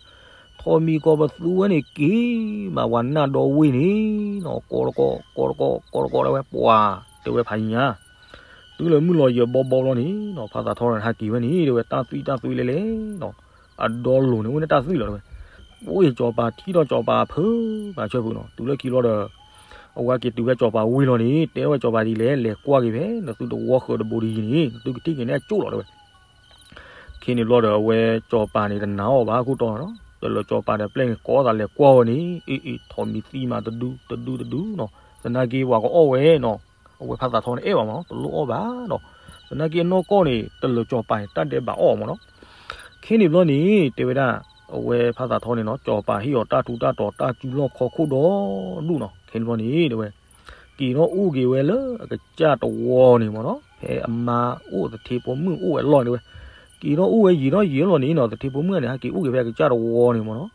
ထိးမံၤကိးပသူဝဲန့ၣ် က့ၤမးပှၤနၢ်ဒီဝ့ၢ်န့ၣ်နီၤ, ကိးတကိး ကိးတကိး ကိးတကိး တဲဝဲ, ပှၤတဲဝဲဖးယံၤညါ တုၤလၢမုၢ်လီၤယၢၤဘီဘီလီၤန့ၣ်နီၤ, ဖါသးထီန့ၣ်ဟးက့ၤဝဲန့ၣ် တဲဝဲ, တၢ်သွံၣ်တၢ်သွံၣ်လဲၣ်လဲၣ်နီၤ, အဒီလိၤန့ၣ် အိၣ်န့ၢ်တၢ်သွံၣ်လီၤ တဲဝဲ. အိၣ်အံၤစီၤပၤထံၣ်ထီၣ်စီၤပၤအဖၢမၤဆၢဖုနီၤ, တုၤလၢခံဘျီဒီး အဝဲက့ၤတုၤဖဲစီၤပၤဝ့ၢ်လီၤန့ၣ် တဲဝဲစီၤပၤဒ်လဲၣ်, လဲၤကွၢ်က့ၤဖဲ နသုတဝီဃၢၤတဘိဒ်အံၤန့ၣ် နသုကထံၣ်က့ၤန့ၢ်အကၠိၣ်လီၤ တဲဝဲ. ခ့န့ၣ်ဘျီဒီးအဝဲစီၤပၤန့ၣ် တနာ်အီၤဘၣ်ခိၣ်တီနီၤ, တလၢၤစီၤပၤဒီးပျဲၢ်န့ၣ် ကိးသးလဲၤကွၢ်ဝဲန့ၣ် အ့ၣ်အ့ၣ် ထိးမံၤသံမးတဒုတဒုတဒုနီၤ, သနာ်က့ပှၤကအီၣ်ဝဲနီၤ, အဝဲဖါသးထီန့ၣ်အဲၣ်ဘၣ်မးနီၤ, တလိၣ်အီၣ်ဘၣ်နီၤ, သနာ်က့အနီၢ်ကီၢ်န့ၣ် တလၢၤစီၤပၤန့ၣ် တၢ်ဒဲးဘးအီၣ်မးနီၤ. ခ့န့ၣ်ဘျီန့ၣ် တဲဝဲဒၣ် အဝဲဖါသးထီန့ၣ်နီၤ, စီၤပၤဟ့ၣ်အီၤတၢ်ထူးတၢ်တီၤ တၢ်စုလီၢ်ခီၣ်ခိၣ်ဒီဒူၣ်နီၤ, ခ့န့ၣ်ဘျီန့ၣ် တဲဝဲ က့ၤထီၣ်အိၣ်က့ၤဝဲလၢအကစၢ်တဝီန့ၣ်မးနီၤ, ဖဲအမါအိၣ်သထ့ဖိမုၣ်အိၣ်ဝဲအလီၢ်န့ၣ် တဲဝဲ, က့ၤထီၣ်အိၣ်ဝဲယံာ်ထီၣ်ယံာ်လီၤန့ၣ်နီၤ, သထ့ဖိမုၣ်န့ၣ် ဟဲက့ၤအိၣ်က့ၤဖဲအကစၢ်တဝီန့ၣ်မးနီၤ,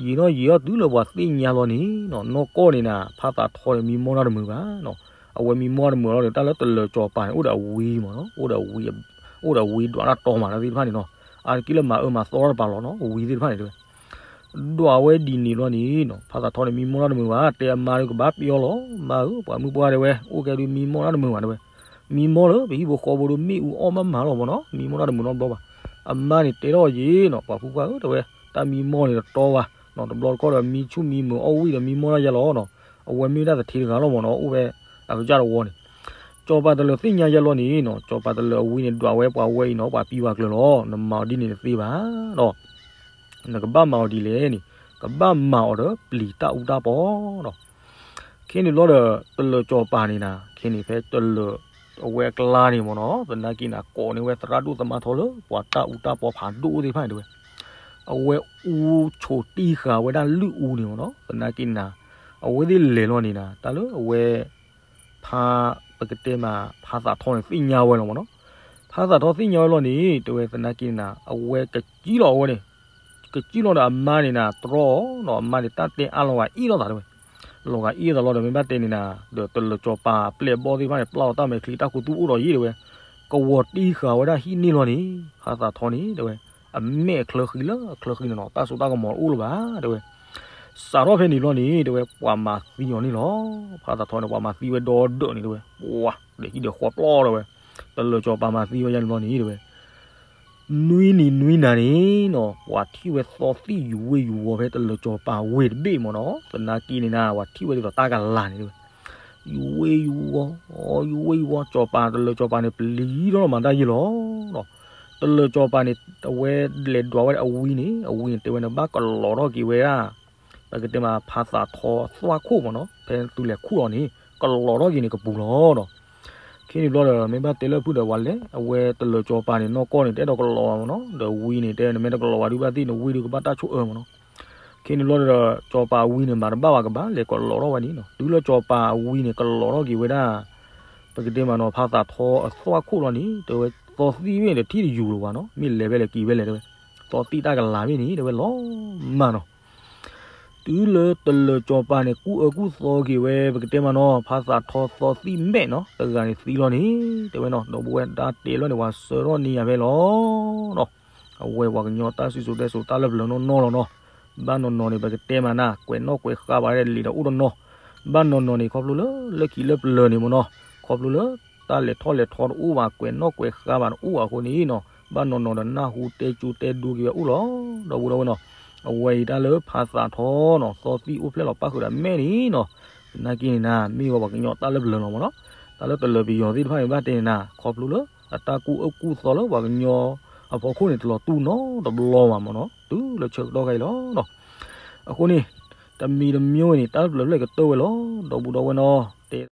ယံာ်ထီၣ်ယံာ်ထီၣ်တုၤလၢပှၤသ့ၣ်ညါလီၤန့ၣ်နီၤ, နီၢ်ကီၢ်န့ၣ်နၤ ဖါသးထီန့ၣ် မံမီၢ်တၢ်တမုာ်ဘၣ်နီၤ, အဝဲမံမီၢ်တၢ်တမုာ်လီၤန့ၣ် တၢ်လၢတလၢၤစီၤပၤန့ၣ် အိၣ်ဒီးအဝံမးနီၤ, အိၣ်ဒီးအဝံ အိၣ်ဒီးဝံဒွးတၢ်တီမးတၢ်သ့ၣ်တဖၣ်န့ၣ်နီၤ, အါတက့ၢ်လၢမၤအၢမၤသီတၢ်တပၤလီၤနီၤ, ဝံသ့ၣ်တဖၣ်န့ၣ်တဲဝဲ ဒွးဝဲဒ်န့ၣ်လီၤန့ၣ်နီၤ, ဖါသးထီန့ၣ် မံမီၢ်တၢ်တမုာ်ဘၣ်, တဲအမါဒီးကဘၣ်ပျီလီၤ, မါဧၢ, ပှၤမုၢ်ပှၢ်တဲဝဲ အိၣ်ကဲဒုးမံမီၢ်တၢ်တမုာ်ဘၣ်တဲဝဲ, မံမီၢ်လၢပဟံၣ်ဖိဃီဖိဒီးမ့ၣ်အူအီၣ်မးမးလီၤမးနီၤ, မံမီၢ်တၢ်တမုာ်နီတဘျီဘၣ်. အမါန့ၣ်တဲထီၣ်ယ့ၣ်နီၤ, ပှၤဖုပှၢ်ဧၢ တဲဝဲ, တၢ်မံမီၢ်န့ၣ်တတီဘၣ်နီၤ, တဘျီတခီၣ်ဒီးမံဆူၣ်မံမုာ်အီၣ်ဝံၣ်ဒီးမံမီၢ်တၢ်ယဲလီၤနီၤ, အဝဲမ့ၢ်ဒၣ်သထ့တဂၤလီၤမးနီၤ, အိၣ်ဝဲအကစၢ်တဝီန့ၣ် စီၤပၤတလၢၤသ့ၣ်ညါယဲလီၤန့ၣ်နီၤ, စီၤပၤတလၢၤအဝံန့ၣ် ဒွးဝဲပှၤဝဲအံၤနီၤ, ပှၤပံပှၤကျၢၤလီၤ, နမၤအီၤဒ်န့ၣ်တသ့ဘၣ်ဒီး နကဘၣ်မၤအီၤဒ်လဲၣ်န့ၣ်, ကဘၣ်မၤအီၤဒီးပျံၤတၢ်အူတၢ်ပီနီၤ. ခ့န့ၣ်ဘျီဒီး တလၢၤစီၤပၤန့ၣ်နၤ, ခ့န့ၣ်ဖဲတလၢၤအဝဲအကျါန့ၣ်မးနီၤ, သနာ်က့နၤ ကိးန့ၢ်ဝဲသရၣ်ဒိၣ်သမါထီလၢ ပှၤတၢ်အူတၢ်ပီဖးဒိၣ်သ့ၣ်တဖၣ်န့ၣ်တဲဝဲ, အဝဲအူဆိးတံၢ်ဃာ်ဝဲဒၣ်လုၢ်အူန့ၣ်မးနီၤ, သနာ်က့နၤ အဝဲသ့ၣ်လဲၤလီၤန့ၣ်နၤ, တၢ်လၢအဝဲ ဖါ ပကတဲမး ဖါသးထီန့ၣ် သ့ၣ်ညါဝဲလီၤမးနီၤ. ဖါသးထီသ့ၣ်ညါဝဲလီၤန့ၣ် တဲဝဲသနာ်က့န့ၣ်နၤ အဝဲကစံၣ်လီၤအဝဲန့ၣ်, ကစံၣ်လီၤဒီးအမါန့ၣ်နၤ တြီအီၤနီၤ, အမါန့ၣ် တၢ်တဲအါလီၤဂာ်အ့ၣ်လိာ်သးတဲဝဲ, လီၤဂာ်အ့ၣ်လိာ်သးလီၤဒီး မ့ၢ်ဘၣ်တဲန့ၣ်နၤ ဒီးတလၢၤစီၤပၤအပျဲၢ်အဘီၣ်သ့ၣ်တဖၣ်န့ၣ် ပျၢ်လီၤတၢ်မဲာ်ချံ တၢ်ခူသူၣ်အိၣ်ဒီးယ့ၣ်တဲဝဲ, ကဝီၤတံၢ်ဃာ်ဝဲဒၣ်ဟံၣ်န့ၣ်လီၤန့ၣ် ဖါသးထီန့ၣ် တဲဝဲ အမဲာ်အချၢဃံလၢအချၢဃံန့ၣ်နီၤ တၢ်စိတၢ်ကမီၤတအိၣ်လၢၤဘၣ် တဲဝဲ. စးထီၣ်ဖဲန့ၣ်ဘျီန့ၣ် တဲဝဲ ပှၤမၤသံအီၤန့ၣ်လီၤ. ဖါသးထီန့ၣ် ပှၤမၤသံဝဲဒီဒၢးန့ၣ် တဲဝဲ, ပှၤ ဒီးဟံၣ်ဒီးဃီပျီတဲဝဲ, တလၢၤစီၤပၤမၤသံဝဲယါန့ၣ်ဘျီန့ၣ် တဲဝဲ နွံနံၤနွံနၤန့ၣ်နီၤ ပှၤထံၣ်ဝဲသီသံၣ်ယူၤဝ့ၢ်ယူၤဝီၤဖဲတလၢၤစီၤပၤဝ့ၢ်တဘ့ၣ်မးနီၤ. သနာ်က့န့ၣ်နၤ ပှၤထံၣ်ဝဲဒ်သိးတၢ်ကလၤန့ၣ် တဲဝဲ, ယူၤဝ့ၢ်ယူၤဝီၤ, ယူၤဝ့ၢ်ယူၤဝီၤ စီၤပၤ တလၢၤစီၤပၤန့ၣ် ပျံၤထီၣ်မၤတၢ်ယ့ၢ်လီၤ. တလၢၤစီၤပၤန့ၣ် အဝဲလဲၤဒွးဝဲဒၣ်အဝံန့ၣ် အဝံန့ၣ် တဲဝဲန့ၣ် ဘၣ်ကလီၤထီၣ်က့ၤဝဲဒၣ် ပကတဲမး ဖါသးထီသွၣ်ခိၣ်မးနီၤ, ဖဲသုလဲၤခူၣ်လီၤန့ၣ် ကလီၤထီၣ်က့ၤန့ၣ်ကပူၤလီၤနီၤ. ခ့န့ၣ်ဘျီဒီး မ့ၢ်ဘၣ်တဲလၢဖုၣ်ဒီး ပှၤလဲၤ အဝဲတလၢၤစီၤပၤန့ၣ် နီၢ်ကီၢ်န့ၣ် တအဲၣ်ဒိးကလီၤဘၣ်မးနီၤ, ဒီးဝံန့ၣ် တဲနမ့ၢ်တကလီၤဘၣ်ဒုးဘၣ်သ့ၣ် နဝံဒုးကဘၣ်တၢ်ဆိၣ်အၢမးနီၤ. ခ့န့ၣ်ဘျီဒီး စီၤပၤအဝံန့ၣ် မၤတဘၣ်ဘၣ်ကဘၣ်လဲၤကလီၤထီၣ်ဝဲန့ၣ်နီၤ. တုၤလၢစီၤပၤအဝံန့ၣ် ကလီၤထီၣ်က့ၤဝဲဒၣ် ပကတဲမးနီၤ ဖါသးထီအသွၣ်ခိၣ်လီၤန့ၣ် တဲဝဲ သီသံၣ်ဝဲန့ၣ် တထံၣ်တယူၤလၢၤဘၣ်နီၤ, မ့ၢ်လဲၤဖဲလဲၣ်က့ၤဖဲလဲၣ်တဲဝဲ, သီသံၣ်တၢ်ကလၤမ့ၢ်န့ၣ် တဲဝဲလီၤမၢ်နီၤ. တုၤလၢတလၢၤစီၤပၤန့ၣ် ကူၣ်အၢကူၣ်သီက့ၤဝဲ ပကတဲမးနီၤ ဖါသးထီသီသံၣ်မဲာ်နီၤ တဂၤန့ၣ်သံလီၤန့ၣ် တဲဝဲနီၤ, ဒီပုၢ်ဝဲၢ်တၢ်တဲလီၤန့ၣ် ပှၤဆှၢထီၣ်န့ၢ်ယၤဖဲလီၤနီၤ. အဝဲပှၤကညီတၢ်စံၣ်စိၤတဲစိၤတၢ်လၢပျၢၤနီၢ်နီၢ်လီၤနီၤ. ဘၣ်နီၢ်နီၢ်န့ၣ် ပကတဲမးနၤ ကွဲးနီၣ်ကွဲးဃါဘၣ်ဒ်လဲၣ်ဒီးအိၣ်တနီၤ, ဘၣ်နီၢ်နီၢ်န့ၣ် ခီဖျိလၢလၢခံလၢပျၢၤန့ၣ်မးနီၤ, ခီဖျိလၢတၢ်လဲၤထီၣ်လဲၤထီတအိၣ်ဘၣ် ကွဲးနီၣ်ကွဲးဃါဘၣ်တအိၣ်ဘၣ်အဃိန့ၣ်နီၤ, ဘၣ်နီၢ်နီၢ်ဒီးနၢ်ဟူတဲကၠိတဲဒိက့ၤဝဲအိၣ်လီၤ. ဒီပုၢ်ဒီဝဲၢ်နီၤ, အဝဲအံၤတၢ်လၢဖါသးထီနီၤ သီသံၣ်အိၣ်ဖျဲၣ်လီၤပၣ်ဃုာ်ဒီးမဲာ်န့ၣ်နီၤ, သနာ်က့န့ၣ်နၤ မ့ၢ်ဝဲပှၤကညီတၢ်လၢပျၢၤလီၤမးနီၤ. တၢ်လၢတလၢၤပယီၤသ့ၣ်တဖၣ်န့ၣ် ဘၣ်တဲန့ၣ်နၤ ခီဖျိလၢ အတၢ်ကူၣ်အၢကူၣ်သီလၢပှၤကညီအဖီခိၣ်န့ၣ် တလီၤတူၢ်နီတဘျီဘၣ်မးနီၤ, တုၤလၢဆၢကတီၢ်ခဲအံၤလီၤနီၤ. အဃိန့ၣ် တမံၤတမံၤန့ၣ် တၢ်လၢပျၢၤဖျဲၣ်ကတၢၢ်ဝဲလီၤ. ဒီပုၢ်ဒီဝဲၢ်နီၤ,